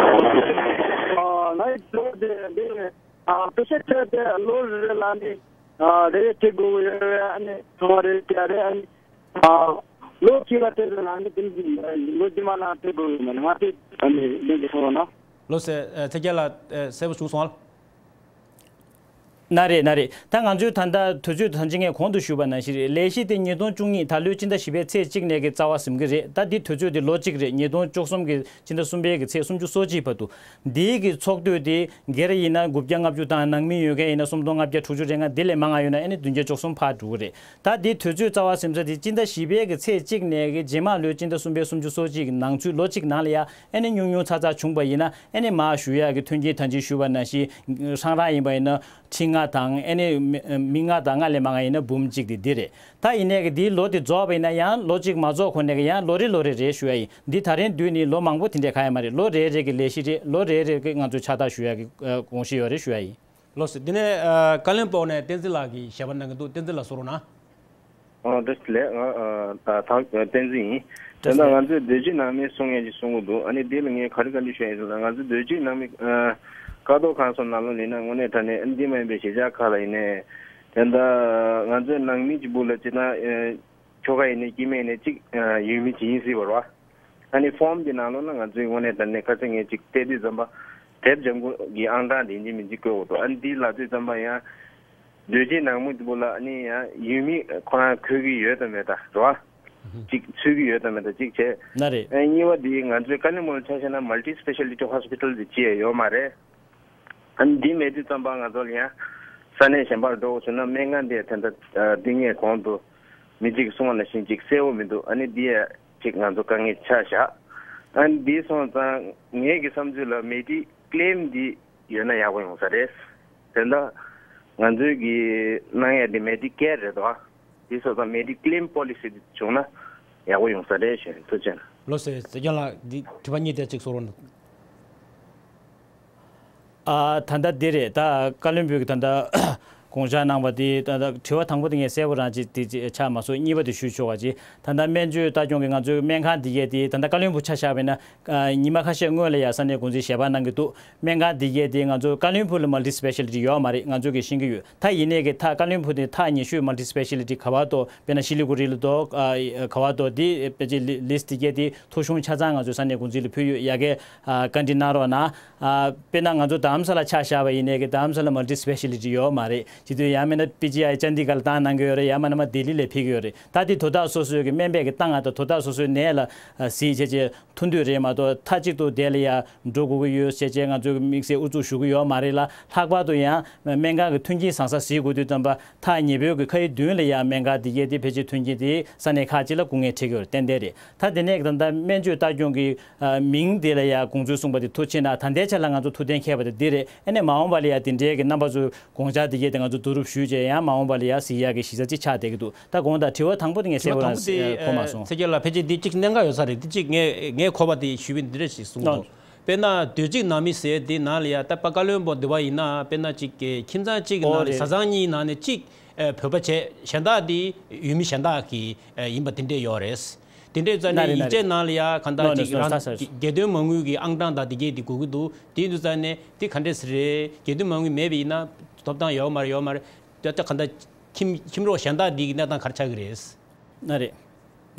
ཨ། ང་ཡི་དྲི་བ་དེ་འདི་རེད། ཨ། པེ་ཤ་སྤྲད་དེ་ལོ་རེ་རེ་ལ་ནི། ཨ། རེ་རེ་སྤྲད་དགོས་ཡོད་རེད། ཨ་ནི་ཚང་མ་རེ་རེ་སྤྲད་རེད། ཨ་ནི། ཨ། ལོ་གཅིག་ལ་སྤྲད་དེ་ལ་ནི་དེ་ལོ་རྗེས་མ་ལ་སྤྲད་དགོས་ཡོད་མ་རེད། ང་དེ་ཨ་ནི་ལན་དེ་གསུང་རོགས་གནང་། ལགས་སེ། ཨ། ཚེ་རྒྱལ་ལགས། ཨ། གསལ་པོ་བྱུང་སོང་ཨ། ན་རེ་ན་རེ། ད་ང་ཚོའི་ད་ལྟ་དུས་ཚོད་ད་ཅི་ངས་གོང་དུ་ཞུས་པ་ནང་བཞིན་རེད། ལས་གཞི་དེ་ཉིས་སྟོང་བཅུ་གཉིས་ད་ལོའི་སྤྱི་ཟླ་བཞི་པའི་ཚེས་གཅིག་ནས་ཀྱི་རྩ་བ་ཟིན་གྱི་རེད། ད་འདི་དུས་ཚོད་དེ་ལོ་གཅིག་རེད། ཉིས་སྟོང་བཅུ་གསུམ་གྱི་སྤྱི་ཟླ་གསུམ་པའི་གི་ཚེས་སུམ་ཅུ་སོ་གཅིག་བར་དུ། འདིའི་གི་ཚོགས་དུས་དེ་སྒེར་ཡིན་ན་དགུ་བརྒྱ་ལྔ་བཅུ་དང་། ནང་མི་ཡོད་མཁན་ཡིན་ན་སུམ་སྟོང་ལྔ་བརྒྱ་དྲུག་ཅུ་རེ་ལྔ། འདི་ལས་མང་བ་ཡོད་ན་ཨ་ནི་བདུན་བརྒྱ་བཅུ་གསུམ་ཕར་འགྲོ་གི་རེད། ད་འདི་དུས་ཚོད་རྩ་བ་ཟིན་ས་དེ་སྤྱི་ཟླ་བཞི་པའི་གི་ཚེས་གཅིག་ནས་གི་རྗེས་མ་ལོའི་སྤྱི་ཟླ་གསུམ་པའི་སུམ་ཅུ་སོ་གཅིག་གི་ནང་ཚུད་ལོ་གཅིག་ནང་ལ་ཡ། ཨ་ནི་ཉུང་ཉུང་ཚ་ཚ་བྱུང་བ་ཡིན་ན། ཨ་ནི་མར་ཞུ་ཡག་གི་མཐུན་རྐྱེན་ད་ཅི་ཞུས་པ་ནང་བཞིན། ཧྲང་ཧྲང་ཡིན་པ་ཡིན་ན་ཁྲི་ལྔ་དང་། ཨ་ནི་མི་མི་ལྔ་དང་ལྔ་ལས་མང་བ་ཡིན་ན་འབུམ་གཅིག་དེ་འདི་རེད། ད་ཡིན་ནའི་གི་འདིའི་ལོ་དེ་རྫོགས་པ་ཡིན་ན་ཡང་ལོ་གཅིག་མ་རྫོགས་གོང་ནས་གི་ཡང་ལོ་རེ་ལོ་རེ་རེད་ཞུ་ཡ་ཡིན། འདི་ད་རིང་བསྡུས་ནས་ལོ་མང་པོ་དེ་འདྲས་གང་ཡང་མ་རེད། ལོ་རེ་རེ་གི་ལས་གཞི་རེད། ལོ་རེ་རེ་གི་ང་ཚོས་ཕྱག་རྟགས་ཞུ་ཡ་གི་ཨ་དགོངས་གཞི་ཡོད་རེད་ཞུ་ཡ་ཡིན། ལགས་སོ། དེ་ནས་ཨ་ཀ་བློན་སྤོག་ནས་བསྟན་འཛིན་ལགས་ཀྱིས་ཞལ་པར་གནང་གི་འདུག་བསྟན་འཛིན་ལགས་གསུང་རོགས་གནང་། ཨ། བཀྲ་ཤིས་བདེ་ལེགས། ང་ཨ་ད་ཐང་བསྟན་འཛིན་ཡིན། བཀྲ་ཤིས་བདེ་ལེགས། ད་ང་ཚོས་སྡོད་བྱེད་ནང་མི་གསུང་ཡས་ཅིག་གསུང་གི་འདུག་ཨ་ནི་འདི་ལ་ངས་ག་རེ་བཀའ་འདྲི་ཞུ་ཡས་ཡིན་ཟེར་ན། ང་ཚོ་སྡོད་བྱེད་ནང་མི་ཨ་ཀ་རྡོར་ཁང་སོགས་ནང་ལོགས་ལ་ཡིན་ན་དངོས་གནས་དྲང་གནས་འདི་མ་ཡིན་པའི་གཞིས་ཆགས་ཁག་ལ་ཡིན་ནའི། དེ་འདྲ་ང་ཚོའི་ནང་མི་གཅིག་པུ་ལ་སྤྱིར་བཏང་ཨ་ཁྱོ་ག་ཡིན་ནའི་སྐྱེ་དམན་ཡིན་ནའི་གཅིག་ཨ་ཡུལ་མི་གཅིག་ཡིན་སྲིད་པ་རེད་བ། ཨ་ནི་ཕོམ་གྱི་ནང་ལོགས་ན་ང་ཚོའི་དངོས་གནས་དྲང་གནས་ཁ་སང་ངས་ཅིག་བལྟས་དུས་ཙམ་པ། དེབ་ལྗང་ཁུ་གི་ཨང་གྲངས་དེ་ཡིན་གཅིག་མིན་གཅིག་བཀོད་འོ་དོ། ཨ་ནི་འདི་ལབ་དུས་ཙམ་པ་ཡང་། སྡོད་བྱེད་ནང་མི་དེ་པོ་ལ་ཨ་ནི་ཡང་ཡུལ་མི་ཁོ་རང་འཁོད་ཀྱི་ཡོད་དམ་མེད་དམ་རེད་བ། གཅིག་ཚུད་ཀྱི་ཡོད་དམ་མེད་དམ་གཅིག་བྱས། ན་རེད། ཨ་གཉིས་པ་དེ་ང་ཚོའི་ཀ་ལི་མོ་ལ་ཆ་བཞག་ན་མལ་ཊི་སི་པེ་ཤལ་ཊི་ཧོ་སི་པི་ཊལ་དེ་ཅི་ཡང་ཡོད་མ་རེད། ཨ་ནི་འདི་མེད་དུས་ཙམ་པ་ང་ཚོ་ལ་ཡང་ས་གནས་གཞན་པར་འགྲོ་དགོས་བྱུང་ན་སྨན་ཁང་དེ་ད་ལྟ་འདི་ངས་གོང་དུ་མི་གཅིག་གིས་གསུངས་པ་ནང་བཞིན་ཅིག་གསལ་པོ་མི་འདུག་ཨ་ནི་འདི་ཡ་ ཅིག་ང་ཚོ་དཀའ་ངལ་ཆགས་བཞག་ཨ་ནི་འདི་སོང་ཙང་ངེད་ཀྱི་བསམ་ཚུལ་ལ་མེ་ཌི་ཀི་ལེམ་འདི་ཡོད་ན་ཡག་པོ་ཡོང་ས་རེད། དེ་འདྲ་ང་ཚོའི་གི་གནང་ཡ་འདི་མེ་ཌི་ཀེར་རེད་དོ། འདི་སོང་ཙང་མེ་ཌི་ཀི་ལེམ་པོ་ལི་སི་འདི་བྱུང་ན་ཡག་པོ་ཡོང་ས་རེད་ཞུ། ཐུགས་རྗེ་ཆེ། ལགས་སོ། ཚེ་རྒྱལ་ལགས་འདི་དྲི་བ་གཉིས་དེ་གཅིག་གསུང་རོགས་གནང་། ཨ། ད་ལྟ་འདི་རེད། ད་བཀའ་བློན་སྦུག་གིས་ད་ལྟ་དགོངས་འཆར་གནང་བ་དེ་ད་ལྟ་དྲི་བ་དང་པོ་དེ་ངས་གསལ་པོ་རང་ཅིག་དེ་ཅིག་ཆགས་མ་སོང་། གཉིས་པ་དེ་ཞུ་ཆོག་པ་ཅིག་ད་ལྟ་སྨན་བཅོས་ལྟ་སྐྱོང་གི་ང་ཚོའི་སྨན་ཁང་འདི་གས་དེ་ད་ལྟ་བཀའ་བློན་སྦུག་ཆ་བཞག་པ་ཡིན་ན། ཨ། ཉི་མ་ཁ་ཤས་སྔོན་ལ་ཡ་ས་གནས་འགོ་འཛིན་ཞལ་པར་གནང་གི་འདུག་སྨན་ཁང་འདི་གས་དེ་ང་ཚོ་བཀའ་བློན་སྦུག་ལ་མལ་ཊི་སི་པེ་ཤལ་ཊི་ཡོད་མ་རེད། ང་ཚོ་གིས་ཤེས་ཀྱི་ཡོད། ད་ཡིན་ནའི་གི་ད་བཀའ་བློན་སྦུག་དེ་ཐག་ཉེ་ཤོས་མལ་ཊི་སི་པེ་ཤལ་ཊི་ག་པར་འདུག་དཔེར་ན་ཤི་ལི་གུ་རི་ལ་འདུག་ཨ། ག་པར་འདུག་དེ་དཔེ་ཅིག་ལི་ལིསི་ཊི་འདི་གས་དེ་ཐོ་གཞུང་ཆ་ཚང་ང་ཚོ་ས་གནས་འགོ་འཛིན་ལ་ཕུལ་ཡོད། ཡ་གི་ཨ། བཀའ་འདྲི་གནང་རོགས་གནང་། ཨ། དཔེར་ན་ང་ཚོ་རྡ་རམ་ས་ལ་ཆ་བཞག་པ་ཡིན་ནའི་གི་རྡ་རམ་ས་ལ་མལ་ཊི་སི་པེ་ཤལ་ཊི་ཡོད་མ་རེད། བྱེད་དུས་ཡང་མིན་ན་པི་ཇི་ཨའི་ཅན་དི་གྷར་ལ་བཏང་གནང་གི་ཡོད་རེད། ཡང་མིན་ན་མར་ལྡི་ལི་ལ་ཕེབས་ཀྱི་ཡོད་རེད། ད་དེ་དོ་བདག་སོ་སོའི་གི་སྨན་པའི་གི་ཏང་ཨ་དང་དོ་བདག་སོ་སོའི་ནས་ལ་གཟིགས་བྱས་བྱས་ཐུག་འདོད་རེད་མ་གཏོགས་མཐའ་གཅིག་ཏུ་དེ་ལ་ཡ་འགྲོ་དགོས་ཀྱི་ཡོད་ཟེར་བྱས་ང་ཚོའི་གི་དམིགས་བསལ་ཨུ་ཚུགས་ཞུ་གི་ཡོད་མ་རེད་ལ། ལྷག་པར་དུ་ཡང་སྨན་ཁང་གི་མཐུན་རྐྱེན་བཟང་ས་གཟིགས་དགོས་དུས་ཙམ་པ་ཐག་ཉེ་པོའི་གི་ཁ་ཡི་མདུན་ལ་ཡ་སྨན་ཁང་དེ་གས་དེ་ཕལ་ཆེར་མཐུན་རྐྱེན་དེ་ས་གནས་ཁག་ཅིག་ལ་སྐུ་ངལ་འཕྲད་ཀྱི་ཡོད་རེད། ཏན་ཏན་རེད། ད་དེ་ནས་ད་ལྟ་སྨན་བཅོས་ལྟ་སྐྱོང་གི་ཨ། མིང་དེ་ལ་ཡང་དགོངས་ཚུལ་གསུངས་པ་དེ་ཐུགས་ཆེ་གནང་། ད་ལྟའི་ཆ་ལ་ང་ཚོ་ཐུགས་གཏན་འཁེལ་བ་དེ་འདི་རེད། ཨ་ནི་མ་འོངས་པ་ལ་ཡང་དེ་འདྲའི་གི་རྣམ་པ་ཚོའི་དགོངས་འཆར་དེ་གས་དེ་ང་ཚོ་བསྡུ་རུབ་ཞུས་བྱས་ཡང་མ་འོངས་པ་ལ་ཡང་གཟིགས་ཡག་གི་གཞི་རྩ་གཅིག་ཆགས་བསྡད་ཀྱི་འདུག་ད་དགོངས་དག་དྲི་བ་དང་པོ་དེ་ངས་གསལ་པོ་རང་གོ་མ་སོང་། ཚེ་རྒྱལ་ལགས་ཕལ་ཆེར་འདི་གཅིག་གནད་འགག་ཡོད་ས་རེད། འདི་གཅིག་ངས་ངས་གོ་བ་དེ་ཞུས་པའི་འདི་འདྲ་ཞིག་གསུངས་འདུག་དཔེར་ན་སྡོད་ཅིག་ནང་མི་ཟེར་དེ་ནང་ལ་ཡང་ད་པ་བཀའ་བློན་པོ་འདི་བ་ཡིན་ན་དཔེར་ན་གཅིག་གི་ཁྱིམ་ཚང་གཅིག་གི་ནང་ལ་ཟ་ཚང་གཉིས་ནང་ནས་གཅིག་བོད་པ་བྱས་གཞན་དག་དེ་ཡུལ་མི་གཞན་དག་གི་ཡིན་པ་དེ་འདྲས་ཡོད་རེད། དེ་འདྲས་ཙང་ནས་ཡིག་ཆའི་ནང་ལ་ཡ་གང་ལྟར་ཅིག་རང་རྒྱལ་དོན་མ་དངུལ་གྱི་ཨང་གྲངས་དང་དེ་གས་དེ་དགོས་ཀྱི་འདུག་དེ་འདུག་ཙང་ནས་དེ་ག་འདྲས་རེད། རྒྱལ་དོན་མ་དངུལ་མེད་པ་ཡིན་ན་ཐོབ་ཐང་ཡོད་མ་རེད། ཡོད་མ་རེད། ད་ལྟ་གང་ལྟར་ཁྱིམ་ཁྱིམ་རོགས་གཞན་དག་འདི་གི་གནས་སྟངས་ག་རེ་ཆགས་ཀྱི་རེད། ན་རེད།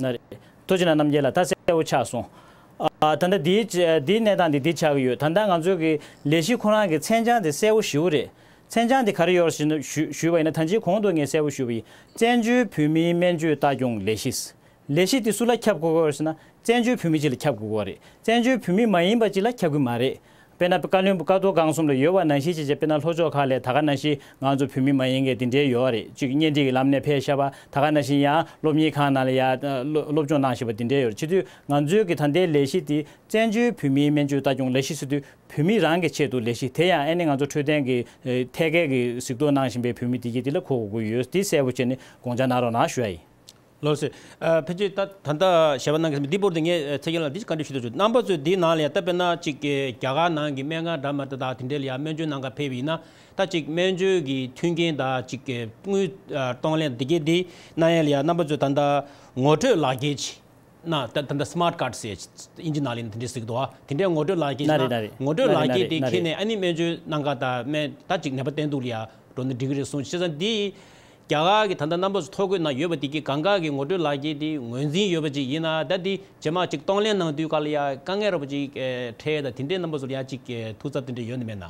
ན་རེད། ཐུགས་རྗེ་གནང་རྣམ་རྒྱལ་ལགས། ད་གསལ་པོ་ཆགས་སོང་། ཨ། ད་ལྟ་འདིའི་འདིའི་གནས་སྟངས་འདི་འདི་ཆགས་ཀྱི་ཡོད། ད་ལྟ་ང་ཚོའི་གི་ལས་གཞི་ཁོ་རང་གི་མཚན་བྱང་དེ་གསལ་པོ་ཞེ་པོ་རེད། མཚན་བྱང་དེ་ག་རེ་ཡོད་ཞེས་ཞུ་ཞུས་པ་ཡིན་ན་ད་ཅིའི་གོང་དུ་ངས་གསལ་པོ་ཞུས་པ་ཡིན། བཙན་བྱོལ་བོད་མིའི་སྨན་བཅོས་ལྟ་སྐྱོང་ལས་གཞི། ལས་གཞི་དེ་སུ་ལ་ཁྱབ་དགོས་ཀྱི་ཡོད་ཟེར་ན་བཙན་བྱོལ་བོད་མི་གཅིག་ལ་ཁྱབ་དགོས་ཀྱི་ཡོད་རེད། བཙན་བྱོལ་བོད་མི་མ་ཡིན་པ་གཅིག་ལ་ཁྱབ་ཀྱི་མ་རེད། དཔེར་ན་བཀའ་བློན་པོ་ཀ་རྡོར་སྒང་གསུམ་ལ་ཡོད་པ་ནང་བཞིན་བྱས་བྱས་དཔེར་ན་ལྷོ་ཕྱོགས་ཁག་ལ་ད་ག་ནང་བཞིན་ང་ཚོ་བོད་མི་མ་ཡིན་མཁན་དེ་འདྲའི་ཡོད་རེད། གཅིག་གཉེན་སྒྲིག་གི་ལམ་ནས་ཕེབས་བཞག་པ། ད་ག་ནང་བཞིན་ཡང་སློབ་གཉེར་ཁང་ནང་ལ་ཡང་སློབ་སློབ་སྦྱོང་གནང་བཞིན་པ་དེ་འདྲའི་ཡོད་རེད། བྱེད་དུས་ང་ཚོའི་གི་ད་ལྟའི་ལས་གཞི་དེ་བཙན་བྱོལ་བོད་མིའི་སྨན་བཅོས་ལྟ་སྐྱོང་ལས་གཞི་ཟེར་དུས་བོད་མི་རང་གི་ཆེད་དུ་ལས་གཞི་དེ་ཡང་ཨ་ནི་ང་ཚོ་འཕྲོད་བསྟེན་གི་ཨེ་ཐད་ཀའི་གི་གཟིགས་རྟོག་གནང་བཞིན་པའི་བོད་མི་དེ་གྱད་དེ་ལ་གོ་དགོས་ཀྱི་ཡོད། དེ་གསལ་པོ་བྱས་ནས་དགོངས་འཇགས་གནང་རོགས་གནང་ཞུ་ཡ་ཡིན། ལགས་སོ། ཨ། ཕལ་ཆེར་ད་ད་ལྟ་ཞལ་པར་གནང་མཁན་འདི་བོར་དུ་ངས་ཚེ་རྒྱལ་ལགས་འདི་བཀའ་འདྲི་ཞུ་འདོད་བྱུང་། རྣམ་པ་ཚོས་འདིའི་ནང་ལ་ཡང་ད་དཔེར་ན་གཅིག་གི་རྒྱ་གར་ནང་གི་སྨན་ཁང་འདྲ་མི་འདྲ་དང་དེ་འདྲའི་ལ་ཡང་སྨན་བཅོས་གནང་ག་ཕེབས་པ་ཡིན་ན་ད་གཅིག་སྨན་བཅོས་ཀྱི་མཐུན་རྐྱེན་དང་གཅིག་གི་དངུལ་ཨ་གཏོང་ལེན་འདི་གྱད་འདི་གནང་ཡ་ལ་ཡང་རྣམ་པ་ཚོས་ད་ལྟ་ངོ་སྤྲོད་ལག་འཁྱེར་ཅིག་གནང་། ད་ད་ལྟ་སི་མཱར་ཊི་ཀཱར་ཌི་ཟེར་དབྱིན་ཇི་ནང་ལ་དེ་འདྲའི་ཟེར་གྱི་འདུག་བ། དེ་འདྲའི་ངོ་སྤྲོད་ལག་འཁྱེར་ཅིག་གནང་། ངོ་སྤྲོད་ལག་འཁྱེར་དེ་འཁྱེར་ནས་ཨ་ནི་སྨན་བཅོས་གནང་ག་དང་སྨན་ད་གཅིག་ནད་པ་བསྟེན་འདུག་ལ་ཡང་འགྲོ་ན་འགྲིག་གི་རེད་གསུངས། བྱས་ཙང་འདི་རྒྱ་གར་གྱི་ད་ལྟ་རྣམ་པ་ཚོ་ཐོ་འགོད་ནང་ཡོད་པ་དེ་གི་གང་ག་གི་ངོ་སྤྲོད་ལག་འཁྱེར་དེ་ངོས་འཛིན་ཡོད་པ་ཅིག་ཡིན་ན་ད་དེ་རྗེས་མ་ཅིག་གཏོང་ལེན་གནང་དུས་ག་ལ་ཡ་དཀའ་ངལ་ར་བ་ཅིག་འཕྲད་ཡ་ད་དེ་འདྲའི་རྣམ་པ་ཚོ་ལ་ཡ་ཅིག་ཐུགས་འཚབ་དེ་འདྲ་ཡོད་ནི་མེད་ན།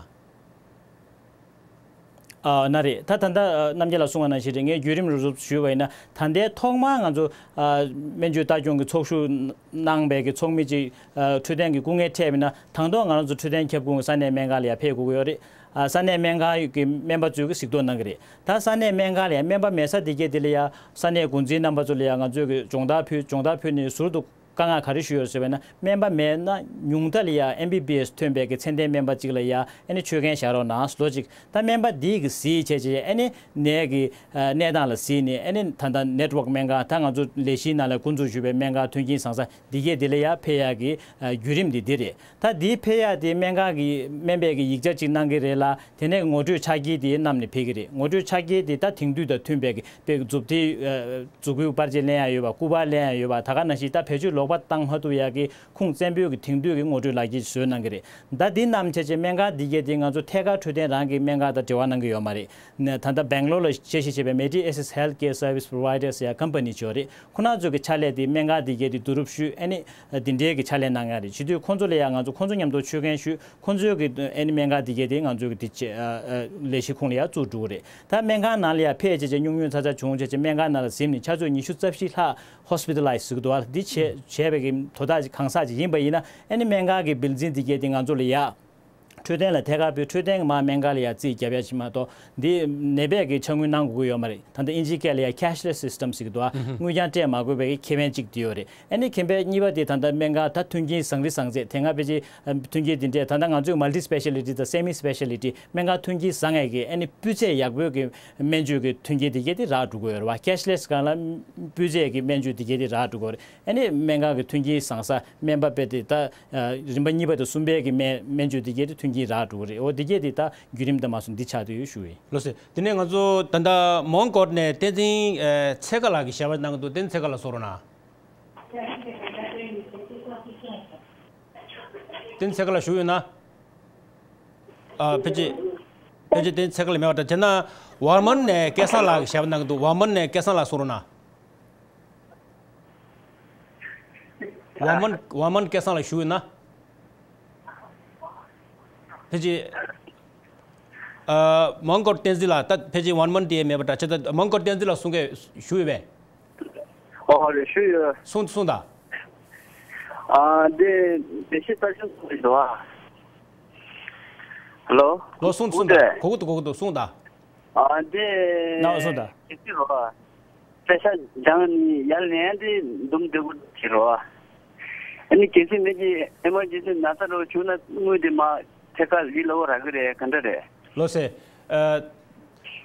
ཨ་ན་རེད། ད་ད་ལྟ་རྣམ་རྒྱལ་ལགས་གསུངས་པ་ནང་བཞིན་རེད། ངས་བརྒྱུད་རིམ་རུབ་རུབ་ཞུས་པ་ཡིན་ན་ད་ལྟའི་ཐོག་མར་ང་ཚོ་ཨ་སྨན་བཅོས་ལྟ་སྐྱོང་གི་ཚོགས་ཞུགས་གནང་པའི་གི་ཚོགས་མི་ཅིག་ཨ་འཕྲོད་བསྟེན་གྱི་སྐུ་ངལ་འཕྲད་པ་ཡིན་ན་དང་ཐོག་ང་རང་ཚོ་འཕྲོད་བསྟེན་ཁྱབ་ཁོངས་ཀྱི་ས་གནས་སྨན་ཁང་ལ་ཡ་ཕེབས་དགོས་ཀྱི་ཡོད་རེད། ཨ་ས་གནས་སྨན་ཁང་གི་སྨན་པ་ཚོས་གི་གཟིགས་རྟོག་གནང་གི་རེད། ད་ས་གནས་སྨན་ཁང་ལ་ཡ་སྨན་པ་མེད་ས་དེ་གྱད་དེ་ལ་ཡ་ས་གནས་འགོ་འཛིན་རྣམ་པ་ཚོ་ལ་ཡ་ང་ཚོས་གི་སྦྱོང་བརྡར་ཕུལ། སྦྱོང་བརྡར་ཕུལ་ནས་ཟུར་དུ་དཀའ་ངལ་ག་རེ་ཞུ་ཡོད་ཟེར་བས་ན་སྨན་པ་མེད་ན་ཉུང་མཐའ་ལ་ཡ་ཨེམ་བི་བི་ཨེས་ཐོན་པའི་གི་ཚད་ལྡན་སྨན་པ་ཅིག་ལ་ཡ་ཨ་ནི་ཆོད་མཁན་བཞག་རོགས་གནང་ལོ་ཅིག་ད་སྨན་པ་འདིས་གི་གཟིགས་བྱས་བྱས་ཨ་ནི་ནད་གི་ཨ་གནས་སྟངས་ལ་གཟིགས་ནས་ཨ་ནི་ད་ལྟ་ནེཊ་ཝརྐ་སྨན་ཁང་ད་ང་ཚོ་ལས་གཞིའི་ནང་ལ་འགོ་འཛུགས་ཞུས་པའི་སྨན་ཁང་མཐུན་རྐྱེན་བཟང་ས་འདི་གྱད་འདི་ལ་ཡ་ཕེབས་ཡག་གི་ཨ་བརྒྱུད་རིམ་འདི་འདི་རེད། ད་འདི་ཕེབས་ཡག་དེ་སྨན་ཁང་གི་སྨན་པའི་གི་ཡིག་ཆ་ཅིག་གནང་གི་རེད་ལ། དེ་ནས་ངོ་སྤྲོད་ཕྱག་འཁྱེར་དེ་བསྣམས་ནས་ཕེབས་ཀྱི་རེད། ངོ་སྤྲོད་ཕྱག་འཁྱེར་དེ་ད་དེང་དུས་དང་མཐུན་པའི་གི་དཔེ་མཛུབ་དེ་ཨ་མཛུབ་གུའི་པར་ཆས་ལེན་ཡག་ཡོད་པ། སྐུ་པར་ལེན་ཡག་ཡོད་པ། ད་ག་ནང་བཞིན་ད་བེད་སྤྱོད་ལོག་པ་བཏང་མ་ཐུབ་ཡག་གི་ཁུངས་བཙན་པོའི་གི་དེང་དུས་ཀྱི་ངོ་སྤྲོད་ལག་འཁྱེར་བཟོས་གནང་གི་རེད། ད་འདི་བསྣམས་བྱས་བྱས་སྨན་ཁང་འདི་གྱད་དེ་ང་ཚོ་ཐད་ཀར་འཕྲོད་བསྟེན་རང་གི་སྨན་ཁང་དང་འབྲེལ་བ་གནང་གི་ཡོད་མ་རེད། ནས་ད་ལྟ་སྦེང་ལོར་ལ་དཔྱད་གཞི་བྱས་པའི་Medi Assist Healthcare Service Providers ཡ་ཀམ་པ་ནི་ཅིག་ཡོད་རེད། ཁོ་རང་ཚོ་གི་ཕྱག་ལས་དེ་སྨན་ཁང་འདི་གྱད་དེ་བསྡུ་རུབ་ཞུས་ཨ་ནི་འདི་འདྲའི་གི་ཕྱག་ལས་གནང་ཡག་རེད། བྱེད་དུས་ཁོང་ཚོ་ལ་ཡ་ང་ཚོ་ཁོང་ཚོ་མཉམ་དུ་ཆོད་མཁན་ཞུས། ཁོང་ཚོའི་གི་ཨ་ནི་སྨན་ཁང་འདི་གྱད་དེ་ང་ཚོའི་གི་དེ་ཆེ་ཨ་ཨ་ལས་གཞི་ཁོངས་ལ་ཡ་བཙུགས་འགྲོ་གི་རེད། ད་སྨན་ཁང་ནང་ལ་ཡ་ཕེབས་བྱས་བྱས་སྨྱུང་གནས་ཚ་ཚ་བྱུང་བྱས་བྱས་སྨན་ཁང་ནང་ལ་གཟིམས་ནས་ཆུ་ཚོད་ཉི་ཤུ་རྩ་བཞི་ལྷག་ཧོ་སི་པི་ཊ་ལའི་ཛི་ཟེར་གི་འདུག་བ། འདི་བྱས་བྱས་པའི་གི་དོ་བདག་གང་ཟག་ཅིག་ཡིན་པ་ཡིན་ན་ཨ་ནི་སྨན་ཁང་གི་བིལ་ཌིང་འདི་གྱད་དེ་ང་ཚོ་ལ་ཡ། འཕྲོད་བསྟེན་ལ་ཐད་ཀར་སྤོས། འཕྲོད་བསྟེན་མར་སྨན་ཁང་ལ་ཡ་རྩིས་རྒྱབ་ཡ་ཅིག་མ་གཏོགས་འདི་ནད་པས་ཀྱི་ཕྱག་དངུལ་གནང་དགོས་ཀྱི་ཡོད་མ་རེད། ད་ལྟ་ཨིན་ཇིའི་སྐད་ལ་ཡ་cashless system ཟེར་གྱི་འདུག་ཨ། དངུལ་རྐྱང་སྤྲད་མ་དགོས་པའི་ཁེ་ཕན་གཅིག་དེ་ཡོད་རེད། ཨ་ནི་ཁེ་ཕན་གཉིས་པ་དེ་ད་ལྟ་སྨན་ཁང་ད་མཐུན་རྐྱེན་བཟང་རི་བཟང་ཚད་དེ་སྔ་ཕལ་ཆེར་མཐུན་རྐྱེན་དེ་འདྲས། ད་ལྟ་ང་ཚོས་multi speciality དང་semi speciality སྨན་ཁང་མཐུན་རྐྱེན་བཟང་ངེས་ཀྱི་ཨ་ནི་སྤུས་ཚད་ཡག་པོའི་གི་སྨན་བཅོས་ཀྱི་མཐུན་རྐྱེན་དེ་གས་དེ་རག་འགྲོ་གི་ཡོད་རེད་བ། cashless སྒང་ལ་སྤུས་ཚད་ཀྱི་སྨན་བཅོས་དེ་གས་དེ་རག་འགྲོ་གི་ཡོད་རེད། ཨ་ནི་སྨན་ཁང་གི་མཐུན་རྐྱེན་བཟང་ས་སྨན་པ་དཔེ་དེ་ད་རིམ་པ་གཉིས་པ་དང་གསུམ་པའི་གི་སྨན་སྨན་བཅོས་དེ་གས་དེ་མཐུན་རྐྱེན་རག་འགྲོ་གི་རེད། འོ་དེ་གས་དེ་ད་བརྒྱུད་རིམ་དེ་མ་སོང་འདི་ཆགས་བསྡད་ཡོད་ཞུ་ཡིན། ལགས་སོ། དེ་ནས་ང་ཚོ་ད་ལྟ་མོན་གྷོ་ནས་བསྟན་འཛིན་ཚེ་དཀར་ལགས་ཀྱིས་ཞལ་པར་གནང་གི་འདུག་བསྟན་འཛིན་ཚེ་དཀར་ལགས་གསུང་རོགས་གནང་། བསྟན་འཛིན་ཚེ་དཀར་ལགས་བཞུགས་ཡོད་ན། ཨ། ཕལ་ཆེར་ཕལ་ཆེར་བསྟན་འཛིན་ཚེ་དཀར་ལགས་མེད་པ་འདྲ། བྱས་ན་ཝར་མན་ནས་སྐལ་བཟང་ལགས་ཀྱིས་ཞལ་པར་གནང་གི་འདུག་ཝར་མན་ནས་སྐལ་བཟང་ལགས་གསུང་རོགས་གནང་། ཝར་མན་ཝར་མན་སྐལ་བཟང་ལགས་བཞུགས་ཡོད་ན། ཕལ་ཆེར། ཨ། མོན་གྷོ་བསྟན་འཛིན་ལགས་ད་ཕལ་ཆེར་ཝར་མན་དེ་མེད་པ་འདྲ། བྱས་ཙང་མོན་གྷོ་བསྟན་འཛིན་ལགས་གསུང་གི་བཞུགས་ཡོད་པས། ཨོ་རེད། ཞུ་ཡོད། གསུང་གསུང་དང་། ཨ། འདི་བདེ་སྐྱིད་རྩ་ཆེན་ཚོགས་རེད་བ། ཧ་ལོ། ལོ་གསུང་གསུང་དང་། གོ་གི་འདུག་གོ་གི་འདུག་གསུང་དང་། ཨ། འདི་ནའོ་གསུང་དང་། གལ་སྲིད་རོ། པེ་ཤ་སྦྱང་ནི་ཡར་ལེན་དེ་འདུམ་འདེགས་པོ་བྱེད་རོ། ཨ་ནི་གལ་སྲིད་མི་གི་ཨེ་མར་ཇེན་སི་ན་ཚ་རོ་བྱུང་ན་དངུལ་དེ་མ་ཐད་ཀར་ལི་ལོ་རག་གི་རེད། ག་འདྲ་རེད། ལོ་སེ། ཨ།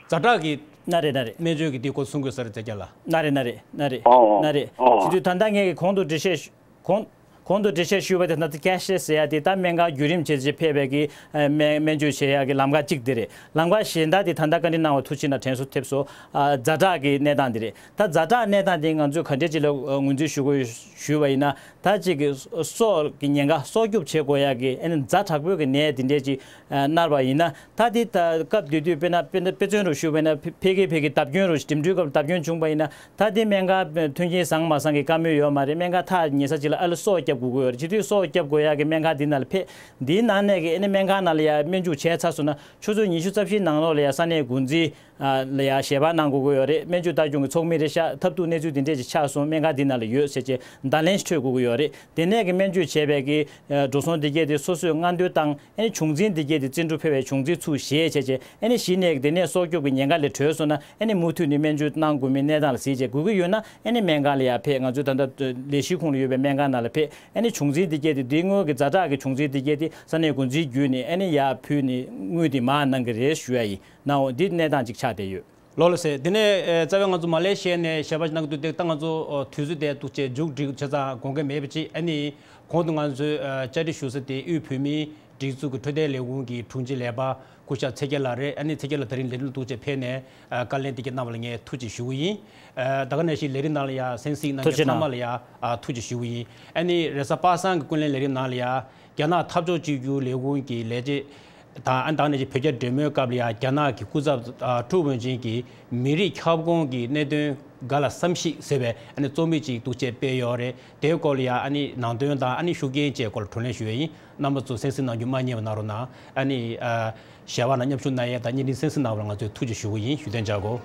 ཛ་དྲག་གི་ན་རེད་ན་རེད། སྨན་བཅོས་ཀྱི་དེ་སྐོར་གསུང་དགོས་ས་རེད་ཛ་རྒྱ་ལགས། ན་རེད་ན་རེད་ན་རེད། ཨོ་ན་རེད། ཨོ་བྱེད་དུས་ད་ལྟ་ངས་ཀྱི་གོང་དུ་འགྲེལ་བཤད་ཞུ་གོང་གོང་དུ་འགྲེལ་བཤད་ཞུས་པ་དེ་ད་ལྟ་cashless ཟེར་ཡ་དེ་ད་སྨན་ཁང་བརྒྱུད་རིམ་བྱས་བྱས་ཕེབས་པའི་གི་ཨ་སྨན་སྨན་བཅོས་བྱེད་ཡ་གི་ལམ་ཁ་གཅིག་དེ་རེད། ལམ་ཁ་གཞན་དག་དེ་ད་ལྟ་བཀའ་འདྲི་གནང་བ་ཐུགས་རྗེ་གནང་། དྲན་གསོ་ཐེབས་སོང་། ཨ་ཛ་དྲག་གི་གནས་སྟངས་དེ་རེད། ད་ཛ་དྲག་གནས་སྟངས་དེ་ང་ཚོས་ག་འདྲས་ཅིག་ལ་ཨ་ངོས་འཛིན་ཞུ་དགོས་ཞུས་པ་ཡིན་ན། ད་ཅིག་གི་སྲོག་གི་ཉེན་ཁ་སྲོག་སྐྱོབ་བྱེད་དགོས་ཡ་གི་ཨ་ནི་ཛ་དྲག་པོའི་གི་ནད་དེ་འདྲས་ཅིག་ཨ་མནར་བ་ཡིན་ན། ད་དེ་ད་སྐབས་དེ་དུས་དཔེར་ན་དཔེ་དཔེ་མཚོན་རུ་ཞུ་བ་ཡིན་ན་ཕ་ཕ་གི་ཕ་གི་བརྡབ་སྐྱོན་རུ་འགྲིམ་འགྲུལ་སྐབས་བརྡབ་སྐྱོན་བྱུང་བ་ཡིན་ན། ད་དེ་སྨན་ཁང་མཐུན་རྐྱེན་བཟང་མ་བཟང་གི་བཀའ་མོལ་ཡོད་མ་རེད། སྨན་ཁང་ཐག་ཉེ་ས་ཅིག་ལ་ཨ་ལ་སྲོག་སྐྱོབ་དགོས་ཀྱི་ཡོད་རེད། བྱེད་དུས་སྲོག་སྐྱོབ་དགོས་ཡ་གི་སྨན་ཁང་འདི་ནང་ལ་ཕེབས། འདིའི་ནང་ནས་གི་ཨ་ནི་སྨན་ཁང་ནང་ལ་ཡ་སྨན་བཅོས་བྱས་ཚར་སོང་ན་ཆུ་ཚོད་ཉི་ཤུ་རྩ་བཞིའི་ནང་ལོགས་ལ་ཡ་ས་གནས་འགོ་འཛིན་ཨ་ལ་ཡ་ཞལ་པར་གནང་དགོས་ཀྱི་ཡོད་རེད། སྨན་བཅོས་ལྟ་སྐྱོང་གི་ཚོགས་མི་རེད་ཤག་ཐབས་སྡུག་གནས་ཚུལ་འདི་འདྲས་ཅིག་ཆགས་སོང་། སྨན་ཁང་འདི་ནང་ལ་ཡོད་ཟེར་བྱས་བརྡ་ལན་ཞིག་སྤྲོད་དགོས་ཀྱི་ཡོད་རེད། དེ་ནས་གི་སྨན་བཅོས་བྱས་པའི་གི་ཨ་འགྲོ་སོང་འདི་གས་དེ་སོ་སོས་སྔ་འདོན་བཏང་། ཨ་ནི་བྱུང་འཛིན་འདི་གས་དེ་བཙན་འཕྲོག་ཕེབས་པའི་བྱུང་འཛིན་ཚུར་བཞེས་བྱས་བྱས། ཨ་ནི་གཞི་ནས་དེ་ནས་སྲོག་སྐྱོབ་ཀྱི་ཉེན་ཁ་ལས་གྲོལ་སོང་ན། ཨ་ནི་མུ་མཐུད་ནས་སྨན་བཅོས་གནང་དགོས་མིན་གནས་སྟངས་ལ་གཟིགས་བྱས་དགོས་ཀྱི་ཡོད་ན། ཨ་ནི་སྨན་ཁང་ལ་ཡར་ཕེབས། ང་ཚོའི་ད་ལྟ་ལས་གཞིའི་ཁོངས་ལ་ཡོད་པའི་སྨན་ཁང་ནང་ལ་ཕེབས། ཨ་ནི་བྱུང་འཛིན་འདི་གས་དེ་འདི་སྔོན་གྱི་ཛ་དྲག་གི་བྱུང་འཛིན་འདི་གས་དེ་ས་གནས་འགོ་འཛིན་བརྒྱུད་ནས་ཨ་ནི་ཡར་ཕུལ་ནས་དངུལ་དེ་མར་གནང་གི་རེད་ཞུ་ཡ་ཡིན། ནའོ་འདི་གནས་སྟངས་ཅིག་ཆགས་བསྡད་ཡོད། ལོ་ལགས་སེ། དེ་ནས་ཨ་རྩ་བའི་ང་ཚོ་མ་ལེ་ཤི་ཡ་ནས་ཞལ་པར་གནང་གི་འདུག་དེ་ད་ང་ཚོ་ཨ་དུས་ཚོད་དེ་འདུག་བྱས་མཇུག་སྒྲིལ་བྱས་ཙང་དགོངས་འགལ་མེད་པ་ཅིག་ཨ་ནི་གོང་དུ་ང་ཚོས་ཨ་བཅར་འདྲི་ཞུ་ས་དེ་དབུས་བོད་མིའི་སྒྲིག་འཛུགས་ཀྱི་འཕྲོད་བསྟེན་ལས་ཁུངས་ཀྱི་དྲུང་ཆེ་ལས་པ་སྐུ་ཞབས་ཚེ་རྒྱལ་ལགས་རེད། ཨ་ནི་ཚེ་རྒྱལ་ལགས་ད་རིང་ལས་རིམ་ལ་འདུག་བྱས་ཕེབས་ནས་ཨ་བཀའ་ལན་འདི་ག་གནང་བ་ལ་ངས་ཐུགས་རྗེ་ཞུ་གི་ཡིན། ཨ་ད་ག་ནང་བཞིན་ལས་རིམ་ནང་ལ་ཡ་གསན་གཟིགས་གནང་མཁན་ཐུགས་རྗེ་ཚང་མ་ལ་ཡ་ཨ་ཐུགས་རྗེ་ཞུ་གི་ཡིན། ཨ་ནི་རེས་གཟའ་པ་སངས་ཀྱི་ཀུན་གླེང་ལས་རིམ་ནང་ལ་ཡ་རྒྱ་ནག་འཐབ་ཕྱོགས་གཅིག་གྱུར་ལས་ཁུངས་ཀྱི་ལས་བྱེད་དང་། ཨ་ནི་ད་ག་ནང་བཞིན་བོད་རྒྱ་འབྲེལ་མོལ་སྐབས་ལ་ཡ་རྒྱ་ནག་གི་སྐུ་ཚབ་ཨ་ཀྲུའུ་ཝུན་ཅིན་གྱིས་མི་རིགས་ཁྱབ་ཁོངས་ཀྱི་གནད་དོན་འགའ་ལ་བསམ་གཞིག་ཟེར་བའི་ཨ་ནི་རྩོམ་ཡིག་ཅིག་འདུག་བྱས་སྤེལ་ཡོད་རེད། དེའི་སྐོར་ལ་ཡ་ཨ་ནི་ནང་དོན་དང་ཨ་ནི་ཤུགས་རྐྱེན་བཅས་སྐོར་ལ་བགྲོ་གླེང་ཞུ་ཡས་ཡིན། རྣམ་པ་ཚོ་གསན་གཟིགས་གནང་རྒྱུ་མ་བསྙེལ་བ་གནང་རོགས་གནང་། ཨ་ནི་ཨ་ཞལ་པར་ནང་མཉམ་ཞུགས་གནང་ཡས་དང་བརྙན་འཕྲིན་གསན་གཟིགས་གནང་བར་ང་ཚོས་ཐུགས་རྗེ་ཞུ་གི་ཡིན། བཞུགས་གདན་འཇགས་དགོས།